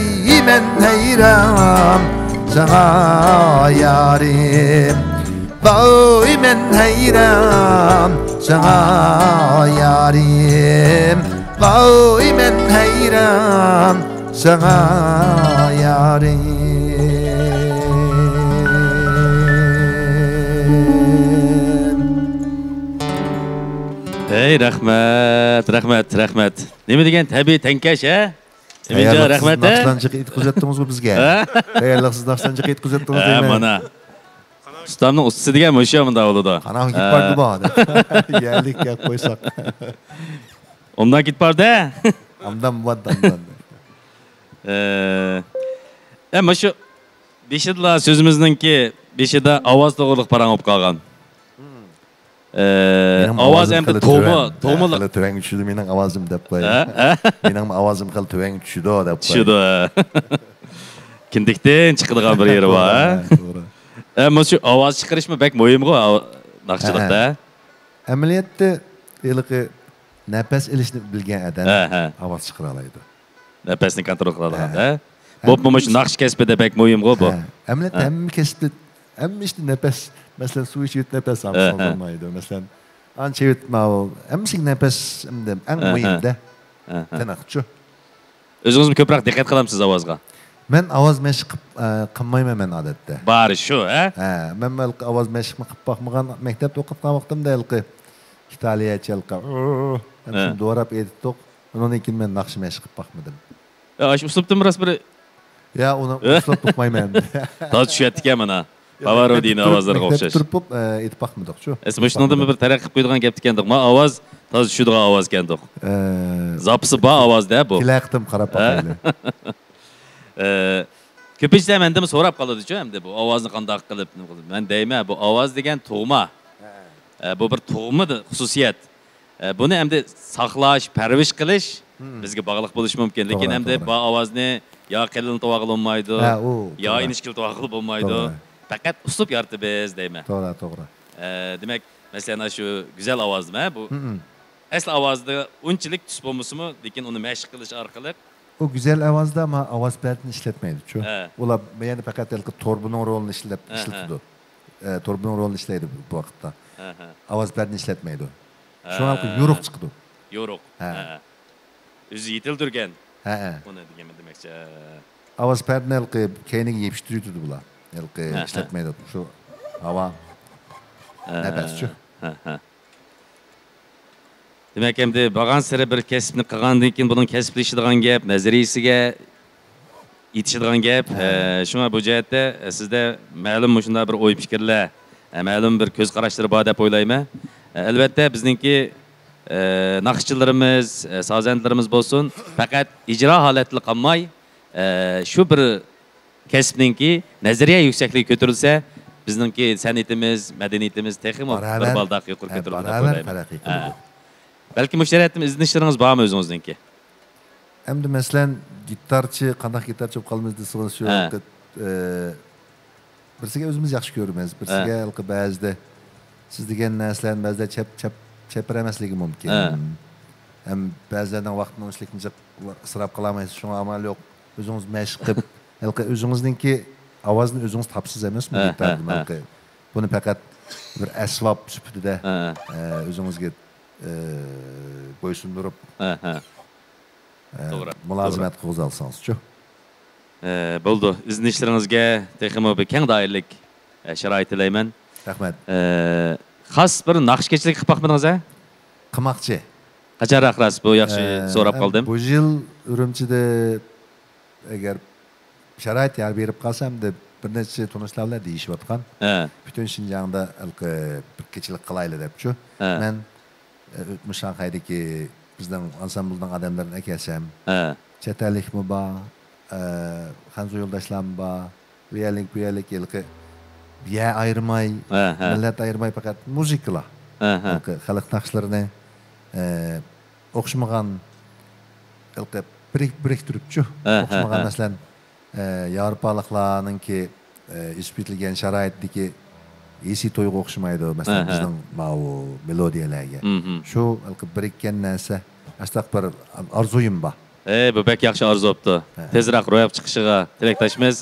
مەن ھەيران ساڭا يارىم. ۋاي مەن ھەيران ساڭا يارىم، ۋاي مەن ھەيران ساڭا يارىم. ھەي، رەھمەت، رەھمەت، رەھمەت. نېمە دېگەن تەبىئىي تەڭكەش، ھە؟ ئىمىنجان، رەھمەت، ھە؟ ناخشىلارنى جىق ئېيتقۇزۇۋەتتىڭىزغۇ بىزگە. ھە؟ تەييارلىقسىز ناخشىلارنى جىق ئېيتقۇزۇۋەتتىڭىز دەيمەن. مانا. ئۇستامنىڭ ئۇستىسى دېگەن مۇشۇ مۇنداق بولىدۇ. قاراڭ، ھە. كېتىپ باردىغۇ. يەرلىك گەپ قويساق. ئۇنداق كېتىپ باردى. ئاندام بار، ئاندام. ئە، ئە، مۇشۇ بېشىدىلا سۆزىمىزنىڭكى بېشىدا ئاۋاز توغرىلىق پاراڭ بولۇپ قالغان. ئە، مېنىڭ ئاۋاز ئاۋازىم ئەمدى خېلى تومۇ، تۆۋەن. تومۇ. ھە، خېلى تۆۋەنگە چۈشىدۇ مېنىڭ ئاۋازىم دەپ قوي. ھە؟ ھە؟ مېنىڭ ئاۋازىم خېلى تۆۋەنگە چۈشىدۇ دەپ قوي. چۈشىدۇ، ھە. كىندىكتىن چىقىدىغان بىر يېرى بار، ھە؟ توغرا، توغرا. ئە، مۇشۇ ئاۋاز چىقىرىشمۇ بەك مۇھىمغۇ، ئاۋ-، ناخشىچىلىقتا، ھە، ھە؟ ئەمەلىيەتتە ھېلىقى نەپەس ئېلىشنى بىلگەن ئادەم، ھە، ھە، ئاۋاز چىقىرالايدۇ. نەپەسنى كونترول قىلالايدۇ، ھە. ھە؟ بولۇپمۇ مۇشۇ ناخشا كەسپىدە بەك مۇھىمغۇ بۇ. ھە. ئەمەلىيەتتە، ھە، ھەممە كەسىپتە، ھەممە ئىشتا نەپەس، مەسىلەن، سۇ ئىچىۋېتىپ نەپەس ئالمىسىڭىز، ھە، ھە، بولمايدۇ. مەسىلەن، ئانچە ئېۋىتمە ئۇ. ھەممىسىگە نەپەس ئەمدى ئەڭ، ھە، ھە، مۇھىمدە. ھە، ھە. تىنىقچۇ. ئۆزىڭىزمۇ كۆپرەك دىققەت قىلامسىز ئاۋازغا؟ مەن ئاۋاز مەشىق قىپ-، ئە، قىلمايمەن مەن ئادەتتە. بارى شۇ، ھە؟ ھە، مەن ھېلىقى ئاۋاز مەشىقمۇ قىپ باقمىغان، مەكتەپتە ئوقۇتقان ۋاقتىمدا ھېلىقى ئىتالىيەچە ھېلىقى، ھە، شۇنى دوراپ ئېيتتۇق. ئۇنىڭدىن كېيىن مەن ناخشا مەشىق قىپ باقمىدىم. يا، ئاشۇ ئۇسلۇبتىنمۇ راست بىر يا، ئۇنى ئۇسلۇب ئۇقمايمەن. تازا چۈشۈۋەتتىكەن مانا. يا، باۋارودىنىي مەكتەپتە تۇرۇپ، ئاۋازلىرىغا ئوخشاش. مەكتەپتە تۇرۇپ، ئە، ئېيتىپ باقمىدۇقچۇ. ئەسلى مۇشۇنىڭدىن بىر تەرەققىي قىلىپ قويىدىغان گەپتىكەندۇق. ما ئاۋاز تازا چۈشىدىغان ئاۋازكەندۇق. ئە، زاپىسى بار ئاۋاز-دە بۇ. كېلەر قېتىم قاراپ باقايلى. ئە، كۆپىنچىسى مەندىنمۇ سوراپ قالىدۇچۇ، ئەمدى بۇ ئاۋازنى قانداق قىلىپ، نېمە قىلىپ. مەن دەيمەن، بۇ ئاۋاز دېگەن تۇغما. ھە. ئە، بۇ بىر تۇغما خۇسۇسىيەت. ئە، بۇنى ئەمدى ساقلاش، پەرۋىش قىلىش بىزگە باغلىق بولۇشى مۇمكىن. لېكىن توغرا، ئەمدى توغرا. بار ئاۋازنى يا قېلىنلىتىۋالغىلى بولمايدۇ، ھە، ئۇ يا توغرا. ئىنچىكىلىتىۋالغىلى بولمايدۇ. توغرا. پەقەت ئۇسلۇب يارىتىمىز دەيمەن. توغرا، توغرا. ئە، دېمەك، مەسىلەن، شۇ گۈزەل ئاۋازدىمۇ بۇ؟ ئەسلى ئاۋازىدا ئۇنچىلىك تۈس بولمىسىمۇ، لېكىن ئۇنى مەشىق قىلىش ئارقىلىق ئۇ گۈزەل ئاۋازدا ما ئاۋاز پەردىنى ئىشلەتمەيدۇ، شۇ. ھە. ئۇلار يەنە پەقەت ھېلىقى توربىنىڭ رولىنى ئىشلەپ، ھە، ھە. ئىشلىتىدۇ. ئە، توربىنىڭ رولىنى ئىشلەيدۇ بۇ، بۇ ۋاقىتتا. ھە، ھە. ئاۋاز پەردىنى ئىشلەتمەيدۇ. شۇڭا ھە. يورۇق چىقىدۇ. يورۇق. ھە. ھە. ئۆزى يېتىلدۈرگەن. ھە، ھە. ئۇنى دېگەنمەن دېمەكچى. ھە. ئاۋاز پەردىنى ھېلىقى كەينىگە يېپىشتۇرۇۋېتىدۇ بۇلار. ھېلىقى ھە، ھە. ئىشلەتمەيدۇ. شۇ ھاۋا. ھە. نەپەسچۇ. ھە، ھە. دېمەك، ئەمدى بارغانسېرى بىر كەسىپنى قىلغاندىن كېيىن، بۇنىڭ كەسىپلىشىدىغان گەپ، نەزەرىيىسىگە يېتىشىدىغان گەپ. ھە. ئە، شۇڭا بۇ جەھەتتە، ئە، سىزدە مەلۇم مۇشۇنداق بىر ئوي پىكىرلەر، ئە، مەلۇم بىر كۆز قاراشلىرى بار دەپ ئويلايمەن. ئە، ئەلۋەتتە، بىزنىڭكى، ئە، ناخشىچىلىرىمىز، ئە، سازەندىلىرىمىز بولسۇن، پەقەت ئىجرا ھالەتتىلا قالماي، ئە، شۇ بىر كەسىپنىڭكى نەزەرىيە يۈكسەكلىكى كۆتۈرۈلسە، بىزنىڭكى سەنئىتىمىز، مەدەنىيىتىمىز تېخىمۇ بىر بالداق يۇقىرى كۆتۈرۈلىدۇ دەپ ئويلايمەن. ھە. بەلكى مۇشۇ جەھەتتىن ئىزدىنىشلىرىڭىز بارمۇ ئۆزىڭىزنىڭكى؟ ئەمدى مەسىلەن، گىتارچى، قانداق گىتارچى بولۇپ قالىمىز دېسىڭىز، شۇ ھە. ۋاقىت، ئە، بىرسىگە ئۆزىمىز ياخشى كۆرىمىز، بىرسىگە ھە. ھېلىقى بەزىدە سىز دېگەن نەرسىلەرنى بەزىدە چەپ، چەپ، چەپرە ئەمەسلىكى مۇمكىن. ھە. ھەم بەزىلەرنىڭ ۋاقتىنى ئۇنچىلىك جىق ئىسراپ قىلالمايسىز، شۇڭا ئامال يوق. ئۆزىڭىز مەشىق قىلىپ، ھېلىقى ئۆزىڭىزنىڭكى ئاۋازىنى ئۆزىڭىز تاپىسىز ئەمەسمۇ؟ ھە، گىتاردىن ھە، ھە. ھېلىقى. بۇنى پەقەت بىر ئەسۋاب سۈپىتىدە، ھە. ئە، ئۆزىڭىزگە، ئە، بويسۇندۇرۇپ، ھە، ھە. ئە، توغرا، مۇلازىمەت توغرا. قىلغۇزالسىڭىزچۇ؟ ئە، بولدى. ئىزدىنىشلىرىڭىزگە تېخىمۇ بىر كەڭ دائىرىلىك، ئە، شارائىت تىلەيمەن. رەھمەت. ئە، خاس بىر ناخشا كېچىلىكى قىلىپ باقمىدىڭىز، ھە؟ قىلماقچى. قاچانراق راست بۇ ياخشى ئە، سوراپ قالدىم. بۇ يىل ئۈرۈمچىدە ئەگەر شارائىت يار بېرىپ قالسا، ئەمدى بىر نەچچە تونۇشلار بىلەن دېيىشىۋاتقان. ھە. پۈتۈن شىنجاڭدا ھېلىقى بىر كېچىلىك قىلايلى دەپچۇ. ھە. مەن، ئە، مۇشۇ شاڭخەيدىكى بىزنىڭ ئانسامبىلنىڭ ئادەملىرىنى ئەكەلسەم، ھە. چەت ئەللىكمۇ بار، ئە، خەنزۇ يولداشلارمۇ بار، ئۇ يەرلىك، بۇ يەرلىك ھېلىقى يەر ئايرىماي، ھە، ھە. مىللەت ئايرىماي، پەقەت مۇزىكىلا. ھە، ھە. ھېلىقى خەلق ناخشىلىرىنى، ئە، ئوخشىمىغان ھېلىقى بىرىك-، بىرىكتۈرۈپچۇ. ھە، ھە، ئوخشىمىغان، ھە. مەسىلەن، ئە، ياۋروپالىقلارنىڭكى، ئە، ئېچىپ ئېيتىلگەن شارائىتتىكى ھېسسىي تويغا ئوخشىمايدۇ، مەسىلەن، ھە، ھە. بىزنىڭ ماۋۇ مېلودىيەلەرگە. مم، مم. شۇ ھېلىقى بىرىككەن نەرسە، ئاشۇنداق بىر ئارزۇيۇم بار. ئەي، بۇ بەك ياخشى ئارزۇ بوپتۇ. ھە. تېزرەك روياپقا چىقىشىغا تىلەكداشمىز.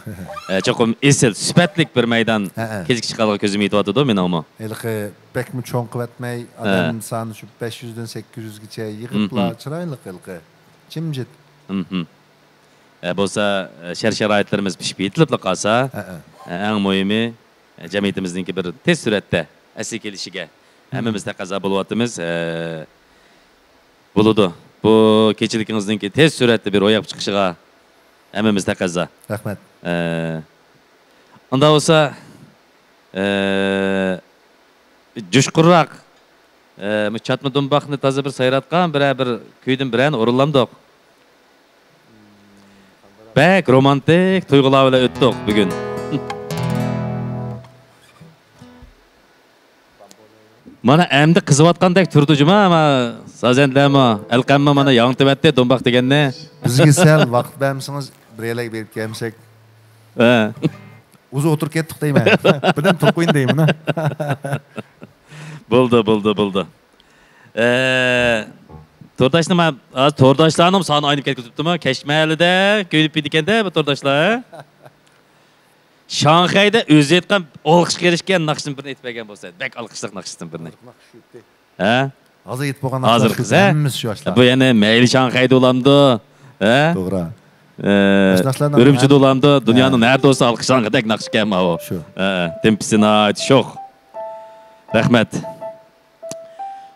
ئە، چوقۇم ئېسىل، سۈپەتلىك بىر مەيدان ھە، ھە. كېلىشكە چىقارلىقىغا كۆزۈم يېتىۋاتىدۇ مېنىڭمۇ. ھېلىقى بەكمۇ چوڭ قىلىۋەتمەي، ھە. ئادەم سانى شۇ بەش يۈزدىن سەككىز يۈزگىچە يىغىپلا، مم. چىرايلىق ھېلىقى، جىمجىت. مم. ئە، بولسا، ئە، شەرت-شارائىتلىرىمىز پىشىپ يېتىلىپلا قالسا، ھە، ھە. ئە، ئەڭ مۇھىمى، ئە، جەمئىيىتىمىزنىڭكى بىر تېز سۈرئەتتە ئەسلىگە كېلىشىگە ھەممىمىز تەقەززا بولۇۋاتىمىز. ئە، بولىدۇ. بۇ كېچىلىكىڭىزنىڭكى تېز سۈرئەتتە بىر روياپقا چىقىشىغا ھەممىمىز تەقەززا. رەھمەت. ئە، ئۇنداق بولسا، ئە، جۇشقۇنراق، ئە، مۇ چاتما دۇمباقنى تازا بىر سايراتقان بىرەر بىر كۈيدىن بىرەرنى ئورۇنلامدۇق. بەك رومانتىك تۇيغۇلار بىلەن ئۆتتۇق بۈگۈن. مانا ئەمدى قىزىۋاتقاندەك تۇردى جۇما، ما سازەندىلەرمۇ، ئەلقەممۇ مانا ياڭتىۋەتتى دۇمباق دېگەننى. بىزگە سەل ۋاقىت بەرمىسىڭىز، بىرەيلەرگە بېرىپ كەلمىسەك. ھە. ئۇزۇن ئولتۇرۇپ كەتتۇق دەيمەن. بىردىن تۇرۇپ قويۇن دەيمەن. بولدى، بولدى، بولدى. ئە، تورداشنى مەن ھازىر تورداشلارنىڭ سانى ئاينىپ كەتكۈزۈپتىمۇ؟ كەچ مەھەللىدە كۆيۈنۈپ كېتىدىكەن-دە بۇ تورداشلار. شاڭخەيدە ئۆزى ئېيتقان ئالقىشقا ئېرىشكەن ناخشىدىن بىرنى ئېيتىپ بەرگەن بولسا، بەك ئالقىشلىق ناخشىدىن بىرنى. ھە؟ ھازىر ئېيتىپ بولغان ناخشىلار ھەممىسى شۇ ئاشۇلار. بۇ يەنە مەيلى شاڭخەيدە بولامدۇ؟ ھە؟ توغرا. ئە، ئۈرۈمچىدە بولامدۇ؟ دۇنيانىڭ نەدە بولسا ئالقىشلانغۇدەك ناخشىكەن ماۋۇ. شۇ. ھە، تېمپىسى ناھايىتى شوخ. رەھمەت.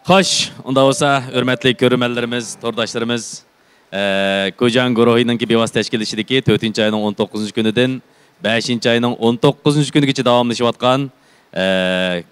خوش، ئۇنداق بولسا، ھۆرمەتلىك كۆرۈرمەنلىرىمىز، تورداشلىرىمىز، ئە، كوجاڭ گۇرۇھىنىڭكى بىۋاسىتە تەشكىللىشىدىكى تۆتىنچى ئاينىڭ ئون توققۇزىنچى كۈنىدىن بەشىنچى ئاينىڭ ئون توققۇزىنچى كۈنىگىچە داۋاملىشىۋاتقان، ئە،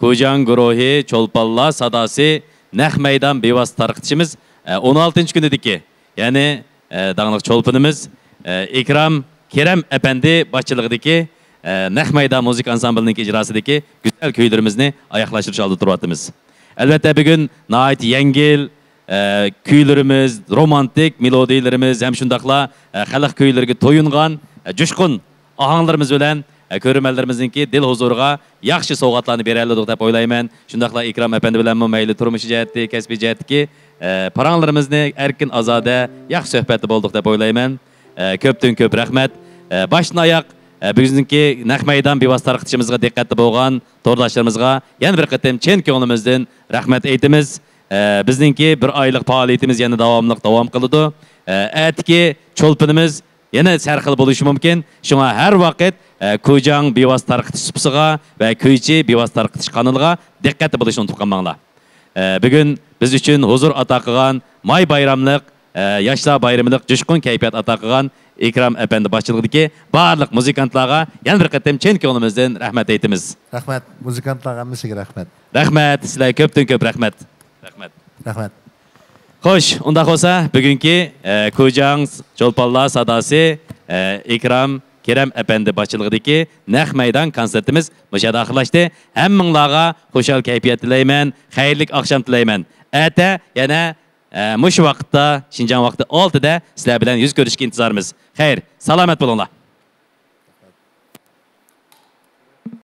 كوجاڭ گۇرۇھى چولپانلار ساداسى نەق مەيدان بىۋاسىتە تارقىتىشىمىز، ئە، ئون ئالتىنچى كۈنىدىكى، يەنى، ئە، داڭلىق چولپىنىمىز، ئە، ئىكرام كېرەم ئەپەندى باشچىلىقىدىكى، ئە، نەق مەيدان مۇزىكا ئانسامبىلىنىڭكى ئىجراسىدىكى گۈزەل كۈيلىرىمىزنى ئاياغلاشتۇرۇش ئالدىدا تۇرۇۋاتىمىز. ئەلۋەتتە، بۈگۈن ناھايىتى يەڭگىل، ئە، كۈيلىرىمىز، رومانتىك مېلودىيىلىرىمىز ھەم شۇنداقلا، ئە، خەلق كۈيلىرىگە تويۇنغان، ئە، جۇشقۇن ئاھاڭلىرىمىز بىلەن، ئە، كۆرۈرمەنلىرىمىزنىڭكى دىل ھۇزۇرىغا ياخشى سوۋغاتلارنى بېرەلىدۇق دەپ ئويلايمەن. شۇنداقلا ئىكرام ئەپەندى بىلەنمۇ مەيلى تۇرمۇشى جەھەتتىكى، كەسپىي جەھەتتىكى، ئە، پاراڭلىرىمىزنى ئەركىن ئازادە، ياخشى سۆھبەتتە بولدۇق دەپ ئويلايمەن. ئە، كۆپتىن كۆپ رەھمەت. ئە، باشتىن ئاياق، ئە، بۈگۈنكى نەق مەيدان بىۋاسىتە تارقىتىشىمىزغا دىققەتتە بولغان تورداشلىرىمىزغا يەنە بىر قېتىم چىن كۆڭلىمىزدىن رەھمەت ئېيتىمىز. ئە، بىزنىڭكى بىر ئايلىق پائالىيىتىمىز يەنە داۋاملىق داۋام قىلىدۇ. ئە، ئەتىكى چولپىنىمىز يەنە سەرخىل بولۇشى مۇمكىن. شۇڭا ھەر ۋاقىت، ئە، كۇجاڭ بىۋاسىتە تارقىتىش سۇپىسىغا ۋە كۈيچى بىۋاسىتە تارقىتىش قانىلىغا دىققەتتە بولۇشنى ئۇنتۇپ قالماڭلار. ئە، بۈگۈن بىز ئۈچۈن ھۇزۇر ئاتا قىلغان ماي بايراملىق، ئە، ياشلار بايرىمىلىق جۇشقۇن كەيپىيات ئاتا قىلغان ئىكرام ئەپەندى باشچىلىقىدىكى بارلىق مۇزىكانتلارغا يەنە بىر قېتىم چىن كۆڭلىمىزدىن رەھمەت ئېيتىمىز. رەھمەت، مۇزىكانتلارغا ھەممىسىگە رەھمەت. رەھمەت، سىلەرگە كۆپتىن كۆپ رەھمەت. رەھمەت. رەھمەت. خوش، ئۇنداق بولسا، بۈگۈنكى، ئە، كۇجاڭ چولپانلار ساداسى، ئە، ئىكرام كېرەم ئەپەندى باشچىلىقىدىكى نەق مەيدان كونسېرتىمىز مۇشۇ يەردە ئاخىرلاشتى. ھەممىڭلارغا خۇشال كەيپىيات تىلەيمەن، خەيرلىك ئاخشام تىلەيمەن. ئەتە يەنە، ئە، مۇشۇ ۋاقىتتا، شىنجاڭ ۋاقتى ئالتىدە سىلەر بىلەن يۈز كۆرۈشكە ئىنتىزارمىز. خەير، سالامەت بولۇڭلار.